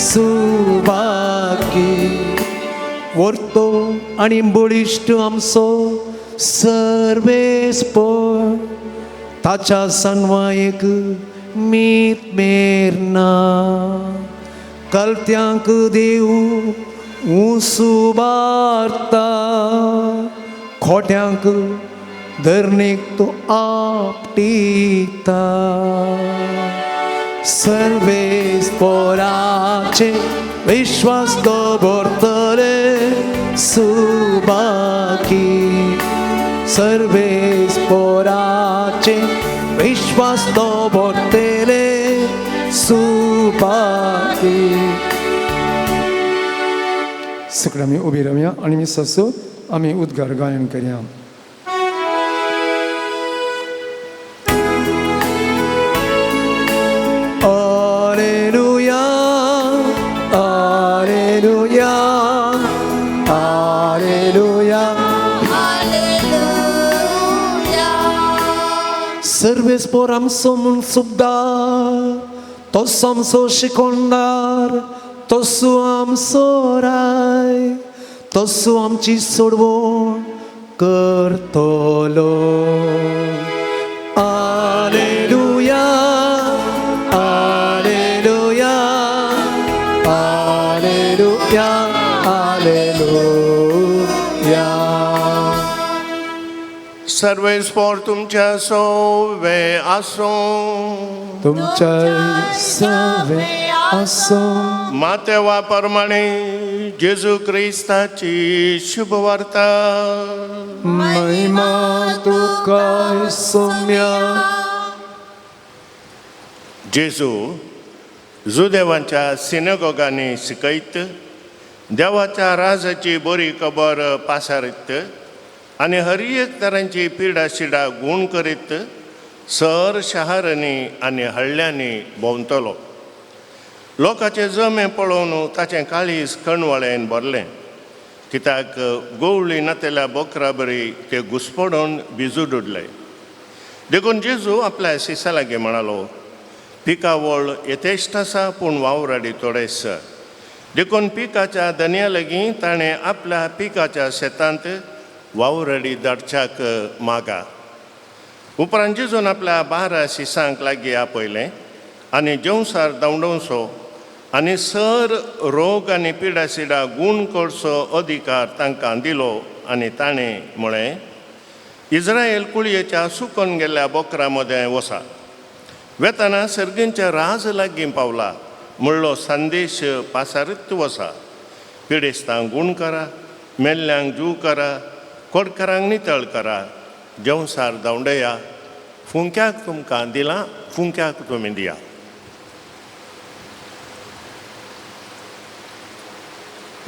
सुबाकी, वर्तो आनी बळिश्ट आमचो सर्वेस पोर, ताच्या सनवायेक मीत मेरना. कलत्यांक देव उंसुबारता, खोट्यांक धरणीक तो आपटिता. सर्वेस पोराचे विश्वास दवरतले सुबाकी, सर्वेस पोराचे विश्वास दवरतले सुबाकी. सगळे आमी उबी रावया आनी मिसाचो आमी उद्गार गायन करया. Alleluia, Alleluia, Alleluia, Alleluia. Sarves पोर आमचो म्हूण सुबदार, तसो आमचो शिकोणदार, तसो आमचो राय, तसो आमची सोडवण करतलो. Alleluia, Alleluia, Alleluia, Alleluia. Sarves पोर तुमच्या सोवे आसूं. तुमच्या सवे आसूं. मातेवा प्रमाणे जेजू क्रिस्ताची शुभवार्ता. महिमा तुका सोम्या. जेजू जुदेवांच्या सिनेगोगांनी शिकयत, देवाच्या राजाची बरी खबर पासारीत आनी हर एक तरांची पिडा शिडा गूण करीत सर शहरांनी आनी हळ्ळ्यांनी भोंवतलो. लोकांचे जमे पळोवन ताचें काळीज कणवळेन भरलें, कित्याक गोवळी नातेल्या बोकरा बरी ते घुसपडून भिजू डुडले. देखून जेजू आपल्या शिसा लागीं म्हणालो, पिकावळ यथेश्ट आसा पूण वावराडी थोडेच. देखून पिकाच्या धनया लागीं ताणें आपल्या पिकाच्या शेतांत वावराडी धाडच्याक मागा. उपरांत जेजून आपल्या 12 शिसांक लागीं आपयलें आनी जेवसार धांवडोवचो आनी सर रोग आनी पिडासिडा गूण करचो अधिकार तांकां दिलो. आनी ताणें म्हळें, इज्रायल कुळयेच्या सुकोन गेल्ल्या बोकरा मदें वसा. वेताना सर्गींच्या राज लागीं पावला म्हणलो संदेश पासारीत वसा. पिडेस्तांक गूण करा, मेल्ल्यांक जीव करा, कोडकारांक नितळ करा, जेवसार धांवडया. फुंक्याक तुमकां दिलां, फुंक्याक तुमी दिया.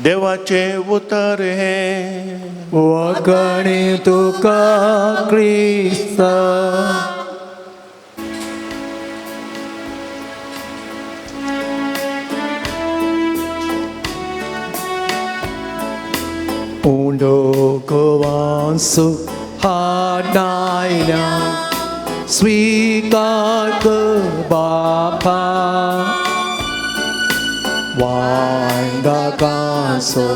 देवाचें उतर हें. वखणी तुका क्रिस्ता. उंडो हाडायल्या स्वीकार कर बापा. वांदाकांसो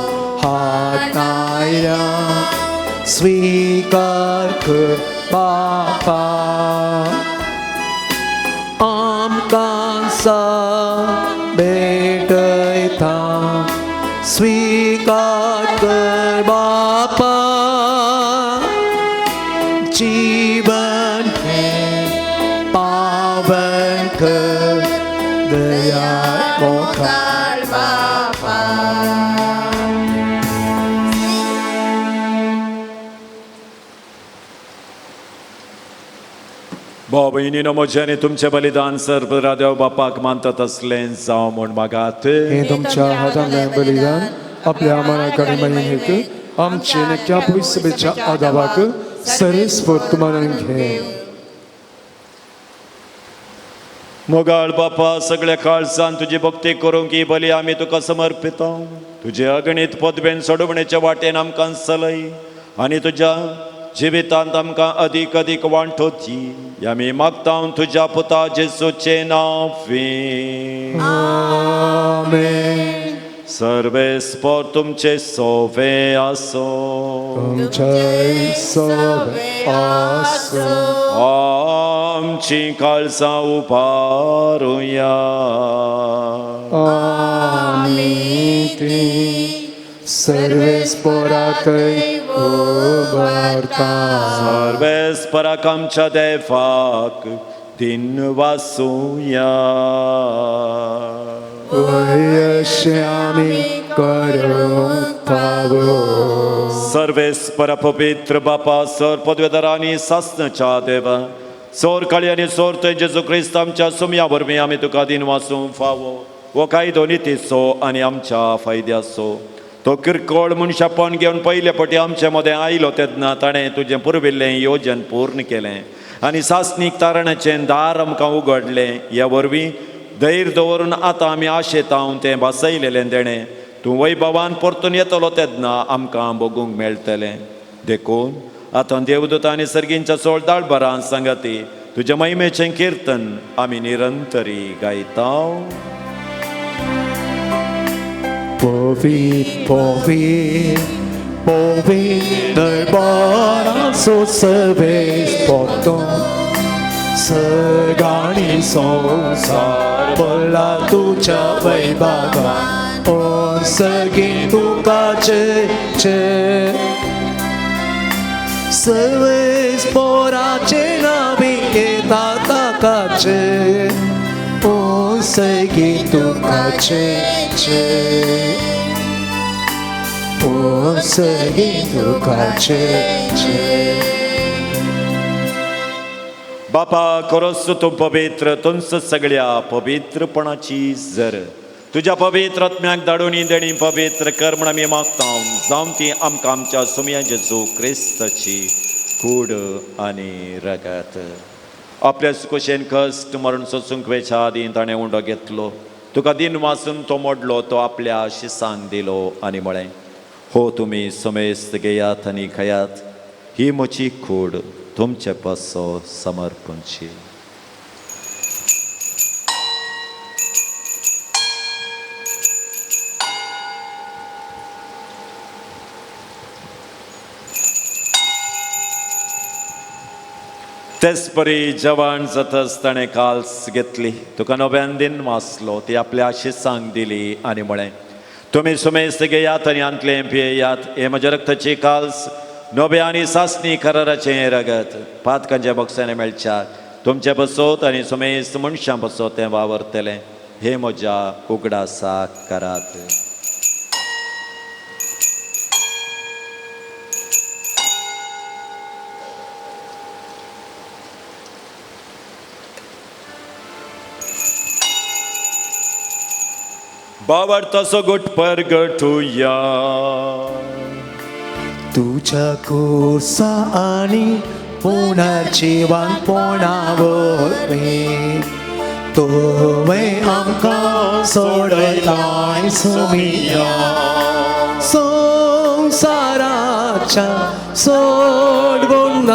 हाडायल्या स्वीकार कर बापा. आमकां भेटयता स्वीकार कर बापा. जीवन हें पावन कर दया मोखार बापा. भाव भयणीनो, म्हजें आनी तुमचें बलिदान सर्व देव बापाक मानतात असलें जावं म्हूण मागात. हे तुमच्या हातांतलें बलिदान आपल्या मनाक आनी मायेक आमचे नक्या पयसुबेच्या आदावाक सरस्वत मानून घे. मोगाळ बापा, सगळ्या काळजान तुजी भक्ती करूंक ही बली आमी तुका समर्पिता. तुजे अगणीत पदवेन सोडवणेच्या वाटेन आमकां चलय आनी तुज्या जिवितांत आमकां अदीक अदीक वांटो दी. आमी मागता तुज्या पुता जेजूचें नांव. आमेन. सर्वेस्पर तुमचे सोवे आसो. तुमचे सोवे आसो. आमची काळजां उबारुया. आमी ती सर्वेस्पराकय उबारता. सर्वेस्पराक आमच्या देवाक दिन वासुया. अशें आमी करूंक फावो. सर्वेस्पर पवित्र बापा, सर पदवेदार आनी सासनाच्या देवा, चोर काळी आनी चोर थंय जेजू क्रिस्त आमच्या सुमया वरवीं आमी तुका दिन वासूंक फावो. हो कायदो नितीचो आनी आमच्या फायद्याचो. तो किरकोळ मनशापण घेवन पयले पटी आमचे मदें आयलो तेन्ना ताणें तुजें पुर्विल्लें योजन पूर्ण केलें आनी सासणीक तारणाचें दार आमकां उगडलें. ह्या वरवीं धैर्य दवरून आतां आमी आशेतांव तें भासयलेलें देणें तूं वैभवान परतून येतलो तेन्ना आमकां भोगूंक मेळटलें. देखून आतां देवदूत आनी सर्गींच्या सोळ दाळभरान सांगाती तुज्या महिमेचें किर्तन आमी निरंतरी गायता. Povi, povi, povi, दरबाराचो सर्वेस्पर सगाणी संवसार भरला तुज्या वैभागान. ओ सगीं तुका जय जय. सर्वेस्पराचे नांवी येता ताका जय. ओ सगीं तुका जय जय. ओ सगीं तुका जय जय. बापा, खरोच तूं पवित्र, तुमच सगळ्या पवित्रपणाची जर तुज्या पवित्र आत्म्याक धाडून ही देणी पवित्र कर म्हण आमी मागता. जावं ती आमकां आमच्या सुमया जेजू क्रिस्ताची कूड आनी रगत. आपल्या कुशेन कश्ट मरण सोसूंक वेच्या आदीं ताणें उंडो घेतलो, तुका दिन वासून तो मोडलो, तो आपल्या शिसांक दिलो आनी म्हळें, हो तुमी समेस्त घेयात आनी खायात. ही म्हजी कूड तुमचे पासो समर्पणची. तेच परी जवान जातच ताणें काल्स घेतली, तुका नव्यान दिन वाचलो, ती आपल्या आशिसांक दिली आनी म्हळें, तुमी सुमेस्त घेयात आनी आंतलें पियेयात, हे म्हज्या रक्ताची काल्स नव्या आनी सासणी कराराचें हें रगत पातकांच्या बक्षांनी मेळच्या तुमचे बसोत आनी सुमेस्त मनशां बसोत तें वावरतलें, हे म्हज्या उगडासाक करात. बावडताचो गोट परगटुया. तुझ्या कोर्सा आणि पुनर्जीवनपणावरवीं तुवें आमकां सोडयलाय सुमिया, संवसाराच्या सोडवणारा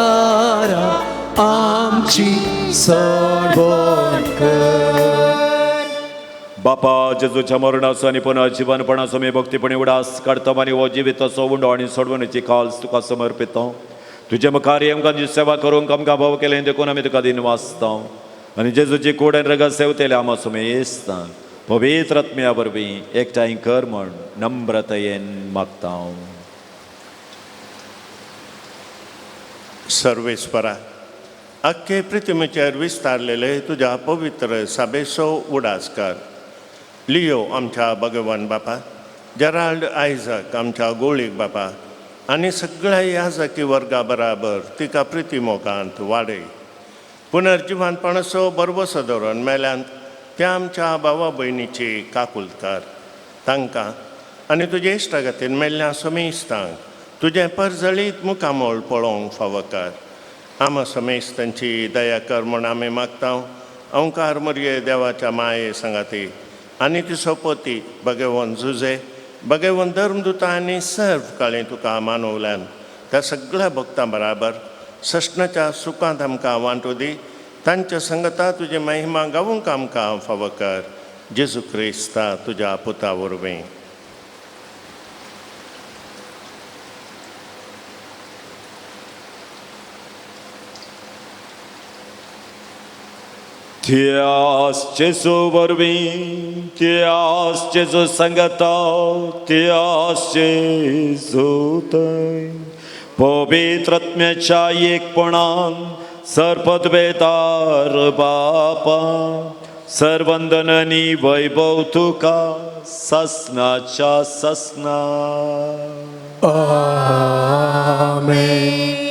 आमची सोडवण कर. बापा जेजूच्या मरणाचो आनी पुनर्जीवनपणाचो मी भक्तीपणी उडास काडता आनी हो जिविताचो उंडो आनी सोडवणेची काल्स तुका समर्पिता. तुजे मुखार आमकां तुजी सेवा करूंक आमकां भाव केलें देखून आमी तुका दिन वाचता आनी जेजूची कूड आनी रगत सेवतले आमा सुमेस्ता पवित्र आत्म्या वरवीं एकठांय कर म्हण नम्रतयेन मागता. सर्वेस्परा, आख्खे पृथ्वीचेर विस्तारलेले तुज्या पवित्र साबेसो उडास कर. लियो आमच्या भगवान बापा, जेराल्ड आयजक आमच्या गोळीक बापा आनी सगळ्या याजकी वर्गा बराबर तिका प्रिती मोगांत वाडय. पुनर्जिवानपणाचो बरवसो धरून मेल्यांत त्या आमच्या भावा भयणीची काकुलकार तांकां आनी तुजे इश्टागतीन मेल्ल्या समेस्तांक तुजें परजळीत मुखामोळ पळोवंक फावो कर. आमा समेस्तांची दया कर म्हूण आमी मागता. ओंकार मरये देवाच्या माये सांगाती आनी ती सोपती भगवंत जुजे भगवंत धर्मदुता आनी सर्व काळी तुका मानवल्यान त्या सगळ्या भक्तां बराबर सश्णाच्या सुखांत आमकां वांटो दी. तांच्या संगता तुजी महिमा गावूंक आमकां फावो कर. जेजू क्रिस्ता तुज्या पुता वरवीं. त्यास जेजू वरवीं, त्यास जेजू संगता, त्यास जेजू थंय पवित्र आत्म्याच्या एकपणान सर्पद्वेतार बापा सर्वंदननी वैभव तुका ससनाच्या ससना. आमेन.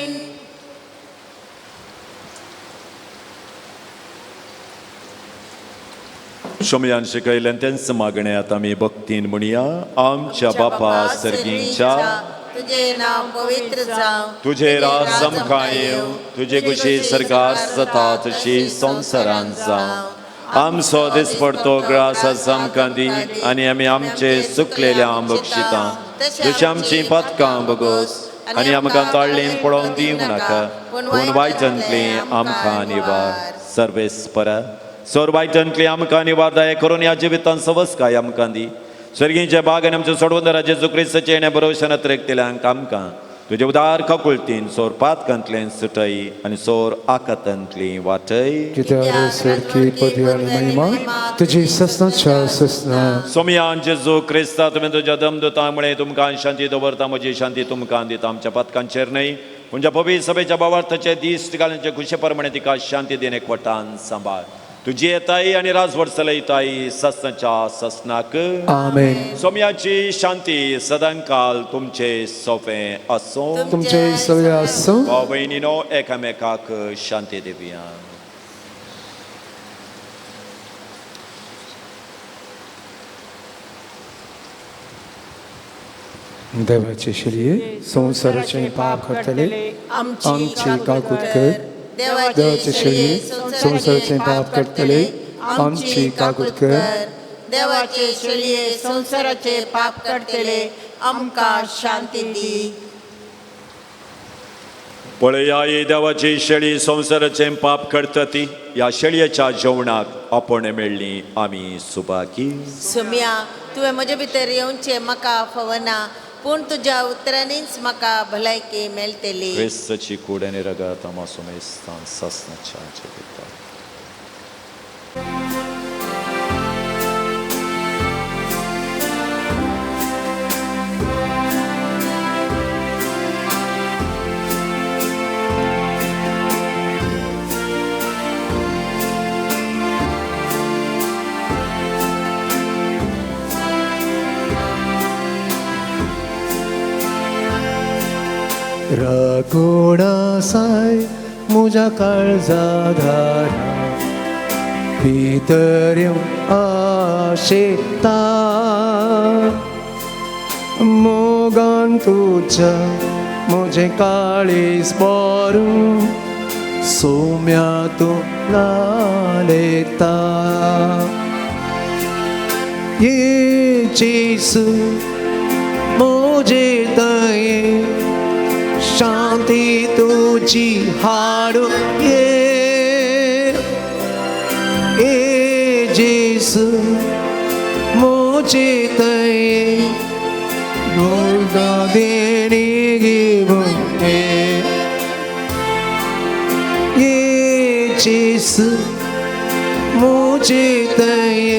शमयान शिकयल्यान तेंच मागणें आतां आमी भक्तीन म्हणया. आमच्या बापा सर्गींच्या, तुझे नाव पवित्र जावं, तुझे राज आमकां येवं, तुजे कुशी सरकार जाता तशी संवसारांत जावं. आमचो दिसपडतो ग्रास आज आमकां दी आनी आमी आमचे चुकलेल्या बक्षिता जशी आमची पातकां बगोस आनी आमकां ताळ्ळीन पळोवन दिवं नाका, पूण वायटांतली आमकां निवार. सर्वेस्परा सोर वायटांतली आमकां निवार दया करून ह्या जिवितान सवस्काय आमकां दी. स्वर्गींच्या बाग आनी आमच्या सोडवंदरा जेजू क्रिस्ताचें येणें बरोवशान अत्रेकतल्यांक आमकां तुजे उदार काकुळतीन सोर पातकांतल्यान सुटय आनी सोर आकातांतली वाटय. कित्याक सरकी पदवी आनी महिमा तुजी ससनाच्या ससना. सोमयान जेजू क्रिस्ता तुमी तुज्या दमदुता मुळे तुमकां शांती दवरता, म्हजी शांती तुमकां दिता. आमच्या पातकांचेर न्हय तुमच्या पवित्र सभेच्या भावार्थाचे दीस घालून खुशे प्रमाणे तिका शांती दिने कोटान सांबाळ. तुजी येताय आनी राजवट चलयताय ससनाच्या ससनाक. आमेन. सोम्याची शांती सदांकाल तुमचे सोफे आसूं. तुमचे सगळे आसूं. भाव भयणीनो एकामेकाक शांती दिवया. देवाचे शिलये संवसाराचे पाप करतले आमची काकूत कर. देवाचे शिलये संवसाराचे पाप करतले आमची काकूत कर. देवाचे शेळये संवसाराचे पाप करतले आमकां शांती दी. पळया ही देवाची शेळी संवसाराचें पाप करता ती ह्या शेळयेच्या जेवणाक आपण मेळ्ळी आमी सुबाकी. सोम्या, तुवें म्हजे भितर येवचें म्हाका फवना, पूण तुज्या उतरांनीच म्हाका भलायकी मेळटली. क्रिस्ताची कूड आनी रगत आमा सुमेस्तान सासणाच्या जिविता. रगुणासाय मुझा काळजाधारा भितर आशेता मोगान तुज्या म्हजें काळीज भरून सोम्या तूं न्हाणयता. ये जेसू म्हजे दये शांती तुझी हाडू ये, ए जेसू म्हजे दये मोगा देणी घेवन ये, ये जेसू म्हजे दये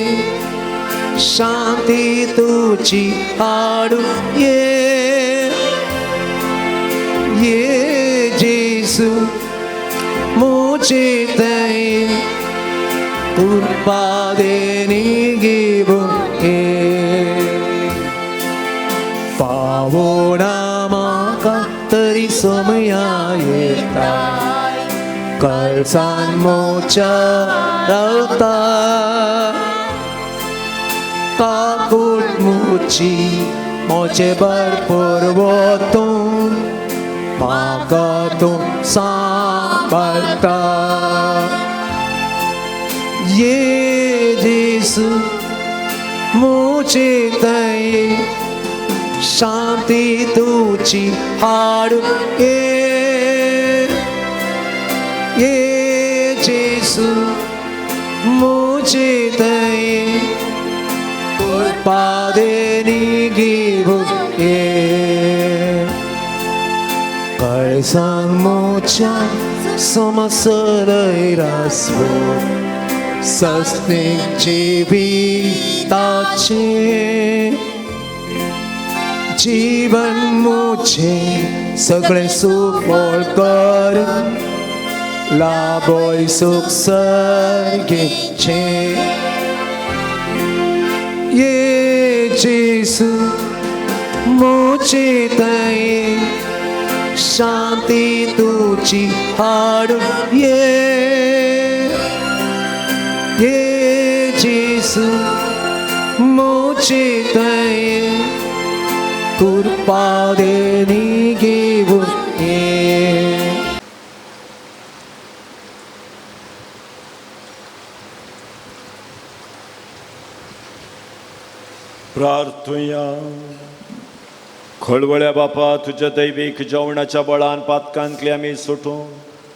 शांती तुझी हाडू ये, ये जेसू मुझे दये कृपा देणी घेवन ये. पावोना म्हाका तरी समया येता कळसान मोच्या रावता काकूट मुची मोचे भरपूर वतून म्हाका तूं सांबाळटा. ये जेसू म्हजे दये शांती तुझी हाडू ये, ये जेसू म्हजे दये कृपा देणी घेवन ये. कळसान मोच्या समसरय रासवो सस्नीक जिविताचें जीवन मुझे सगळें सुफळ कर लाभय सूख सर्गेचें. ये जेसू म्हजे दये शांती तुझी हाडू ये, ये जेसू म्हजे दये कृपा देणी घेवन ये. प्रार्थुया. खळवळ्या बापा, तुज्या दैवीक जेवणाच्या बळान पातकांतली आमी सुटूं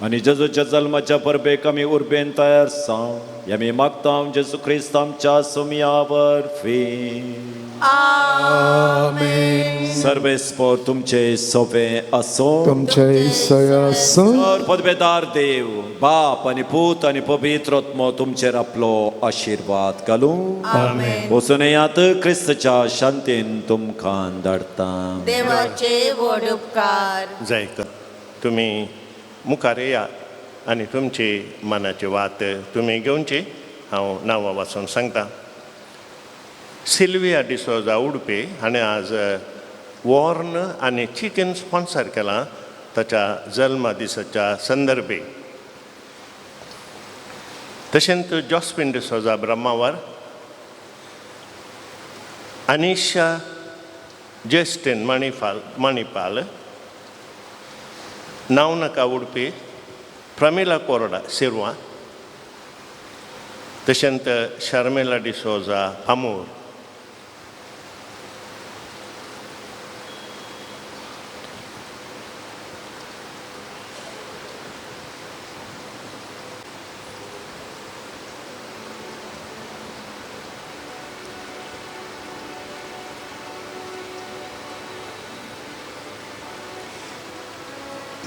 आनी जेजूच्या जल्माच्या परबेक आमी उर्बेन तयार जावं आमी मागता जेजू क्रिस्त आमच्या सोम्या वरवीं. आमेन. सर्वेस्पोर तुमचे सोवे आसूं. तुमचे सय आसूं. तर पदवेदार देव बाप आनी पूत आनी पवित्र आत्मो तुमचेर आपलो आशिर्वाद घालूं. आमेन. वचून येयात क्रिस्तच्या शांतीन तुमकां धाडटा. देवाचे व्हड उपकार. जायक तुमी मुखार येया आनी तुमची मनाची वात तुमी घेवची. हांव नांवां वाचून सांगता. सिल्विया डिसोजा उडपी हाणें आज वॉर्न आनी चिकन स्पॉन्सर केलां ताच्या जल्मा दिसाच्या संदर्भे. तशेंच जॉस्पिन डिसोजा ब्रह्मावर, अनिशा जस्टीन मणिपाल, नावनका उडपी, प्रमिला कोरडा सिरवा, तशेंच शर्मिला डिसोजा आमूर,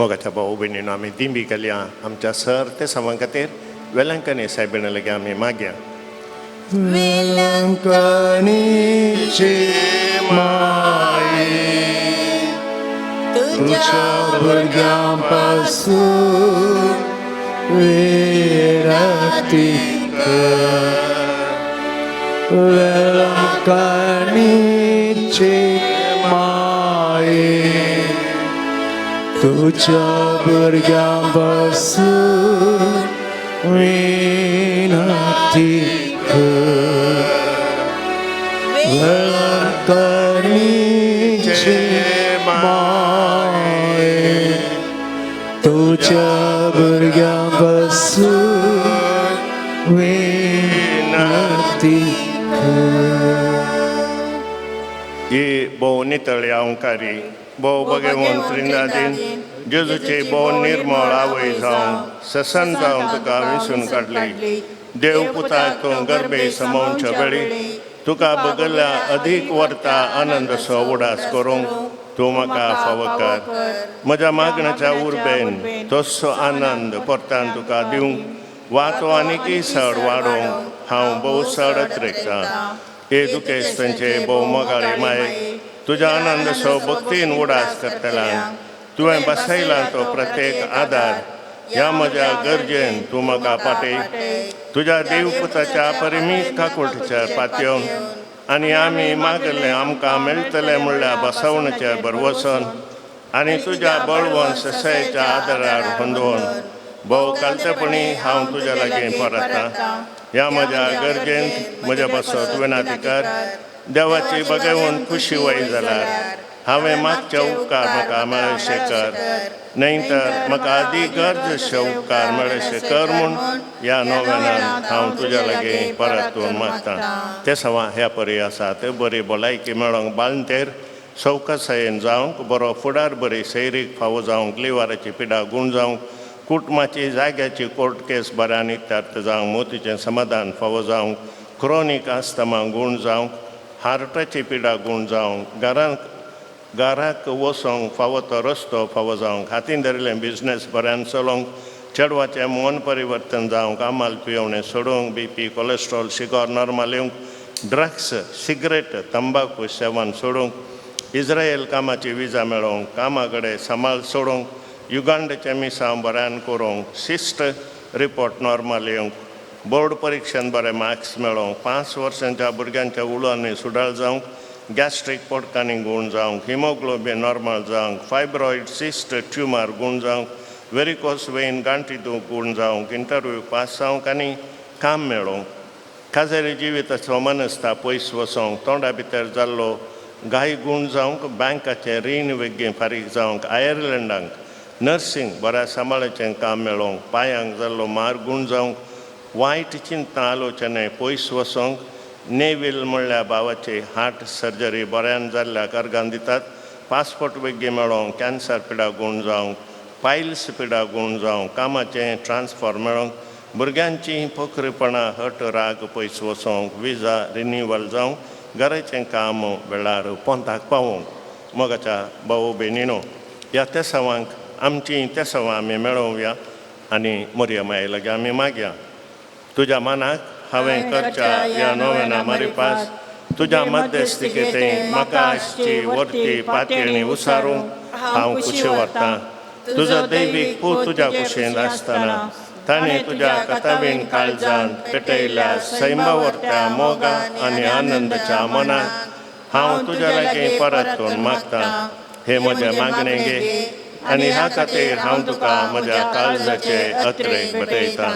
मोगाच्या भाऊ भयणीनो, आमी दिंबी घालया आमच्या सर ते सवां खातीर वेलंकनी सायबिणा लागीं आमी मागया. वेलंकणीची माये, तुझ्या भुरग्यां पासून विनंती कर. वेलंकणीची माये, तुझ्या भुरग्यां पासून विनंती कर. वेलंकणीची माये, तुझ्या भुरग्यां पासून विनंती कर. ही भोव नितळ अंकारी, भोव बगेवन त्रिंदादीन जेजूची भोव निर्मळ आवय जावन ससन जावन तुका विसून काडली. देव पुताक तूं गर्भे समावच्या वेळी तुका बगल्या अधीक वर्ता आनंदसो उडास करूंक तूं म्हाका फावो कर. म्हज्या मागण्याच्या उर्बेन तस्सो आनंद परतान तुका दिवंक वा तो आनीकय सड वाडोवंक हांव भोव सड अत्रेकतां. हे दुखेस्तांचे भोव मोगाळे माये, तुज्या आनंदसो भक्तीन उडास करतल्यान तुवें बसयला तो प्रत्येक आदार ह्या म्हज्या गरजेन तूं म्हाका पाटय. तुज्या देवपुताच्या परिमीत काकुळटीचेर पातयेवन आनी आमी मागलें आमकां मेळटलें म्हणल्यार बसवणेचेर भरवसन आनी तुज्या बळवंत ससायेच्या आदारार होंदोवन भोव कालतेपणी हांव तुज्या लागीं परतां. ह्या म्हज्या गरजेन म्हज्या पासत विनंती कर. देवाची बगेवन खुशी वय जाल्यार हांवें मागचे उपकार म्हाका मेळशे कर, न्हय तर म्हाका आदी गरज उपकार मेळशे कर म्हूण ह्या नव्यान हांव तुज्या लागीं परतून मागतां. ते सवा ह्या परी आसा ते बरी भलायकी मेळोंक, बाळंतेर सवकासायेन जावंक, बरो फुडार बरी सैरीक फावो जावंक, लिवाराची पिडा गूण जावंक, कुटुंबाची जाग्याची कोर्ट केस बऱ्या नित्यार्थ जावंक, मोतीचें समाधान फावो जावंक, क्रोनीक आस्तमा गूण जावंक, हार्टाची पिडा गूण जावंक, घरांत घराक वचोंक फावो तो रस्तो फावो जावंक, हातीन धरिल्लें बिजनेस बऱ्यान चलोवंक, चेडवाचें मन परिवर्तन जावंक, आमाल पियोवणें सोडूंक, बीपी कोलेस्ट्रॉल शुगर नॉर्मल येवंक, ड्रग्स सिगरेट तंबाकू सेवन सोडूंक, इस्रायल कामाची विजा मेळोवंक, कामा कडेन सांबाळ सोडूंक, युगांडाचें मिसांव बऱ्यान करूंक, सिस्ट रिपोर्ट नॉर्मल येवंक, बोर्ड परिक्षेन बरे मार्क्स मेळोवंक, 5 वर्सांच्या भुरग्यांच्या उलोवणी सुदार जावंक, गॅस्ट्रीक पोटकांनी गूण जावंक, हिमोग्लोबीन नॉर्मल जावंक, फायब्रॉयड सिस्ट ट्युमर गूण जावंक, वेरिकोस वेन गांठी दूख गूण जावंक, इंटरव्यू पास जावंक आनी काम मेळोवंक, खाजरी जिविताचो मनस्ता पयस वचोंक, तोंडा भितर जाल्लो गाय गूण जावंक, बँकाचें रीण वेगळें फारीक जावंक, आयर्लंडाक नर्सिंग बऱ्या सांबाळाचें काम मेळोवंक, पांयांक जाल्लो मार गूण जावंक, वायट चिंतना आलोचने पयस वचोंक, नेवील म्हणल्यार भावाची हार्ट सर्जरी बऱ्यान जाल्ल्या अर्गान दितात, पासपोर्ट वेगळी मेळोवंक, कॅन्सर पिडा गूण जावंक, पायल्स पिडा गूण जावंक, कामाचें ट्रान्सफर मेळोवंक, भुरग्यांची पोखरीपणां हट राग पयस वचोंक, विजा रिन्युवल जावंक, घराचें काम वेळार पोंताक पावोवंक. मोगाच्या भाऊ भयणीनो, ह्या तेसावांक आमची तेसावां आमी मेळोवया आनी मोरया माये लागीं आमी मागया. तुज्या मनाक हांवें करच्या ह्या नव्याना मारिपास तुज्या मध्यस्थिकेते म्हाका आसची वर्ती पातयेणी उसारूंक हांव खुशी व्हरतां. तुजो दैवीक पूत तुज्या कुशीन आसतना ताणें तुज्या कथावीण काळजान पेटयल्या सैमा व्हरत्या मोगा आनी आनंदाच्या मनाक हांव तुज्या लागीं परतून मागतां. हे म्हजें मागणें घे आनी ह्या खातीर हांव तुका म्हज्या काळजाचे अत्रेक भेटयतां.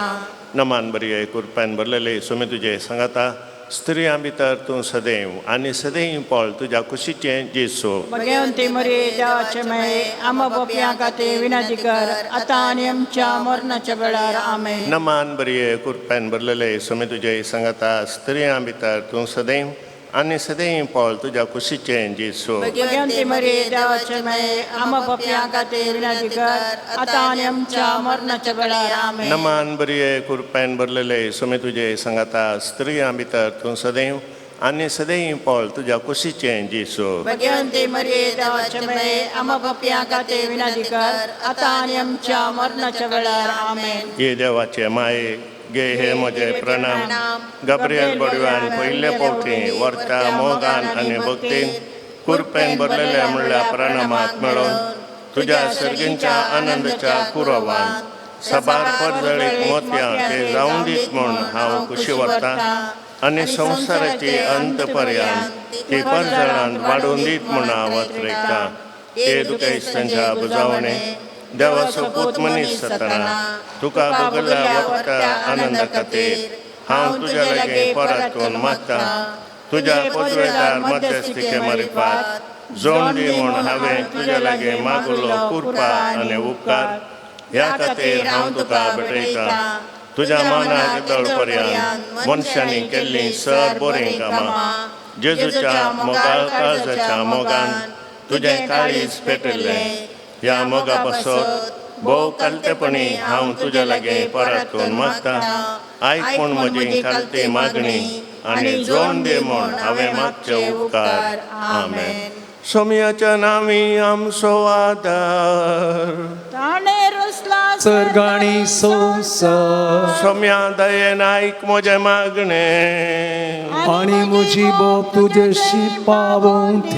नमान बरी कुरप्यान भरलेले सुमी तुजे सांगाता, स्त्रियां भितर तूं सदैव आनी सदैव पळ तुज्या कुशीचें जेसू. भगवंती मरे देवाचे माये, आम्हा पापयां खातीर विनंती कर, आतां आनी आमच्या मरणाच्या वेळार. आमेन. नमान बरी कुरप्यान भरलेले सुमी तुजे सांगाता, स्त्रियां भितर तूं सदैव आनी सदैव पळ तुज्या कुशीचें जेसू. भगवंती मरे देवाचे माये, आम्हा पापयां खातीर विनंती कर, आतां आनी आमच्या मरणाच्या वेळार. आमेन. नमान बरी कुरप्यान भरलेले सुमी तुजे सांगाता, स्त्रियां भितर तूं सदैव आनी सदैव पळ तुज्या कुशीचें जेजू. भगवंती मरिये देवाचे माये आम्हा पापयां खातीर विनंती कर आतां आनी आमच्या मरणाच्या वेळार. आमेन. ये देवाचे माये गे हे म्हजे प्रणाम. गब्रियल बडव्यान पयले फावटी व्हरता मोगान आनी भक्तीन कुरपेन भरलेल्या म्हणल्या प्रणामाक मेळोवन तुज्या सर्गींच्या आनंदाच्या कुरवान सबार परजळीत मोतयां ते जावन दीत म्हूण हांव खुशी व्हरतां आनी संवसाराची अंत पर्यंत ती परजळान वाडोवन दीत म्हूण हांव अत्रेकतां. हे दुखेस्तांच्या बुजावणे देवाचो पूत मनीस जातना तुका भोगल्ल्या वखता आनंदा खातीर हांव तुज्या लागीं परतून मागता. तुज्या पदवेदार मध्यस्थिके मारिफात जोड दी म्हूण हांवें तुज्या लागीं मागुलो कृपा आनी उपकार ह्या खातीर हांव तुका भेटयतां. तुज्या मनाक दळपर्यंत मनशांनी केल्लीं सर बरीं कामां जेजूच्या मोगाळ काळजाच्या मोगान तुजें काळीज पेटिल्लें ह्या मोगा पासत भोव कालतेपणी हांव तुज्या लागीं परतून मागता. आयक म्हूण म्हजी कालती मागणी आनी जोड दी म्हूण हांवें मागचे उपकार. आमेन. सोमयाच्या नांवी आमचो आदार ताणें रचला सर्गाणी संवसार सोम्या दयेन आयक म्हजें मागणें आणि म्हजी बोप तुजेशी पावोवंक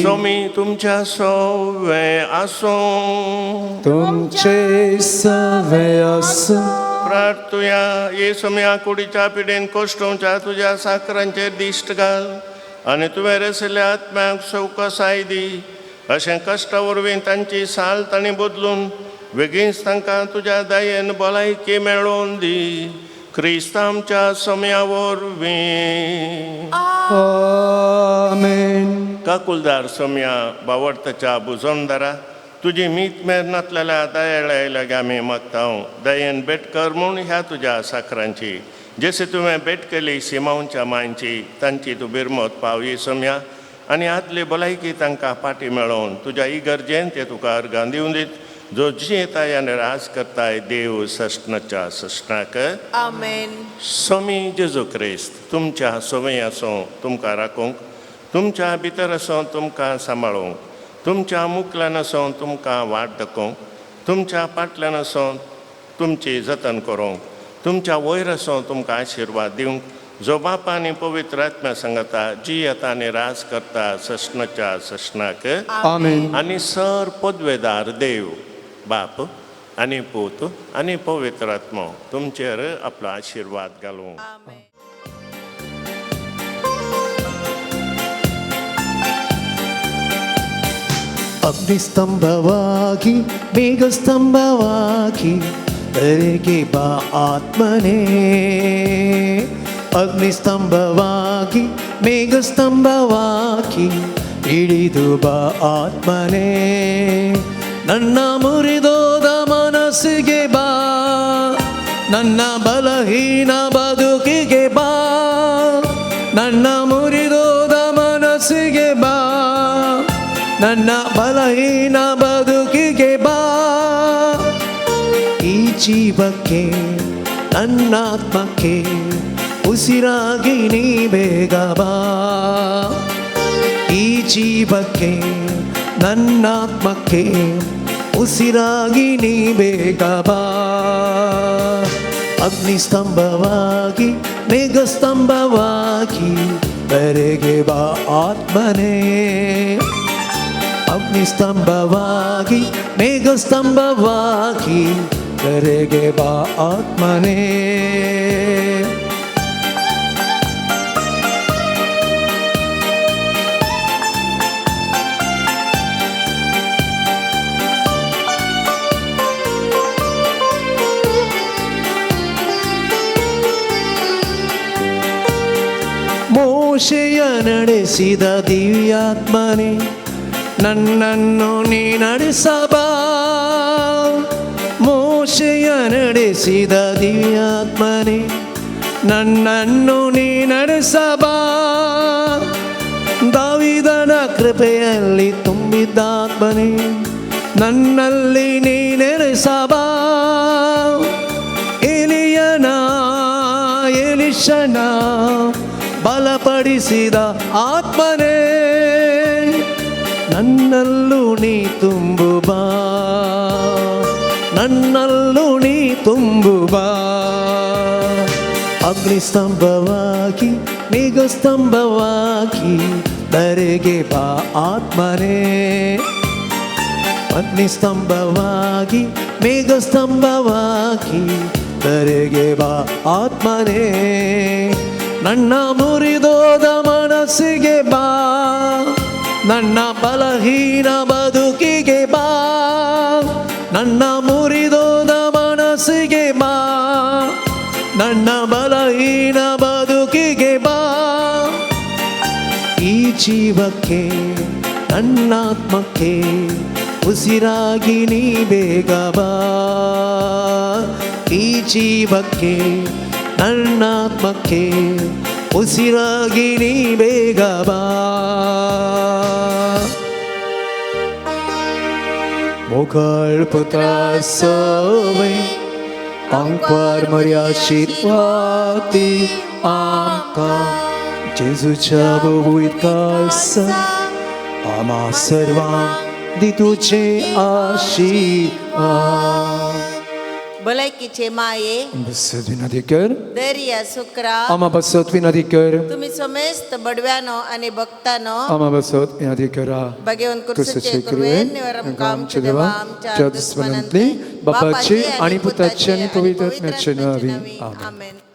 सोमी तुमच्या सवे आसूं तुमचे सवे आसूं. प्रार्थुया. ये सोम्या कुडीच्या पिडेन कोश्टोवच्या तुज्या साकरांचेर दिश्ट घाल आनी तुवें रसिल्ल्या आत्म्याक सवकसाय दी. अशें कश्टा वरवीं तांची साल तांणी बदलून बेगीनच तांकां तुज्या दयेन भलायकी मेळोवन दी. क्रिस्त आमच्या सोम्या वरवीं. आमेन. काकुलदार सोम्या बावडताच्या बुजोमदारा तुजी मीत मेर नातलेल्या दयाळ्या लागीं आमी मागता. दयेन भेट कर म्हूण ह्या तुज्या साकरांची जशें तुवें भेट केली सिमांवच्या मांयची तांची तूं बिरमत पावyi सोम्या आनी आदली भलायकी तांकां फाटी मेळोवन तुज्या इगर्जेन ते तुका अर्गां दिवन दीत जो जियेताय आनी राज करताय देव सश्णाच्या सश्णाक. आमेन. स्वामी जेजू क्रिस्त तुमच्या सवय आसूं तुमकां राखूंक तुमच्या भितर आसूं तुमकां सांबाळूंक तुमच्या मुखल्यान आसूं तुमकां वाट दाखोवंक तुमच्या फाटल्यान आसूं तुमची जतन करूंक तुमच्या वयर आसूं तुमकां आशिर्वाद दिवंक जो बाप आनी पवित्र आत्म्या सांगता जियेता आनी राज करता सश्णाच्या सश्णाक. आमेन. आनी सर पदवेदार देव बाप आनी पूत आनी पवित्र आत्मो तुमचेर आपलो आशिर्वाद घालूं. आमेन. ಅಗ್ನಿಸ್ತಂಭವಾಗಿ ಮೇಘಸ್ತಂಭವಾಗಿ ಧರೆಗೆ ಬಾ ಆತ್ಮನೇ. ಅಗ್ನಿಸ್ತಂಭವಾಗಿ ಮೇಘಸ್ತಂಭವಾಗಿ ಇಳಿದು ಬಾ ಆತ್ಮನೇ. ನನ್ನ ಮುರಿದೋದ ಮನಸ್ಸಿಗೆ ಬಾ, ನನ್ನ ಬಲಹೀನ ಬದುಕಿಗೆ ಬಾ, ನನ್ನ ಮುರಿದೋದ ಮನಸ್ಸಿಗೆ ಬಾ, ನನ್ನ ಬಲಹೀನ ಬದುಕಿಗೆ ಬಾ. ಈ ಜೀವಕ್ಕೆ ನನ್ನಾತ್ಮಕ್ಕೆ ಉಸಿರಾಗಿ ನೀ ಬೇಗ ಬಾ. ಈ ಜೀವಕ್ಕೆ ನನ್ನಾತ್ಮಕ್ಕೆ ಉಸಿರಾಗಿ ನೀ ಬೇಗ ಬಾ. ಅಗ್ನಿಸ್ತಂಭವಾಗಿ ಮೇಘಸ್ತಂಭವಾಗಿ ಬರೆಗೆ ಬಾ ಆತ್ಮನೇ. ಅಗ್ನಿಸ್ತಂಭವಾಗಿ ಮೇಘಸ್ತಂಭವಾಗಿ ಬರೆಗೆ ಬಾ ಆತ್ಮನೇ. ಮೋಶೆಯ ನಡೆಸಿದ ದಿವ್ಯಾತ್ಮನೇ ನನ್ನನ್ನು ನೀ ನಡೆಸಬಾ. ಮೋಶೆಯ ನಡೆಸಿದ ದಿವ್ಯಾತ್ಮನೇ ನನ್ನನ್ನು ನೀ ನಡೆಸಬಾ. ದಾವಿದನ ಕೃಪೆಯಲ್ಲಿ ತುಂಬಿದ್ದಾತ್ಮನೇ ನನ್ನಲ್ಲಿ ನೀ ನೆಲೆಸಬಾ. ಎಲಿಯನ ಎಲಿಷನ ಬಲಪಡಿಸಿದಾತ್ಮನೇ ಬಲಪಡಿಸಿದ ಆತ್ಮನೇ, ನನ್ನಲ್ಲೂ ನೀ ತುಂಬು ಬಾ, ನನ್ನಲ್ಲೂ ನೀ ತುಂಬು ಬಾ. ಅಗ್ನಿಸ್ತಂಭವಾಗಿ ಮೇಘಸ್ತಂಭವಾಗಿ ಧರೆಗೆ ಬಾ ಆತ್ಮನೇ, ಅಗ್ನಿಸ್ತಂಭವಾಗಿ ಮೇಘಸ್ತಂಭವಾಗಿ ಧರೆಗೆ ಬಾ ಆತ್ಮನೇ. ನನ್ನ ಮುರಿದೋದ ಮನಸ್ಸಿಗೆ ಬಾ, ನನ್ನ ಬಲಹೀನ ಬದುಕಿಗೆ ಬಾ, ನನ್ನ ಮುರಿದೋದ ಮನಸ್ಸಿಗೆ ಬಾ, ನನ್ನ ಬಲಹೀನ ಬದುಕಿಗೆ ಬಾ. ಈ ಜೀವಕ್ಕೆ ನನ್ನಾತ್ಮಕ್ಕೆ ಉಸಿರಾಗಿ ನೀ ಬೇಗ ಬಾ, ಈ ಜೀವಕ್ಕೆ ನನ್ನಾತ್ಮಕ್ಕೆ ಉಸಿರಾಗಿ ನೀ ಬೇಗ ಬಾ. मोगाळ पुत्रा सवय आंकवार मर्या शिरवाती आमकां जेजूच्या भोवूय आमा सर्वांक दी तुजे आशिर्वाद. भलायकीचे माये, बसत विनंती कर, दर्या सुक्रा, आमा बसत विनंती कर, तुम्ही समेस्त बडव्यानो आणि भक्तानो, आमा बसत विनंती करा. भगवंत क्रिस्ताचे कुर्सचे कृपेन कृपेन आमच्या देवा आमच्या दुस्मनांतली बापाचे आणि पुताचे आणि पवित्र आत्म्याचे नावे. आमेन. आमेन.